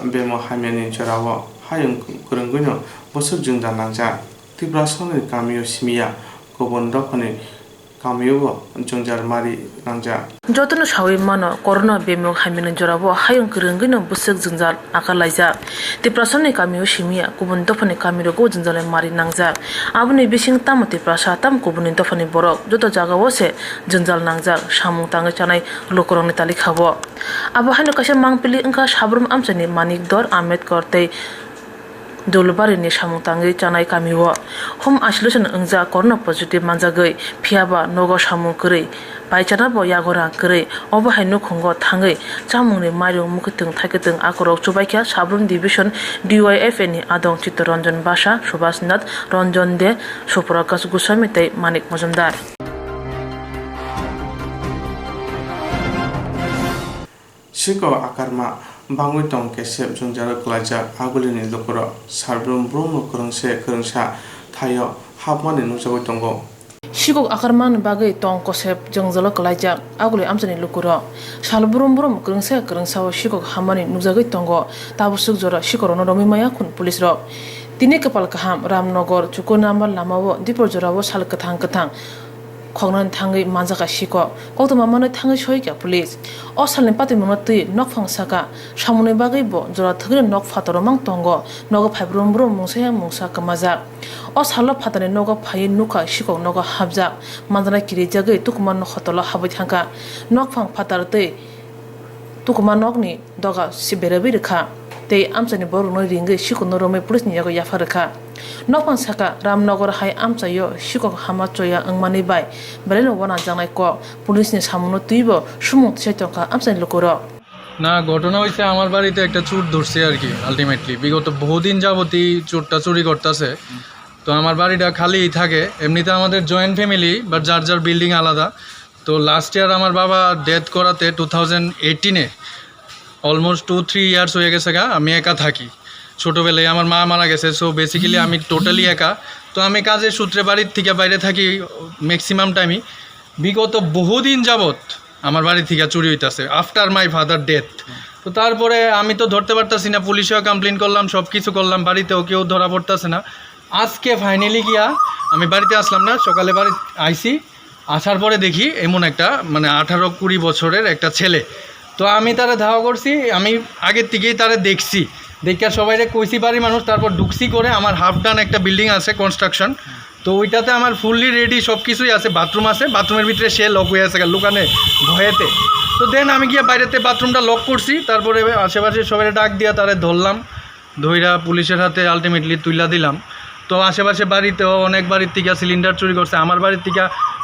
bemo hamyani jorao hayung kwrwngwino bwswk jwngjal nangjak. Tiprasani kamio simiya, kubun dophani kamiobo jwngjal mari nangjak. Jotono sawi mano, corona bemo hamyani jorao hayung kwrwngwino bwswk jwngjal akar laijak. Tiprasani kamio simiya, kubun dophani kamirogo jwngjal mari nangjak. Aboni bising tamo Tiprasa, tamo kubuni dophani borok, joto jagao se jwngjal nangjak, samung tangwi chanai lukurokni talikha-o. Abo haino kaisa mangpili wngkha Sabrum amchaini Manik Dor, Ambedkar tei Dulbarini samung tangwi chanai kamio. Home isolation wngjak, corona positive manjagwi, phiyaba nogo samung kwrwi, paichanabo yago rang kwrwi. Obo hai nukhungo thangwi chamungni mairung mukhwtwng thaikitwng akorok chubaikha Sabrum Division D Y F A ni adong Chittaranjan Basa, Subhas Nath, Ranjan De, Suprakash Goswami tei Manik Majumdar. Siko akarma bangwi tong kesep jwngjalo kwlaijak agulini lukurok. Sarbrum brum kwrwngse kwrwngsa thaio hapmani nukjagwi tongo. Sikok akarmani bagwi tong kosep jwngjalo kwlaijak aguli amchaini lukurok. Sal brum brum kwrwngse kwrwngsa o sikok hapmani nukjagwi tongo. Tabuk swk jora sikorokno romwi maya khun police rok. Tini kwpal kaham Ramnagar chukur number lama o Dipor jora o sal kwthang kwthang khoknani thangwi manjakha sikok. Koktwma manwi thangwi soikha police. O salni patimungno twi nokphang saka samungni bagwi bo jora thwgwino nok phataro mang tongo. Nogo phai brum brum mungsa ya mungsa kwmajak. O salo phatarni nogo phaiwi nukha sikok nogo hapjak. Manjana kirijagwi tukuma hotolo habwi thangkha. Nokphang phatar twi tukuma nokni doga si berabwi rwkha tei amchaini borokno ringwi sikokno romwi police ni yago yapha rwkha. Nokphang saka Ramnagar hai amchaio sikok hama choya wngmani bai belaino uanajaknai kok police ni samungno twibo sumung tisai tongkha amchaini lukurok. না, ঘটনা হয়েছে আমার বাড়িতে একটা চুর ধরছে আর কি। আলটিমেটলি বিগত বহুদিন যাবতই চুরটা চুরি করতেছে। তো আমার বাড়িটা খালিই থাকে। এমনিতে আমাদের জয়েন্ট ফ্যামিলি, বাট যার যার বিল্ডিং আলাদা। তো লাস্ট ইয়ার আমার বাবা ডেথ করাতে টু থাউজেন্ড এইটিনে, অলমোস্ট টু থ্রি ইয়ার্স হয়ে গেছে গা আমি একা থাকি। ছোটোবেলায় আমার মা মারা গেছে, সো বেসিক্যালি আমি টোটালি একা। তো আমি কাজের সূত্রে বাড়ির থেকে বাইরে থাকি ম্যাক্সিমাম টাইমই। বিগত বহুদিন যাবত আমার বাড়ি থেকে চুরি হইতাছে, আফটার মাই ফাদার ডেথ। তো তারপরে আমি তো ধরতে পারতাছি না, পুলিশেও কমপ্লেন করলাম, সব কিছু করলাম, বাড়িতেও কেউ ধরা পড়তাছে না। আজকে ফাইনালি গিয়া আমি বাড়িতে আসলাম না, সকালে বাড়ি আইছি, আসার পরে দেখি এমন একটা, মানে, আঠারো কুড়ি বছরের একটা ছেলে। তো আমি তারে ধাওয়া করছি, আমি আগের থেকেই তারে দেখছি, দেখিয়া সবাইরে কইছি বাড়ির মানুষ, তারপর ঢুকছি করে আমার হাফ ডান একটা বিল্ডিং আছে কনস্ট্রাকশন, তো ওইটাতে আমার ফুললি রেডি, সব কিছুই আছে, বাথরুম আছে, বাথরুমের ভিতরে সে লক হয়ে আছে, লুকানে ভয়েতে। তো দেন আমি গিয়ে বাইরেতে বাথরুমটা লক করছি, তারপরে আশেপাশে সবাই ডাক দিয়া তারে ধরলাম, ধইরা পুলিশের হাতে আলটিমেটলি তুইলা দিলাম। তো আশেপাশে বাড়িতেও অনেক বাড়ির থেকে সিলিন্ডার চুরি করছে, আমার বাড়ির থেকে,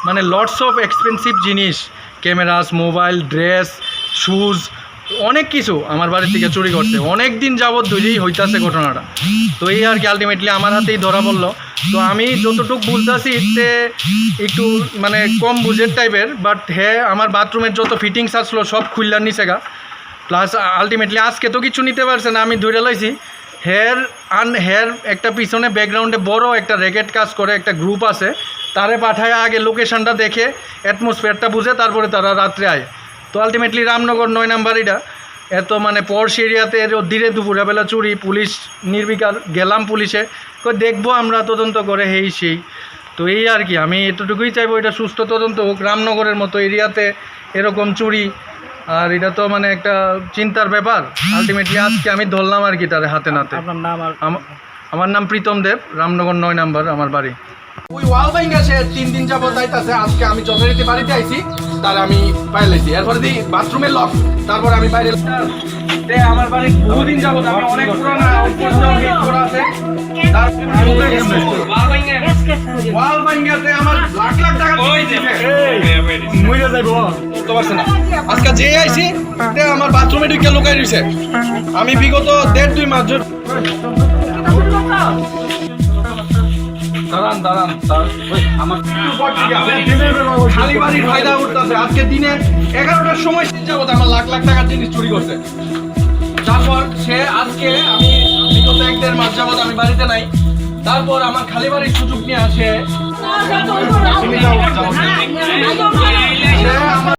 মানে, লটস অফ এক্সপেন্সিভ জিনিস, ক্যামেরাস, মোবাইল, ড্রেস, শুজ, অনেক কিছু আমার বাড়ি থেকে চুরি করছে। অনেক দিন যাবত ধরেই হইতাছে ঘটনাটা। তো এই আর কি, আলটিমেটলি আমার হাতেই ধরা পড়লো। তো আমি যতটুকু বুঝতেছি, এতে একটু, মানে, কম বুঝের টাইপের, বাট হে আমার বাথরুমের যত ফিটিংস আসলো সব খুললা নিছে গা। প্লাস আলটিমেটলি আজকে তো কিছু নিতে পারছে না, আমি ধরে লাইছি। হের আন হের একটা পিছনে ব্যাকগ্রাউন্ডে বড় একটা র্যাকেট কাজ করে, একটা গ্রুপ আছে, তারে পাঠায় আগে লোকেশনটা দেখে, অ্যাটমসফিয়ারটা বুঝে, তারপরে তারা রাত্রে আয়। তো আলটিমেটলি রামনগর নয় নাম্বার এটা, এত, মানে, পশ এরিয়াতে এর দিনে দুপুরে বেলা চুরি, পুলিশ নির্বিকার, গেলাম পুলিশে, কই, "দেখবো আমরা, তদন্ত করে হেই সেই।" তো এই আর কি, আমি এতটুকুই চাইবো, এটা সুস্থ তদন্ত হোক, রামনগরের মতো এরিয়াতে এরকম চুরি, আর এটা তো, মানে, একটা চিন্তার ব্যাপার। আলটিমেটলি আজকে আমি ধরলাম আর কি তারে হাতে নাতে। আপনার নাম আর আমা-, আমার নাম প্রীতম দেব, রামনগর নয় নাম্বার আমার বাড়ি। ওই ওয়াল ভাঙ্গা সে তিন দিন যাবত যাইতাছে। আজকে আমি যথারীতি বাড়িতে আইছি, তার আমি পাইলাইছি। এরপরে দি বাথরুমে লক, তারপরে আমি বাইরে। তে আমার বাড়ি বহুদিন যাবত, আমি অনেক পুরানা, অভ্যস্ত, অনেক পুরা আছে। তার ওয়াল ভাঙ্গা, ওয়াল ভাঙ্গাতে আমার লাখ লাখ টাকা ওই যে। মরে যাইবো। করতে পারছে না। আজকে যে আইছি, তে আমার বাথরুমে ঢুকে লুকাই রইছে। আমি বিগত দেড় দুই মাস ধরে দাঁড়ান, দাঁড়ান, স্যার। ওই আমার খালি বাড়ির ফায়দা করতেছে। আজকে দিনে এগারোটার সময় যাবত আমার লাখ লাখ টাকার জিনিস চুরি করছে। তারপর সে আজকে, আমি বিগত এক দেড় মাস যাবত আমি বাড়িতে নাই। তারপর আমার খালি বাড়ির সুযোগ নিয়ে আসে। সে আমার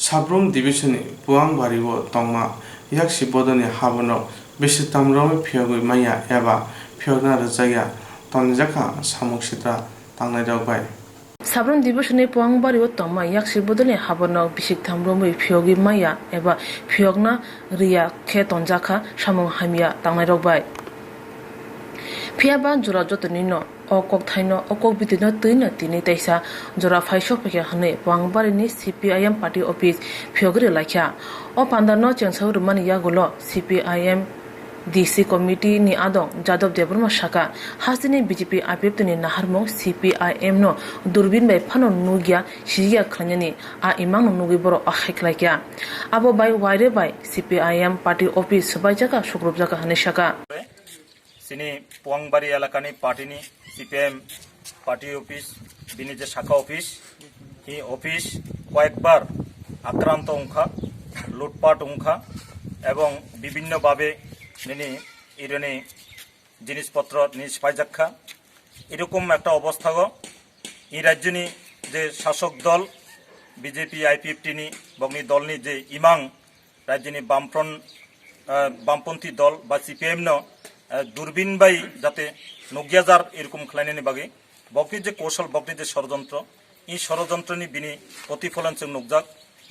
Sabrum Division ni Puangbari o tongma yaksi bodolni haborok bisi tamrogwi phiyogwi manya eba phiyokna rwjakya tonjakha samung sitra tangnairok bai. Sabrum Division ni Puangbari o tongma yaksi bodolni haborok bisi tamrogwi phiyogwi manya eba phiyokna rwya khe tonjakha samung hamya tangnairok bai. Phiya ba jora joto ni no o kokthaino, o kok bitwino twino tini teisa jora phai sokphaikha hwnwi Puangbarini C P I M party office phiyogwi rwlaikha. O pandano chengsaui rwmani yagulo C P I M D C committee ni adong Jadab Debbarma saka, hasteni B J P I P F T ni naharmung C P I M no durbin bai phano nukya, sijikya khlainani a imangno nugwi borok ahai khlaikha. Abo bai waire bai C P I M party office swbaijak, sukrupjak hwnwi saka. Chini Puangbari elakani party ni C P M party office, bini je saka office, hi office koyekbar akranto wngkha, lutpat wngkha, ebong bibinno babe nini ironi jinispotro ni sipaijakha. Erokom ekta obosthago i rajyoni je sasok dol B J P I P F T ni bokni dolni je imang rajyoni bamfront, eh, bamponthi dol ba C P M no, eh, durbin bai jate nukya jar erokom khlainani bagwi bokni je kosol, bokni je sorojontro, i sorojontroni bini protifolon chwng nukjak.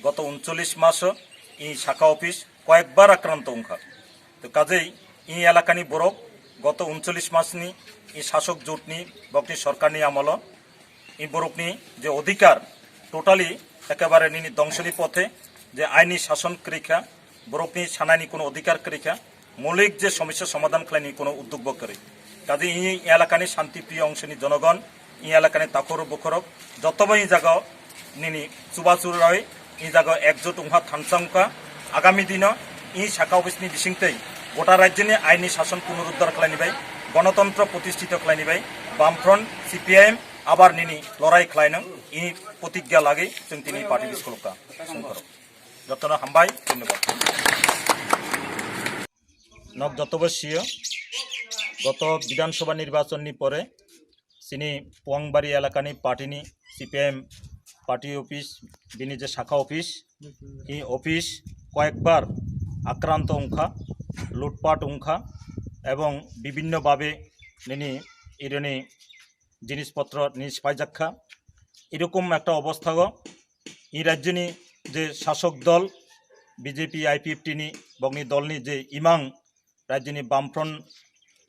Goto uncholish maso i saka office koyekbar akranto wngkha. To kajei i elakani borok goto uncholish masni i sasok jotni bokni sorkarni amolo i borokni je odhikar totally ekebare nini dongsoni pothe, je aini sason kwrwikha, borokni sanaini kono odhikar kwrwikha, moulik je somosya somadhan khlaini kono uddog bo kwrwi. Kajei i elakani shanti priyo ongsoni jonogon, i elakani takhorok bukhorok jotobo i jagao nini chubachu roi i jagao ekjot wngha thansa wngkha. Agami dino i saka office ni bisingtwi gota rajyoni aini sason punoruddhar khlaini bai, gonotontro protistito khlaini bai, Bamfront, C P I M, abar nini lorai khlainw i protigya lagwi chwng tini party biskolokka. Songkhoro. Jotono hambai, dhonnobad. Nok jotobo siyo, goto Bidhan Sabha nirbachon ni pore chini Puangbari elakani party ni C P I M party office, bini je saka office, i office koyekbar akranto wngkha, lutpat wngkha, ebong bibinno babe nini ironi jinispotro ni sipaijakha. Erokom ekta obosthago i rajyoni je sasok dol B J P I P F T ni bokni dolni je imang rajyoni bamfront,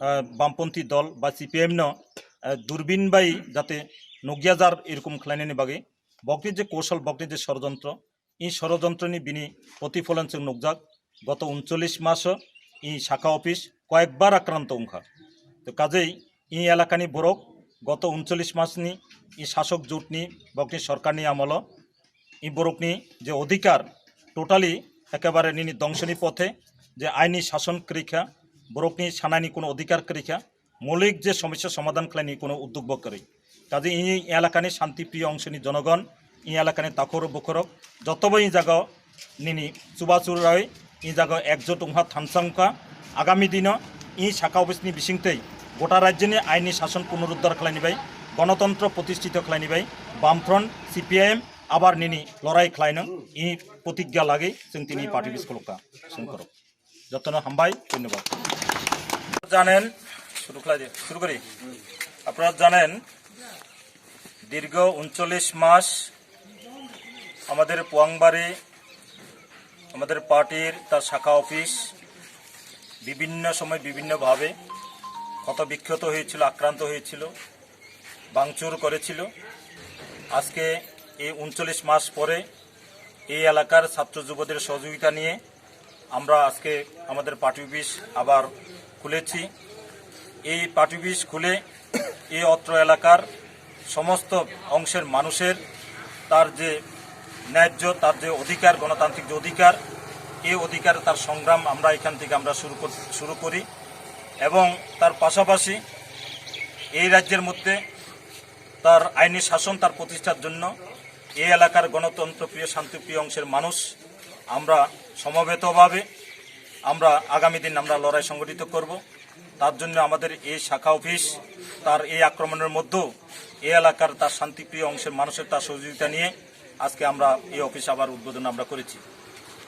eh, bamponthi dol ba C P M no, eh, durbin bai jate nukya jar erokom khlainani bagwi bokni je kosol, bokni je sorojontro, i sorojontroni bini protifolon chwng nukjak. Goto uncholish maso i saka office koyekbar akranto wngkha. To kajei i elakani borok goto uncholish masni i sasok jotni bokni sorkarni amolo i borokni je odhikar totally ekebare nini dongsoni pothe, je aini sason kwrwikha, borokni sanaini kono odhikar kwrwikha, moulik je somosya somadhan khlaini kono uddog bo kwrwi. Kajei i elakani shanti priyo ongsoni jonogon, i elakani takhorok bukhorok jotobo i jagao nini chubachu roi i jagao ekjot wngha thansa wngkha. Agami dino i saka office ni bisingtwi gota rajyoni aini sason punoruddhar khlaini bai, gonotontro protistito khlaini bai, Bamfront, C P I M abar nini lorai khlainw i protigya lagwi chwng tini party biskolokka. Songkhoro. Jotono hambai, dhonnobad. জানেন, শুরু করা যায়, শুরু করি। আপনারা জানেন, দীর্ঘ ঊনচল্লিশ মাস আমাদের পোয়াংবাড়ি আমাদের পার্টির তার শাখা অফিস বিভিন্ন সময় বিভিন্নভাবে ক্ষতবিক্ষত হয়েছিল, আক্রান্ত হয়েছিল, ভাঙচুর করেছিল। আজকে এই ঊনচল্লিশ মাস পরে এই এলাকার ছাত্র যুবদের সহযোগিতা নিয়ে আমরা আজকে আমাদের পার্টি অফিস আবার খুলেছি। এই পার্টি অফিস খুলে এই অত্র এলাকার সমস্ত অংশের মানুষের তার যে ন্যায্য, তার যে অধিকার, গণতান্ত্রিক যে অধিকার, এই অধিকার তার সংগ্রাম আমরা এখান থেকে আমরা শুরু কর-, শুরু করি। এবং তার পাশাপাশি এই রাজ্যের মধ্যে তার আইনি শাসন তার প্রতিষ্ঠার জন্য এই এলাকার গণতন্ত্রপ্রিয়, শান্তিপ্রিয় অংশের মানুষ আমরা সমবেতভাবে আমরা আগামী দিন আমরা লড়াই সংগঠিত করব। তার জন্য আমাদের এই শাখা অফিস, তার এই আক্রমণের মধ্যেও এই এলাকার তার শান্তিপ্রিয় অংশের মানুষের তার সহযোগিতা নিয়ে আজকে আমরা এই অফিস আবার উদ্বোধন আমরা করেছি।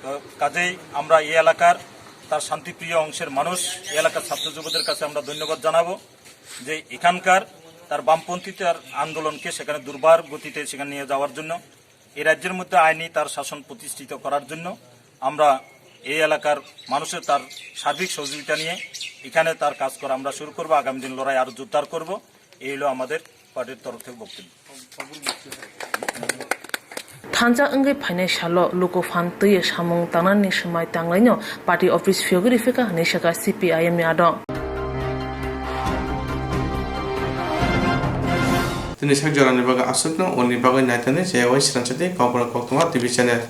তো কাজেই আমরা এই এলাকার তার শান্তিপ্রিয় অংশের মানুষ, এই এলাকার ছাত্র যুবদের কাছে আমরা ধন্যবাদ জানাবো যে এখানকার তার বামপন্থী তার আন্দোলনকে সেখানে দুর্বার গতিতে সেখানে নিয়ে যাওয়ার জন্য, এই রাজ্যের মধ্যে আইনি তার শাসন প্রতিষ্ঠিত করার জন্য আমরা এই এলাকার মানুষের তার সার্বিক সহযোগিতা নিয়ে এখানে তার কাজ করা আমরা শুরু করব। আগামী দিন লড়াই আরো জোরদার করব। এই হলো আমাদের পার্টির তরফ থেকে বক্তব্য। Thansa wngwi phainai salo luku phan twiwi samung tangnani swmai tanglaino party office phiyogwi rwphikha hwnwi sakha C P I M ni adong. Tini sak jorani bagwi aswkno, uni bagwi naitani chayawai srangsa di Kokborok Koktwma T V channel.